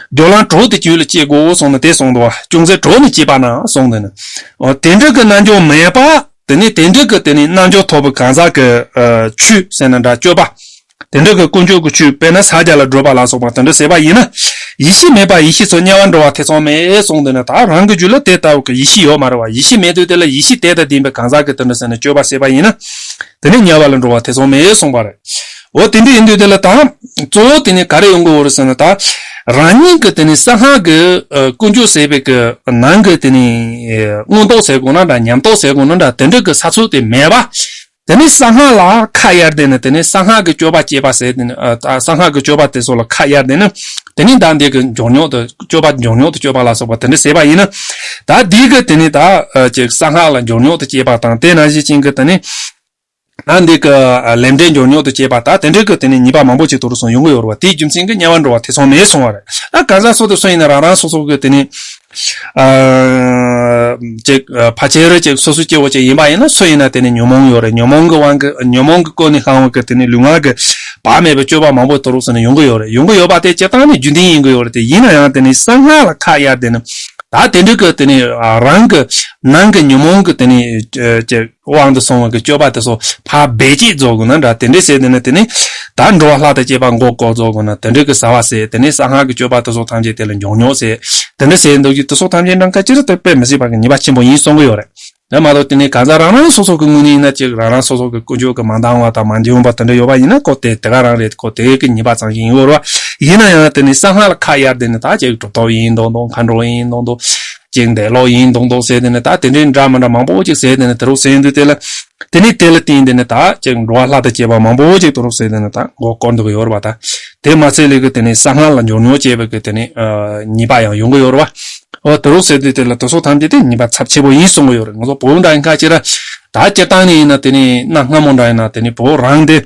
སྦྱོར་ལམ་དྲུག་དེ་རྒྱུད་ལ་སྐྱེ་དགོས་གསུངས་ནས་དེ་གསུངས་འདུག་བ། ཅུང་ཟད་དྲོགས་ནས་སྐྱེས་པ་ན་གསུངས་འདུག་ནས། འོ་དེ་འདྲ་གི་རྣལ་འབྱོར་མེད་པ་དེ་ནི་དེ་འདྲ་གི་དེ་ནི་རྣལ་འབྱོར་ཐོབ་པའི་གང་ཟག་གི་ཨ་ཆོས་ཟེར་ན་འདྲ་སྤྱོད་པ། དེ་འདྲ་གི་དཀོན་མཆོག་གི་ཆོས་དཔེར་ན་ས་བརྒྱ་ལ་བགྲོད་པ་ལ་སོགས་པ་དེ་འདྲ་ཟེར་བ་ཡིན་ན། ཡེ་ཤེས་མེད་པ་ཡེ་ཤེས་ཚོལ། དམྱལ་བར་འགྲོ་བ་ཐེ་ཚོམ་མེད་གསུངས་འདུག་ནས། ད་རང་གི་རྒྱུད་ལ་དེ་ལྟ་བུ་གི་ཡེ་ཤེས་ཡོད་མ་རེད་བ། ཡེ་ཤེས་མེད་དུས་དེ་ལ་ཡེ་ཤེས་དེ་དང་ལྡན་པའི་གང་ཟག་གི་དེ་འདྲ་ཟེར་ནས་སྤྱོད་པ་ཟེར་བ་ཡིན་ན། དེ་ནི་དམྱལ་བ་ལ་འགྲོ་བ་ཐེ་ཚོམ་མེད་གསུངས་པ་རེད། འོ་དེ་འདྲ་ཡིན་དུས་དེ་ལ་ད་གཙོ་བོ་དེ་ནི་ག་རེ་ཡོང་གི་ཡོད་རེད་ཟེར་ན། ད་ རང་ཉིད་ཀྱི་དེ་ནི་གསང་སྔགས་ཀྱི་ཀུན་སྤྱོད་ཟེར་བའི་གི་ནང་གི་དེ་ནི་མངོན་རྟོགས་ཟེར་དགོས་ན་འདྲ། ཉམས་རྟོགས་ཟེར་དགོས་ན་འདྲ། དེ་འདྲ་གི་ས་ཚོད་དེ་མེད་པ། དེ་ནི་གསང་སྔགས་ལ་ཁ་གཡར་དེ་ནི་དེ་ནི་གསང་སྔགས་ཀྱི་སྤྱོད་པ་སྐྱེས་པ་ཟེར་དེ་ནི་གསང་སྔགས་ཀྱི་སྤྱོད་པ་དེ་ཚོ་ལ་ཁ་གཡར་དེ་ནི་དེ་ནི་ད་འདི་གི་མགྱོགས་མྱོག་ཏུ་སྤྱོད་པ་མགྱོགས་མྱོག་ཏུ་སྤྱོད་པ་ལ་སོགས་པ་དེ་འདྲ་ཟེར་བ་ཡིན་ན། ད་འདི་གི་དེ་ནི་ད་ཅིག་གསང་སྔགས་ལ་མགྱོགས་མྱོག་ཏུ་སྐྱེས་པ་དང་དེ་ནང་བཞིན་ཅན་གྱི་དེ་ནི། ད་འདི་གི་ལས་འབྲས་མགྱོགས་མྱོག་ཏུ་སྐྱེས་པ་ད་དེ་འདྲའི་གི་དེ་ནི་ཉེས་པ་མང་པོ་ཅིག་དུ་རུ་སོང་ཡོང་གི་ཡོད་རེད་བ། དེའི་རྒྱུ་མཚན་གྱི་དམྱལ་བར་འགྲོ་བ་ཐེ་ཚོམ་མེད་སོང་བ་རེད། ད་གང་ཟག་སོ་དེ་སུ་ཡིན་ན་རང་རང་སོ་སོ་གི་དེ་ནི་ཨ་ཅིག་ཕལ་ཆེར་ཅིག་སོ་སོ་སྐྱེ་བོ་ཅིག་ཡིན་པ་ཡིན་ན་སུ་ཡིན་ན་དེ་ནི་ཉོན་མོངས་ཡོད་རེད། ཉོན་མོངས་ཀྱི་དབང་གི་ཉོན་མོངས་ཀྱི་ཀུན་ནས་བསླངས་བ་གི་དེ་ནི་ལུས་ངག་གི་བག་མེད་པའི་སྤྱོད་པ་མང་པོ་དུ་རུ་སོང་ནས་ཡོང་གི་ཡོད་རེད། ཡོང་གི་ཡོད་པ་དེ་སྤྱིར་བཏང་ནི་རྒྱུན་ལྡན་ཡིན་གི་ཡོད་རེད། དེ་ཡིན་ན་ཡང་དེ་ནི་གསང་སྔགས་ལ་ཁ་གཡར་དེ་ནི་ད་དེ་འདྲའི་གི་དེ་ནི་རང་གི་ནང་གི་ཉོན་མོངས་ཀྱི་དེ་ནི་ཅིག་དབང་དུ་སོང་བ་གི་སྤྱོད་པ་དེ་ཚོ་ཕར་བེད་སྤྱད་རྫོགས་དགོས་ན་འདྲ། དེ་འདྲས་ཟེར་དེ་ནི་དེ་ནི་ད་འགྲོ་བ་ལྷ་དང་བཅས་པ་མགོ་བསྐོར་རྫོགས་དགོས་ན་དེ་འདྲས་ཀྱི་ཟ་བ་ཟེར། དེ་ནི་གསང་སྔགས་ཀྱི་སྤྱོད་པ་དེ་ཚོ་ཐམས་ཅད་དེ་ལ་མགྱོགས་མྱོག་ཟེར། དེ་འདྲས་ཟེར་འདུག་གི་དེ་ཚོ་ཐམས་ཅད་འདྲ་ག་ཅི་རུ་དེ་དཔེ་མི་སྲིད་པ་གི་ཉེས་པ་ཆེན་པོ་ཡིན་གསུང་གི་ཡོད་རེད། དེ་མ་གཏོགས་དེ་ནི་གང་ཟག་རང་རང་སོ་སོ་གི་ངོས་ནས་ཡིན་ན་ཅིག་རང་རང་སོ་སོ་གི་ཀུན་སྤྱོད་ཀྱི་མ་འདང་བ་དང་མ་འཇིགས་པ་དེ་འདྲ་ཡོད་པ་ཡིན་ན་ཁོ་དེ་དེ་ག་རང་རེད། ཁོ་དེ་གི་ཉེས་པ་ཙམ་ཞིག་ཡིན་གི་རེད་བ། ཡིན་ན་ཡང་དེ་ནི་གསང་སྔགས་ལ་ཁ་གཡར་དེ་ནི་ད་ཅིག་གྲུབ་ཐོབ་ཡིན་མདོག་མདོག་མཁའ་འགྲོ་ཡིན་མདོག་མདོག་ཅིག་འདས་ལོག་ཡིན་མདོག་མདོག་ཟེར་དེ་ནི་ད་དེ་འདྲའི་འདྲ་མི་འདྲ་མང་པོ་ཅིག་ཟེར་དེ་ནི་དེ་རུ་ཟེར་འདུག་དེ་ལ་དེ་ནི་དེ་ལ་བརྟེན་དེ་ནི་ད་ཅིག་འགྲོ་བ་ལྷ་དང་བཅས་པ་མང་པོ་ཅིག་དེ་རུ་ཟེར་དེ་ནི་ད་མགོ་སྐོར་འདུག་གི་ཡོད་རེད་བ། ད་དེ་མ་ཚད་ལས་གི་དེ་ནི་གསང་སྔགས་ལ་མགྱོགས་མྱོག་བྱས་པའི་གི་དེ་ནི་ཉེས་པ་ཡང་ཡོང་གི་ཡོད་རེད་བ། འོ་དེ་རུ་ཟེར་དུས་དེ་ལ་དེ་ཚོ་ཐམས་ཅད་དེ་ཉེས་པ་ཚབས་ཆེ་པོ་ཡིན་གསུང་གི་ཡོད་རེད། ང་ཚོ་བོད་འདྲ་ཡིན་ཁ་ཅིག་ར་ད་སྤྱིར་བཏང་ནས་ཡིན་ན་དེ་ནི་གནའ་སྔ་མོ་འདྲ་ཡིན་ན་དེ་ནི་བོད་རང་དེ་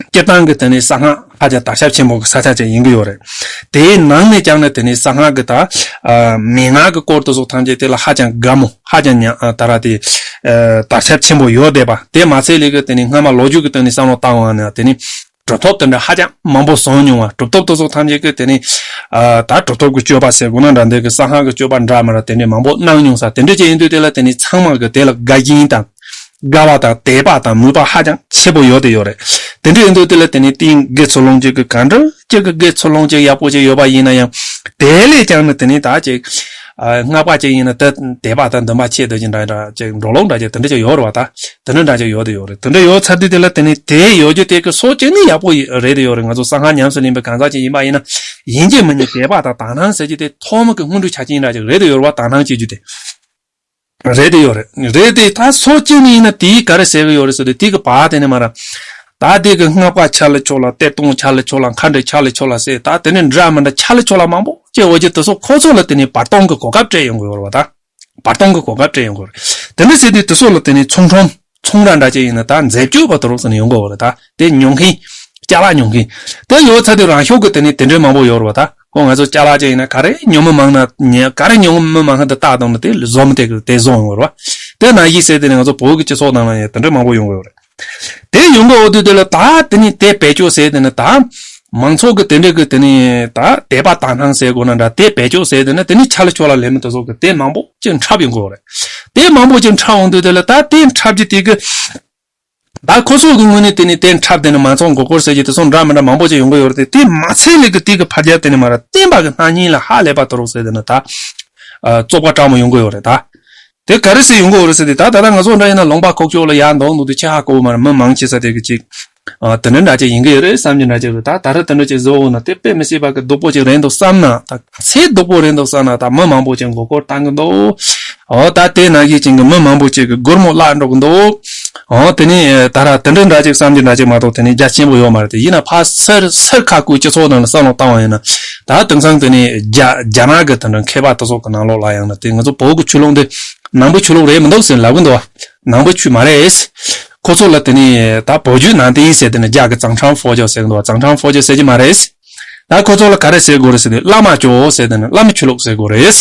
སྤྱིར་བཏང་གི་དེ་ནི་གསང་སྔགས་ཧ་ཅང་དར་ཁྱབ་ཆེན་པོ་གི་ས་ཆ་ཅིག་ཡིན་གི་ཡོད་རེད། དེའི་ནང་ནས་ཀྱང་ནི་དེ་ནི་གསང་སྔགས་གི་ད་མན་ངག་གི་སྐོར་དེ་ཚོ་ཐམས་ཅད་དེ་ལ་ཧ་ཅང་དགའ་མོ་ཧ་ཅང་ཉ་ད་ར་དེ་དར་ཁྱབ་ཆེན་པོ་ཡོད་བསྡད་པ། དེ་མ་ཚད་ལས་གི་དེ་ནི་སྔ་མ་ལོ་རྒྱུས་ཀྱི་སྟེང་ནས་བསམ་བློ་བཏང་བ་ན་དེ་ནི་གྲུབ་ཐོབ་དེ་འདྲ་ཧ་ཅང་མང་པོ་བྱུང་མྱོང་བ། གྲུབ་ཐོབ་དེ་ཚོ་ཐམས་ཅད་ཀྱིས་དེ་ནི་ཨ་ད་གྲུབ་ཐོབ་ཀྱི་སྤྱོད་པ་ཟེར་དགོས་ན་འདྲ་འདི་གི་གསང་སྔགས་ཀྱི་སྤྱོད་པ་འདྲ་མི་འདྲ་དེ་འདྲས་མང་པོ་གནང་མྱོང་ས་དེ་འདྲས་ཅིག་ཡིན་དུས་དེ་ལ་དེ་ནི་ཚང་མ་གི་དེ་ལ་དགའ་ཞེན་དང་དགའ་བ་དང་དད་པ་དང་མོས་པ་ཧ་ཅང་ཆེ་པོ་ཡོད་དེ་ཡོད་རེད། དེ་འདྲས་ཡིན་དུས་དེ་ལ་དེ་ནི་ཏིང་དགེ་ཚུལ་སློང་ཅིག་གི་ག་འདྲ་ཅིག་གི་དགེ་ཚུལ་སློང་ཅིག་ཡག་པོ་ཅིག་ཡོད་པ་ཡིན་ན་ཡང་དེ་ལས་ཀྱང་ནི་དེ་ནི་ད་ཅིག་ཨ་སྔགས་པ་ཅིག་ཡིན་ན་དེ་དད་པ་དང་འདུན་པ་ཆེ་དེ་ཅིག་འདྲ་འདྲ་ཅིག་འགྲོ་ལུགས་འདྲ་ཅིག་དེ་འདྲ་ཅིག་ཡོད་རེད་བ། ད་དེ་འདྲ་འདྲ་ཅིག་ཡོད་དེ་ཡོད་རེད། དེ་འདྲ་ཡོད་ཚར་དུས་དེ་ལ་དེ་ནི་དེ་ཡོད་རྒྱུ་དེ་གི་སོ་གཅིག་ནི་ཡག་པོ་ཡི་རེད་དེ་ཡོད་རེད། ང་ཚོ་གསང་སྔགས་ཉམས་སུ་ལེན་པའི་གང་ཟག་ཅིག་ཡིན་པ་ཡིན་ན་ཡིན་གཅིག་མིན་གཉིས་དད་པ་དང་དག་སྣང་ཟེར་རྒྱུ་དེ་ཐོག་མ་གི་སྔོན་འགྲོའི་ཆ་རྐྱེན་འདྲ་ཅིག་རེད་དེ་ཡོད་རེད་བ། དག་སྣང་བྱེད་རྒྱུ་དེ་རེད་དེ་ཡོད་རེད། རེད་དེ་ད་སོ་གཅིག་ནི་ཡིན་ན་དེའི་ག་རེ་ཟེར་གི་ཡོད་རེད་ཟེར་དུས་དེ་གི་བ་དེ་ནི་མ་ར་ད་དེ་གི་སྔགས་པ་ཆ་ལ་ཆོག་ལ་གཏེར་སྟོན་ཆ་ལ་ཆོག་ལ་མཁའ་འགྲོ་ཆ་ལ་ཆོག་ལ་ཟེར་ད་དེ་ནི་འདྲ་མི་འདྲ་ཆ་ལ་ཆོག་ལ་མང་པོ་ཅིག་འོ་ཅིག་དེ་ཚོ་ཁོ་ཚོ་ལ་དེ་ནི་བར་སྟོང་གི་གོ་སྐབས་སྤྲད་ཡོང་གི་ཡོད་རེད་བ། ད། བར་སྟོང་གི་གོ་སྐབས་སྤྲད་ཡོང་གི་རེད། དེ་འདྲ་ཟེར་དུས་དེ་ཚོ་ལ་དེ་ནི་ཚོང་ཁྲོམ་ཚོང་ར་འདྲ་ཅིག་ཡིན་ན་ད་འཛད་སྤྱོད་པ་དུ་རོགས་ཟེར་ནས་ཡོང་གི་ཡོད་རེད། ད་དེ་ཉོ་མཁན་ཅ་ལག་ཉོ་མཁན་དེ་ཡོད་ཚར་དུས་རང་ཤུགས་ཀྱི་དེ་ནི་དེ་འདྲའི་མང་པོ་ཡོད་རེད་བ། ད་ཁོ་ང་ཚོ་ཅ་ལག་ཅིག་ཡིན་ན་ག་རེ་ཉོ་མི་མང་ན་ཉེ་ག་རེ་ཉོ་མི་མང་ཧ་འདི་ལྟ་དང་ནི་དེ་བཟོ་མི་དེ་གི་དེ་བཟོ་ཡོང་གི་རེད་བ། དེ་ནང་བཞིན་ཟེར་དེ་ནི་ང་ཚོ་བོད་ཀྱི་སྤྱི་ཚོགས་ནང་ལ་ཡང་དེ་འདྲའི་མང་པོ་ཡོང་གི་ཡོད་རེད། དེ་ཡོང་གི་འོ་དུས་དེ་ལ་ད་དེ་ནི་དེ་བེད་སྤྱོད་ཟེར་དེ་ནི་ད་མང་ཚོགས་ཀྱི་དེ་འདྲ་གི་དེ་ནི་ད་དད་པ་དག་སྣང་ཟེར་དགོས་ན་འདྲ། དེ་བེད་སྤྱོད་ཟེར་དེ་ནི་དེ་ནི་ཆ་ལ་ཆོག་ལ་ལེན་མི་དེ་ཚོ་གི་དེ་མང་པོ་ཅིག་འཁྲབ་ཡོང་གི་རེད། དེ་མང་པོ་ཅིག་འཁྲབ་ཡོང་དུས་དེ་ལ་ད་དེ་འཁྲབ་རྒྱུ་དེ་གི་ད་ཁོ་ཚོ་གི་ངོས་ནས་དེ་ནི་དེ་འཁྲབ་དེ་ནི་མང་ཚོགས་མགོ་སྐོར་ཟེར་རྒྱུ་དེ་ཚོ་འདྲ་མི་འདྲ་མང་པོ་ཅིག་ཡོང་གི་ཡོད་རེད། དེ་མ་ཚད་ལས་གི་དེ་གི་ཕར་རྒྱབ་དེ་ནི་མ་ར་བསྟན་པ་གི་སྣང་བརྙན་ལ་ཧ་ལས་པ་དུ་རོགས་ཟེར་དེ་ནི་ད་བཙོག་པ་སྤྲང་མོ་ཡོང་གི་ཡོད་རེད་ད། དེ་ག་རེ་ཟེར་ཡོང་གི་ཡོད་རེད་ཟེར་དུས་ད་ད་ལྟ་ང་ཚོ་འདྲ་ཡིན་ན་ལུང་པ་ཁོག་ཅོག་ལ་ཡར་འདོང་འདུག་དུས་ཆེ་ཧ་གོ་བ་མ་རེད། མི་མང་ཆེ་ས་དེ་གི་ཅིག་ཨ་དེ་འདྲ་འདྲ་ཅིག་ཡིན་གི་ཡོད་རེད་བསམ་གྱི་འདྲ་ཅིག་རེད། ད་ད་རེས་དེ་འདྲ་ཅིག་བཟོ་འོང་ན་དེ་དཔེ་མི་སྲིད་པ་གི་སྡུག་པོ་ཅིག་རེད་འདུག་བསམ་ན་ད་ག་ཚད་སྡུག་པོ་རེད་འདུག་བསམ་ན་ད་མི་མང་པོ་ཅིག་མགོ་སྐོར་བཏང་གི་འདུག་འོ་ད་དེ་ནང་བཞིན་ཅིག་གི་མི་མང་པོ་ཅིག་གི་སྒོར་མོ་བརླག་འགྲོ་གི་འདུག་འོ་དེ་ནས་ད་ར་དེ་འདྲ་འདྲ་ཅིག་བསམ་གྱི་འདྲ་ཅིག་མ་གཏོགས་དེ་ནས་རྒྱ་ཆེན་པོ་ཡོད་མ་རེད། དེ་ཡིན་ན་ཕ་སེར་སེར་ཁ་ཀུའི་སྤྱི་ཚོགས་ནང་ལ་བསམ་བློ་བཏང་བ་ཡིན་ན་ད་དེང་སང་དེ་ནས་རྒྱ་རྒྱ་ནག་གི་དེ་འདྲ་མཁས་པ་དེ་ཚོ་གི་ནང་ལོགས་ལ་ཡང་ན་དེ་ང་ཚོ་བོད་ཀྱི་ཆོས་ལུགས་འདི་ནང་པའི་ཆོས་ལུགས་རེད་མི་འདུག་ཟེར་ལབ་གི་འདུག་བ། ནང་པའི་ཆོས་མ་རེད། ཁོ་ཚོ་ལ་དེ་ནས་ད་བོད་བརྒྱུད་ནང་བསྟན་ཟེར་དེ་ནས་རྒྱ་གི་ཙང་ཁྲང་ཧྥོ་ཇོ་ཟེར་གི་འདུག་བ། ཙང་ཁྲང་ཧྥོ་ཇོ་ཟེར་གྱི་མ་རེད། ད་ཁོ་ཚོ་ལ་ག་རེ་ཟེར་དགོས་རེད་ཟེར་དུས་བླ་མ་ཇོ་ཟེར་དེ་ནས་བླ་མའི་ཆོས་ལུགས་ཟེར་དགོས་རེད།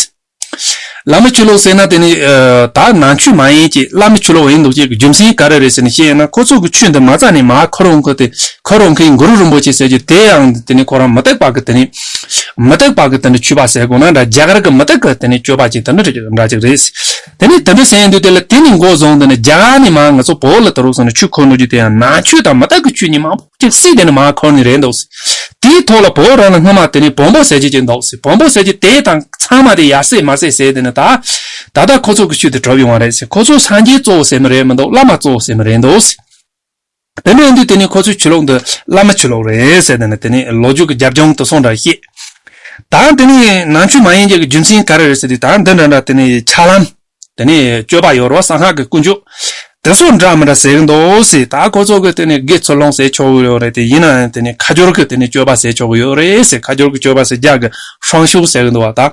བླ་མའི་ཆོས་ལུགས་ཟེར་ན་དེ་ནི་ད་ནང་ཆོས་མ་ཡིན་གྱི་བླ་མའི་ཆོས་ལུགས་ཡིན་འདུག་ཅེས་ཀྱི་རྒྱུ་མཚན་ག་རེ་རེད་ཟེར་ནས་བཤད་ཡིན་ན་ཁོ་ཚོ་གི་ཆོས་འདི་མ་རྩ་ནས་མ་ཁོ་རང་ཁོ་དེ་ཁོ་རང་ཁོའི་གུ་རུ་རིན་པོ་ཆེ་ཟེར་རྒྱུ་དེ་ཡང་དེ་ནི་ཁོ་རང་མུ་སྟེགས་པ་གི་དེ་ནི་མུ་སྟེགས་པ་གི་དེ་ནི་ཆོས་པ་ཟེར་དགོས་ན་འདྲ། རྒྱ་གར་གི་མུ་སྟེགས་གི་དེ་ནི་སྤྱོད་པ་ཅིག་དེ་འདྲ་འདྲ་ཅིག་རེད། དེ་ནི་དེ་འདྲ་ཟེར་ཡིན་དུས་དེ་ལ་དེ་ནི་འགོ་བཟུང་དེ་ནི་རྒྱ་གར་ནས་མ་ང་ཚོ་བོད་ལ་དུ་རུག་སོང་ནས་ཆོས་འཁོར་འགྲོ་རྒྱུ་དེ་ཡང་ནང་ཆོས་དང་མུ་སྟེགས་གི་ཆོས་གཉིས་མང་པོ་ཅིག་སྲིད་དེ་ནི་མ་འཁོར་ནི་རེད་འདུག་དེའི་ཐོག་ལ་བོད་རང་ལ་སྔོན་མ་དེ་ནི་བོན་པོ་ཟེར་གྱི་ཅིག་འདུག་ཟེར། བོན་པོ་ཟེར་གྱི་དེ་དང་ཚང་མ་དེ་ཡར་སྲིད་མར་སྲིད་ཟེར་དེ་ནི་ད་ད་ལྟ་ཁོ་ཚོ་གི་ཆོས་དེ་གྲུབ་ཡོང་བ་རེད་ཟེར། ཁོ་ཚོ་སངས་རྒྱས་གཙོ་བོ་ཟེར་མི་རེད་མི་འདུག་བླ་མ་གཙོ་བོ་ཟེར་མི་རེད་འདུག་ཟེར། དེ་འདྲ་ཡིན་དུས་དེ་ནི་ཁོ་ཚོའི་ཆོས་ལུགས་འདི་བླ་མ་ཆོས་ལུགས་རེད་ཟེར་དེ་ནི་དེ་ནི་ལོ་རྒྱུས་ཀྱི་རྒྱབ་ལྗོངས་དེ་སོང་འདྲ་བཤད། ད་དེ་ནི་ནང་ཆོས་མ་ཡིན་གྱི་རྒྱུ་མཚན་ག་རེ་རེད་ཟེར་དུས། ད་འདི་འདྲ་འདྲ་དེ་ནི་ཕྱག་ལམ། དེ་ནི་སྤྱོད་པ་ཡོད་རེད་བ། གསང་སྔགས་ཀྱི་དཀོན་མཆོག་དེ་ཚོ་འདྲ་མི་འདྲ་ཟེར་གི་འདུག་ཟེར། ད་ཁོ་ཚོ་གི་དེ་ནི་དགེ་ཚུལ་སློང་ཟེར་ཆོག་གི་ཡོད་རེད། དེ་ཡིན་ན་ཡང་དེ་ནི་ཁ་སྦྱོར་གི་དེ་ནི་སྤྱོད་པ་ཟེར་ཆོག་གི་ཡོད་རེད་ཟེར། ཁ་སྦྱོར་གི་སྤྱོད་པ་ཟེར། རྒྱ་གི་ཧྲང་ཤུ་ཟེར་གི་འདུག་བ། ད་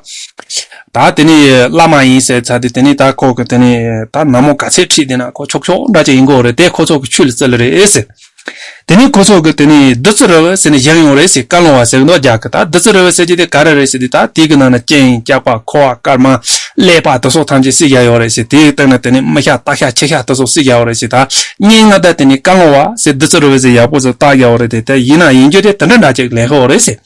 ད་དེ་ནི་བླ་མ་ཡིན་ཟེར་ཚར་དུས། དེ་ནི་ད་ཁོ་གི་དེ་ནི་ད་ན་མོ་ག་ཚད་ཁྲིད་དེ་ན་ཁོ་ཆོག་ཆོག་འདྲ་ཅིག་ཡིན་གོ་རེད། དེ་ཁོ་ཚོ་གི་ཆོས་ལ་བརྩི་ལེ་རེད་ཟེར། དེ་ནས་ཁོ་ཚོ་གི་དེ་ནས་བདུད་རྩི་རི་བོ་ཟེར་ནས་བཞེངས་ཡོང་རེད་ཟེར། བཀའ་ལུང་བ་ཟེར་གི་འདུག་རྒྱ་གི། ད་བདུད་རྩི་རི་བོ་ཟེར་གྱི་དེ་ག་རེ་རེད་ཟེར་དུས། ད་དེ་གི་ནང་ན་སྤྱན་སྐྱག་པ་ཁུ་བ་སྐར་མ་ཀླད་པ་དེ་ཚོ་ཐམས་ཅད་བསྲེགས་བཞག་ཡོད་རེད་ཟེར། དེའི་སྟེང་ན་དེ་ནས་མི་ཤ་སྟག་ཤ་ཁྱི་ཤ་དེ་ཚོ་བསྲེགས་བཞག་ཡོད་རེད་ཟེར། ད་སྙན་ངག་ད་དེ་ནས་བཀའ་ལུང་བ་ཟེར། བདུད་རྩི་རི་བོ་ཟེར་བཏགས་བཞག་ཡོད་རེད་དེ། དེ་ཡིན་ན་ཡིན་རྒྱུ་དེ་དེ་འདྲ་འདྲ་ཅིག་ལེན་ཤོག་རེད་ཟེར།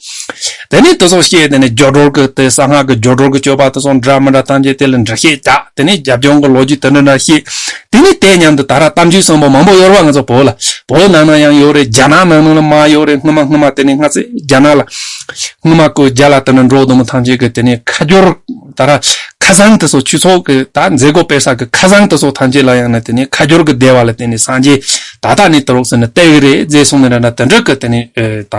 དེ་ནས་དེ་ཚོ་བཤད། དེ་ནས་སྦྱོར་སྒྲོལ་གི་དེ་གསང་སྔགས་ཀྱི་སྦྱོར་སྒྲོལ་གི་སྤྱོད་པ་དེ་ཚོ་འདྲ་མི་འདྲ་ཐམས་ཅད་དེ་ལ་འགྲེལ་བཤད་རྒྱག་དེ་ནས་རྒྱབ་ལྗོངས་ཀྱི་ལོ་རྒྱུས་དེ་འདྲ་འདྲ་བཤད། དེ་ནས་དེ་མཉམ་དུ་ད་ར་གཏམ་རྒྱུད་གསུང་པོ་མང་པོ་ཡོད་རེད་བ། ང་ཚོ་བོད་ལ། བོད་ནང་ན་ཡང་ཡོད་རེད། རྒྱ་ནག་ནང་ན་མར་ཡོད་རེད། སྔོན་མ་སྔོན་མ་དེ་ནས་སྔ་ཚེ་རྒྱ་ནག་ལ། སྔོན་མ་ཁོ་རྒྱ་ལ་དེ་ནས་འགྲོ་དུ་མོ་ཐམས་ཅད་ཀྱི་དེ་ནས་ཁ་སྦྱོར། ད་ར་ཁ་སང་དེ་ཚོ་ཆོས་ཚོགས་ཀྱི་ད་མཛད་སྒོ་སྤེལ་ས་གི་ཁ་སང་དེ་ཚོ་ཐམས་ཅད་ལ་ཡང་ན་དེ་ནས་ཁ་སྦྱོར་གྱི་བདེ་བ་ལ་བརྟེན་ནས་སངས་རྒྱས་ད་ལྟ་ནས་དུ་རོགས་ཟེར་ནས་བལྟས་གི་རེད་ཟེར་གསུངས་ནས་ར། ད་དེ་འདྲ་གི་དེ་ནས་ཨེ་ད།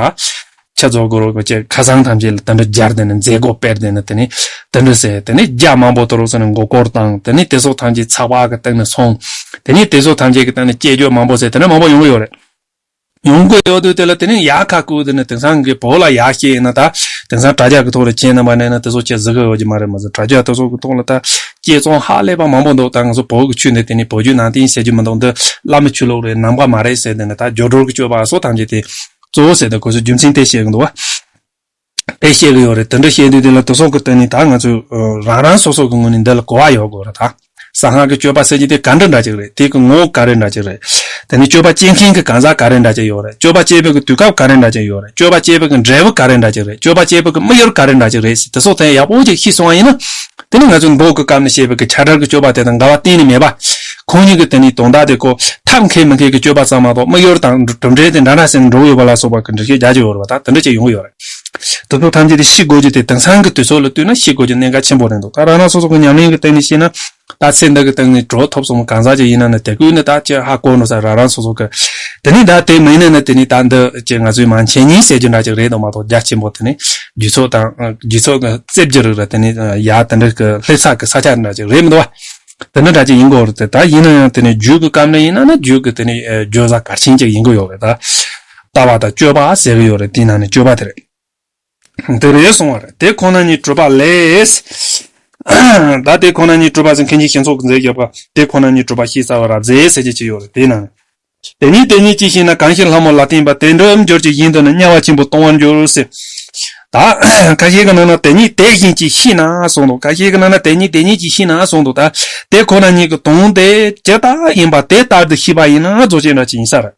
ཆ་རྫོགས་དགོས་རོགས་ཀྱི་ཁ་སང་ཐམས་ཅད་ལ་དེ་འདྲ་སྦྱར་དེ་ནས་མཛད་སྒོ་སྤེལ་དེ་ནས་དེ་ནས་དེ་འདྲ་ཟེར། དེ་ནས་རྒྱ་མང་པོ་དུ་རོགས་ཟེར་ནས་མགོ་སྐོར་བཏང་། དེ་ནས་དེ་ཚོ་ཐམས་ཅད་ཚགས་པར་གི་སྟེང་ནས་སོང་། དེ་ནས་དེ་ཚོ་ཐམས་ཅད་ཀྱི་སྟེང་ནས་སྐྱེས་སྦྱོར་མང་པོ་ཟེར་དེ་འདྲ་མང་པོ་ཡོང་གི་ཡོད་རེད། ཡོང་གི་ཡོད་དུས་དེ་ལ་དེ་ནས་ཡག་ཁ་བསྐུལ། དེ་ནས་དེང་སང་གི་བོད་ལ་ཡག་བཤད་ཡིན་ན། ད་དེང་སང་དྲ་རྒྱ་གི་ཐོག་ལ་ཁྱེད་རྣམ་པ་ནས་ན་དེ་ཚོ་ཁྱེད་གཟིགས་གི་ཡོད་ཀྱི་མ་རེད། མ་གཟིགས། དྲ་རྒྱ་དེ་ཚོ་གི་ཐོག་ལ་ད་དཔྱད་རྩོམ་ཧ་ལས་པ་མང་པོ་འདུག་ད་ང་ཚོ་བོད་ཀྱི་ཆོས་འདི་དེ་ནས་བོད་བརྒྱུད་ནང་བསྟན་ཟེར་རྒྱུ་མི་འདུག་འདི་བླ་མའི་ཆོས་ལུགས་རེད། ནང་པ་མ་རེད་ཟེར། དེ་ནས་ད་སྦྱོར་སྒྲོལ་གྱི་སྤྱོད་པ་སོགས་ཐམས་ཅད་དེ་གཙོ་བོ་ཟེར་ཏེ་ཁོ་ཚོས་རྒྱུ་མཚན་དེ་བཤད་གི་འདུག་བ། དེ་བཤད་གི་ཡོད་རེད། དེ་འདྲ་བཤད་དུས་དེ་ལ་དེ་ཚོ་གི་སྟེང་ནས་ད་ང་ཚོས་རང་རང་སོ་སོ་གི་ངོས་ནས་འདི་ལ་གོ་བ་ཡོད་དགོས་རེད། ད་གསང་སྔགས་ཀྱི་སྤྱོད་པ་ཟེར་གྱི་དེ་ག་འདྲ་འདྲ་ཅིག་རེད། དེ་གི་ངོ་བོ་ག་རེ་འདྲ་ཅིག་རེད། དེ་ནས་སྤྱོད་པ་སྤྱད་མཁན་གྱི་གང་ཟག་ག་རེ་འདྲ་ཅིག་ཡོད་རེད། སྤྱོད་པ་སྤྱད་པའི་གི་དུས་སྐབས་ག་རེ་འདྲ་ཅིག་ཡོད་རེད། སྤྱོད་པ་སྤྱད་པའི་གི་འབྲས་བུ་ག་རེ་འདྲ་ཅིག་རེད། སྤྱོད་པ་སྤྱད་པའི་གི་དམིགས་ཡུལ་ག་རེ་འདྲ་ཅིག་རེད་ཟེར། དེ་སོགས་དེ་ཡག་པོ་ཅིག་ཤེས་སོང་བ་ཡིན་ན། དེ་ནི་ང་ཚོས་མདོ་གི་སྐབས་ནས་བཤད་པའི་གི་ཁྱབ་བྲལ་གྱི་སྤྱོད་པ་དེ་དང་འགལ་བ་གཏན་ནས་མེད་པ། ཁོང་གཉིས་ཀྱི་དེ་ནི་དོན་དག་དེ་ཁོ་ཐབས་མཁས་མི་མཁས་ཀྱི་སྤྱོད་པ་ཙམ་མ་གཏོགས། དམིགས་ཡུལ་དང་གྲུབ་འབྲས་དེ་འདྲ་འདྲ་ཟེར་ནས་འགྲོ་གི་ཡོད་པ་ལ་སོགས་པ་གི་འགྲེལ་བཤད་རྒྱག་རྒྱུ་ཡོད་རེད་པ། ད་དེ་འདྲ་ཅིག་ཡོང་གི་ཡོད་རེད། དེ་ཚོ་ཐམས་ཅད་དེ་ཤེས་དགོས་རྒྱུ་དེ་དེང་སང་གི་དུས་ཚོད་ལ་ལྟོས་ན་ཤེས་དགོས་རྒྱུ་གནད་འགག་ཆེན་པོ་རེད་འདུག་ད་རང་རང་སོ་སོ་གི་ཉམས་ལེན་གྱི་སྟེང་ནས་བཤད་ན། ད་ཚེ་འདི་གི་སྟེང་ནས་གྲོལ་ཐུབ་སོང་གང་ཟག་ཅིག་ཡིན་ན་ནི། དེ་ཀུན་ནི་ད་ཅི་ཧ་གོ་འགྲོ་ས་རང་རང་སོ་སོ་གི། དེ་ནས་ད་དེ་མིན་ན་ནི་དེ་ནས་ད་འདི་ཅི་ང་ཚོའི་མ་འཆད་ཉན་ཟེར་རྒྱུ་འདྲ་ཅིག་རེད་འདུག་མ་གཏོགས། རྒྱ་ཆེན་པོ་དེ་ནས་རྒྱུད་ཚོགས་དང་རྒྱུད་ཚོགས་ཀྱི་རྩེ་བརྒྱུད་རིགས་ལ་དེ་ནས་ཡ་དེ་འདྲ་གི་སླེབས་ས་གི་ས་ཆ་འདྲ་ཅིག་རེད་མི་འདུག་བ། དེ་འདྲ་འདྲ་ཅིག་ཡིན་དགོས་རེད་དེ། ད་ཡིན་ན་ཡང་དེ་ནས་རྒྱུད་ཀྱི་སྐབས་ནས་ཡིན་ན་ནི་རྒྱུད་ཀྱི་དེ་ནས་བརྗོད་བྱ་གལ་ཆེན་ཅིག་ཡིན་དགོས་ཡོད་རེད། ད་ལྟ་བ་དང་སྤྱོད་པ་ཟེར་གི་ཡོད་རེད། དེའི་ནང་ནས་སྤྱོད་པ་དེ་རེད། དེ་རེད་གསུངས་པ་རེད། དེ་ཁོ་ན་ཉིད་གྲུབ་པ་ལས། ད་དེ་ཁོ་ན་ཉིད་གྲུབ་པ་ཟེར་མཁན་གྱི་ཞིང་ཚོགས་ཀྱི་མཛད་རྒྱབ་པ། དེ་ཁོ་ན་ཉིད་གྲུབ་པ་ཤེས་བྱ་བ་རབ་མཛེས་ཟེར་གྱི་ཅིག་ཡོད་རེད། དེའི་ནང་ནས། དེ་ཉིད་དེ་ཉིད་ཀྱིས་ཤེས་ན་གང་ཞིག་ལྷ་མོ་ལ་བརྟེན་པ། དེ་འདྲ་འབྱོར་གྱི་ཡིན་འདོད་ན། དམྱལ་བ་ཆེན་པོ་ལྟུང་བར་འགྱུར་ཟེར། ད་ཁ་ཤས་ཀྱི་ནང་ན་དེ་ཉིད་དེ་བཞིན་གྱིས་ཤེས་ན་གསུངས་འདུག་ཁ་ཤས་ཀྱི་ནང་ན་དེ་ཉིད་དེ་ཉིད་ཀྱིས་ཤེས་ན་གསུངས་འདུག་ད་དེ་ཁོ་ན་ཉིད་ཀྱི་དོན་དེ་ཇི་ལྟར་ཡིན་པ་དེ་ལྟར་དུ་ཤེས་པ་ཡིན་ན་རྫོགས་ཆེན་འདྲ་ཅིག་ཡིན་ས་རེད།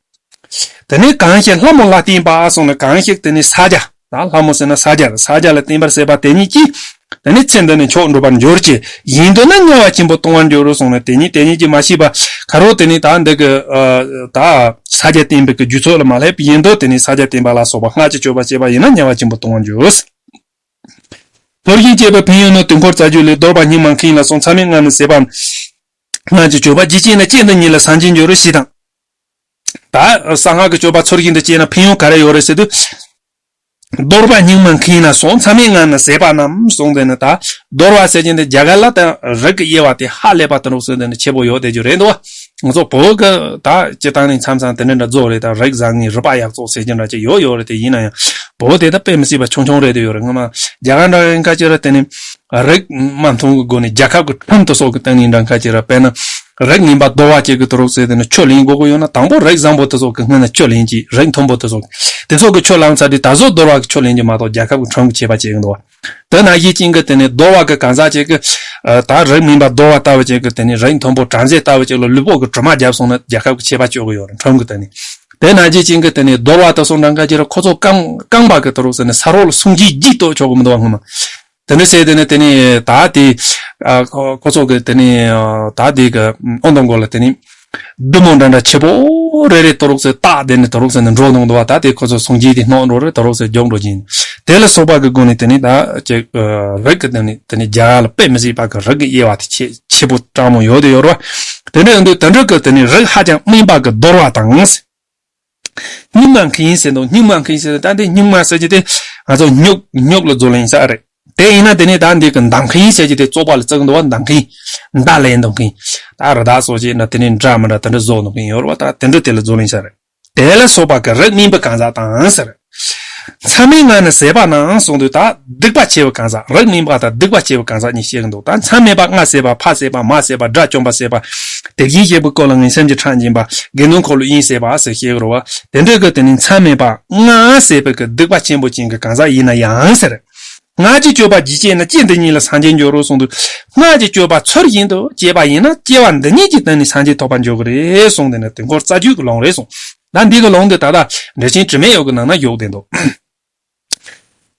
དེ་ནས་གང་ཞིག་ལྷ་མོ་ལ་བརྟེན་པ་གསུངས་ནས། གང་ཞིག་དེ་ནི་ས་སྐྱ། ད་ལྷ་མོ་ཟེར་ན་ས་སྐྱ་རེད། ས་སྐྱ་ལ་བརྟེན་པར་བྱེད་པ་དེ་ཉིད་ཀྱིས། དེ་ནི་ཚེ་འདི་ནས་མཆོག་འགྲུབ་པར་འགྱུར་གྱི་ཡིན་འདོད་ན། དམྱལ་བ་ཆེན་པོ་ལྟུང་བར་འགྱུར་གསུངས་ནས། དེ་ཉིད་དེ་ཉིད་ཀྱིས་མ་ཤེས་པ་ཁ་རོག་དེ་ནི་ད་འདི་གི་ཨ་ད་ས་སྐྱ་བསྟེན་པའི་གི་རྒྱུད་ཚོགས་ལ་མ་སླེབས་པ་ཡིན་དུས། དེ་ནི་ས་སྐྱ་བསྟེན་པ་ལ་སོགས་པ་སྔགས་ཀྱི་སྤྱོད་པ་བྱས་པ་ཡིན་ན་དམྱལ་བ་ཆེན་པོ་ལྟུང་བར་འགྱུར། ཚུལ་བཞིན་སྤྱད་པའི་ཕན་ཡོན་ནི། དུས་འཁོར་རྩ་རྒྱུད་ལས། གདོལ་པ་སྙིགས་མ་མཁའི་ལ་སོགས། མཚམས་མེད་ལྔ་ནི་ཟད་པ་རྣམས། སྔགས་ཀྱི་སྤྱོད་པ་ཇི་སྤྱད་ན། སྤྱན་དང་ཉིད་ལ་སངས་རྒྱས་འགྱུར་ཞེས་དང་། ད་གསང་སྔགས་ཀྱི་སྤྱོད་པ་ཚུལ་བཞིན་དུ་སྤྱད་ན་ཕན་ཡོན་ག་རེ་ཡོད་རེད་ཟེར་དུས། གདོལ་པ་སྙིགས་མ་མཁའི་ན་སོགས། མཚམས་མེད་ལྔ་ནི་ཟད་པ་རྣམས་གསུངས་ཏེ་ནི། ད་གདོལ་པ་ཟེར་གྱིན་དེ་རྒྱ་གར་ལ་ད་རིགས་ཀྱི་དབྱེ་བ་དེ་ཧ་ལས་པ་དེ་འདྲ་ཟེར་དེ་ནི་ཆེ་པོ་ཡོད་དེ་རྒྱུ་རེད་འདུག་ང་ཚོ་བོད་ཀྱི་ད་སྤྱི་བཏང་ནས་མཚམས་མཚམས་དེ་འདྲ་འདྲ་རྫོགས་རེད། ད་རིགས་བཟང་ངན་རིག་པ་ཡག་བཙོག་ཟེར་གྱིན་འདྲ་ཅིག་ཡོད་ཡོད་རེད། དེ་ཡིན་ན་ཡང་བོད་དེ་ད་དཔེ་མི་སྲིད་པ་ཆུང་ཆུང་རེད་དེ་ཡོད་རེད། སྔོན་མ་རྒྱ་གར་འདྲ་ཡིན་ཁ་ཅིག་ར་དེ་ནི་རིགས་མ་མཐུན་གྱི་སྒོ་ནས་རྒྱལ་ཁབ་ཀྱི་ཁྲིམས་དེ་སོགས་ཀྱི་སྟེང་ནས་འདྲ་ཁ་ཅིག་ར། དཔེར་ན། རིགས་ངན་པ་གདོལ་པ་ཅིག་གི་དུ་རུག་ཟེར་དེ་ནི་ཆོས་ལེན་དགོས་ཀྱི་ཡོད་ན། དང་པོ་རིགས་བཟང་པོ་དེ་ཚོ་གི་སྔོན་ན་ཆོས་ལེན་གྱི། རིགས་མཐོན་པོ་དེ་ཚོ་དེ་ཚོ་གི་ཆོས་བླངས་ཚར་དུས་ད་གཟོད་གདོལ་པ་གི་ཆོས་ལེན་གྱི་མ་གཏོགས་རྒྱལ་ཁབ་ཀྱི་ཁྲིམས་ཀྱི་ཆད་པ་བཅད་ཀྱི་འདུག་བ། དེ་ནང་བཞིན་ཅན་གྱི་དེ་ནི་གདོལ་པ་གི་གང་ཟག་ཅིག་གི་ད་རིགས་ངན་པ་གདོལ་པ་ལྟ་བུ་ཅིག་གི་དེ་ནི་རིགས་མཐོན་པོ་བྲམ་ཟེ་ལྟ་བུ་ཅིག་ལ་ལུས་པོ་གི་གྲིབ་མ་བརྒྱབ་སོང་ན་རྒྱལ་ཁབ་ཀྱི་ཆད་པ་གཅོད་ཀྱི་ཡོད་རེད། ཁྲིམས་ཀྱི་དེ་ནི། དེ་ནང་བཞིན་ཅན་གྱི་དེ་ནི་གདོལ་པ་དེ་ཚོ་འདྲ་ག་ཅིག་ར་ཁོ་ཚོ་རྐང་རྐང་པ་གི་དུ་རུག་ཟེར་ནས་ས་རོགས་ལ་སུན་གྱིས་འཇིག་ཏོ་ཆོག་གི་མི་འདུག་བ། སྔོན་མ། དེ་འདྲ་བྱས་དེ་ནས་དེ་ནས་ད་དེ་ཨ་ཁོ་ཁོ་ཚོ་གི་དེ་ནས་ཨ་ད་དེ་གི་ཨོ་དོ་མགོ་ལ་དེ་ནས་བདུད་མོ་འདྲ་འདྲ་ཆེ་པོ་རེ་རེ་དོ་རུག་ཟེར་བཏགས། དེ་ནས་དོ་རུག་ཟེར་ནས་འགྲོ་གནང་འདུག་བ། ད་དེ་ཁོ་ཚོ་སུན་གྱིས་དེ་སྣོག་འགྲོ་རེ་དོ་རུག་ཟེར་མགྱོགས་འགྲོ་གྱིན། དེ་ལ་སོགས་པ་གི་སྒོ་ནས་དེ་ནས་ད་ཅིག་རིགས་ཀྱི་དེ་ནས་དེ་ནས་རྒྱ་གར་ལ་དཔེ་མི་སྲིད་པ་གི་རིགས་ཀྱི་དབྱེ་བ་དེ་ཆེ་ཆེ་པོ་དྲང་མོ་ཡོད་དེ་ཡོད་རེད་བ། དེ་འདྲ་ཡིན་དུས་དེ་འདྲ་གི་དེ་ནས་རིགས་ཧ་ཅང་དམན་པ་གི་གདོལ་པ་དང་། སྨྱུག་མ་མཁན་ཟེར་འདུག་སྨྱུག་མ་མཁན་ཟེར་འདུག་ད་འདི་སྨྱུག་མ་ཟེར་གྱི་དེ་ང་ཚོ་སྨྱུག་སྨྱུག་ལ་རྫོགས་ལེན་ས་རེད། དེ་ཡིན་ན་དེ་ནས་ད་འདི་གི་མདའ་མཁན་ཟེར་གྱི་དེ་བཙོག་པ་ལ་བཙུགས་འདུག་བ། མདའ་མཁན། མདའ་ལས་འདུག་མཁན། ད་རི་དྭགས་སོགས་ཀྱི་ན་དེ་ནས་འདྲ་མི་འདྲ་དེ་འདྲ་བཟོ་འདུག་མཁན་ཡོད་རེད་བ། ད་དེ་འདྲ་དེ་ལ་རྫོགས་ལེན་ས་རེད། དེ་ལ་སོགས་པ་གི་རིགས་དམན་པའི་གང་ཟག་དང་ཟེར། མཚམས་མེད་ལྔ་ནི་ཟད་པ་རྣམས་གསུངས་དུས་ད་སྡིག་པ་ཆེ་བའི་གང་ཟག་རིགས་དམན་པ་དང་སྡིག་པ་ཆེ་བའི་གང་ཟག་གཉིས་བཤད་ཀྱི་འདུག་ད་མཚམས་མེད་པ་ལྔ་ཟད་པ། ཕ་ཟད་པ། མ་ཟད་པ། དགྲ་བཅོམ་པ་ཟད་པ། དེ་བཞིན་གཤེགས་པའི་སྐུ་ལ་ངན་སེམས་ཀྱི་ཁྲག་འབྱིན་པ། དགེ་འདུན་འཁོར་ལོ་དབྱེན་ཟད་པ་ཟེར་བཤད་ཀྱི་རེད་བ། དེ་འདྲ་གི་དེ་ནི་མཚམས་མེད་པ་ལྔ་ཟད་པའི་གི་སྡིག་པ་ཆེན་པོ་ཅན་གྱི་གང་ཟག་ཡིན་ན་ཡང་ཟེར། སྔར་གྱི་སྤྱོད་པ་ཇི་སྐྱེས་ན་སྐྱེ་འདི་ཉིད་ལ་སངས་རྒྱས་འགྱུར་རོ་གསུངས་དུས། སྔར་གྱི་སྤྱོད་པ་ཚུལ་བཞིན་དུ་སྐྱེས་པ་ཡིན་ན་སྐྱེ་བ་འདི་ཉིད་ཀྱི་སྟེང་ནས་སངས་རྒྱས་ཐོབ་པར་འགྱུར་གྱི་རེད་གསུངས་ཏེ་ནི་དེ་འཁོར་རྩ་རྒྱུད་ཀྱི་ལུང་རེད་གསུངས། ད་འདི་གི་ལུང་འདི་ད་ལྟ་འགྲེལ་ཆེན་དྲི་མེད་འོད་ཀྱི་ནང་ན་བཞུགས་བསྡད་འདུག་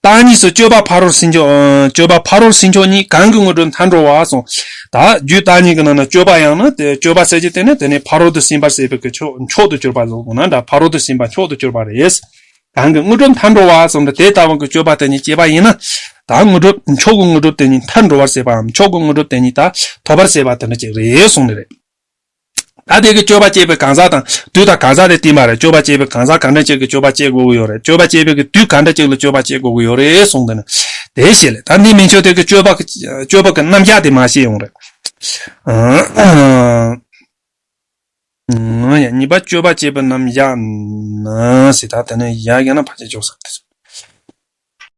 བརྟག་གཉིས་སུ་སྤྱོད་པ་ཕ་རོལ་ཕྱིན་མཆོག་ཨ། སྤྱོད་པ་ཕ་རོལ་ཕྱིན་མཆོག་གཉིས། གང་གིས་དངོས་གྲུབ་མཐར་འགྲོ་བ་གསུངས། ད་རྒྱུད་བརྟག་གཉིས་ཀྱི་ནང་ན་སྤྱོད་པ་ཡང་ན་དེ་སྤྱོད་པ་ཟེར་གྱི་དེ་ནི་དེ་ནི་ཕ་རོལ་ཏུ་ཕྱིན་པ་ཟེར་བའི་གི་མཆོག་མཆོག་ཏུ་གྱུར་པ་ཟེར་དགོས་ན་འདྲ། ཕ་རོལ་ཏུ་ཕྱིན་པ་མཆོག་ཏུ་གྱུར་པ་རེད། གང་གིས་དངོས་གྲུབ་མཐར་འགྲོ་བ་གསུངས་ཏེ་དེ་ལྟ་བུ་གི་སྤྱོད་པ་དེ་ཉིད་སྐྱེས་པ་ཡིན་ན། ད་དངོས་གྲུབ་མཆོག་གི་དངོས་གྲུབ་དེ་ཉིད་མཐར་འགྲོ་བར་བྱེད་པའམ་མཆོག་གི་དངོས་གྲུབ་དེ་ཉིད་ད་ཐོབ་པར་བྱེད་པ་དེ་འདྲ་ཅིག་རེད་གསུངས་ནི་རེད། ད་དེ་གི་སྤྱོད་པ་སྐྱེས་པའི་གང་ཟག་དང་དུས་དང་གང་ཟག་དེ་བསྟན་པ་རེད། སྤྱོད་པ་སྐྱེས་པའི་གང་ཟག་གང་འདྲ་ཅིག་གི་སྤྱོད་པ་སྐྱེ་དགོས་ཀྱི་ཡོད་རེད། སྤྱོད་པ་སྐྱེས་པའི་གི་དུས་གང་འདྲ་ཅིག་ལ་སྤྱོད་པ་སྐྱེ་དགོས་ཀྱི་ཡོད་རེད་གསུངས་ཏེ་ནི་དེ་བཤད་ལེ། ད་འདི་མན་ཆད་དེ་གི་སྤྱོད་པ་གི་སྤྱོད་པ་གི་རྣམ་གཞག་དེ་མར་བཤད་ཡོང་རེད། ཨང་། ཡ། གཉིས་པ་སྤྱོད་པ་སྐྱེས་པའི་རྣམ་གཞག་ན་ཟེར། ད་དེ་ནས་ཡ་ཡ་ན་ཕལ་ཆེར་འཇོག་ས་དེ།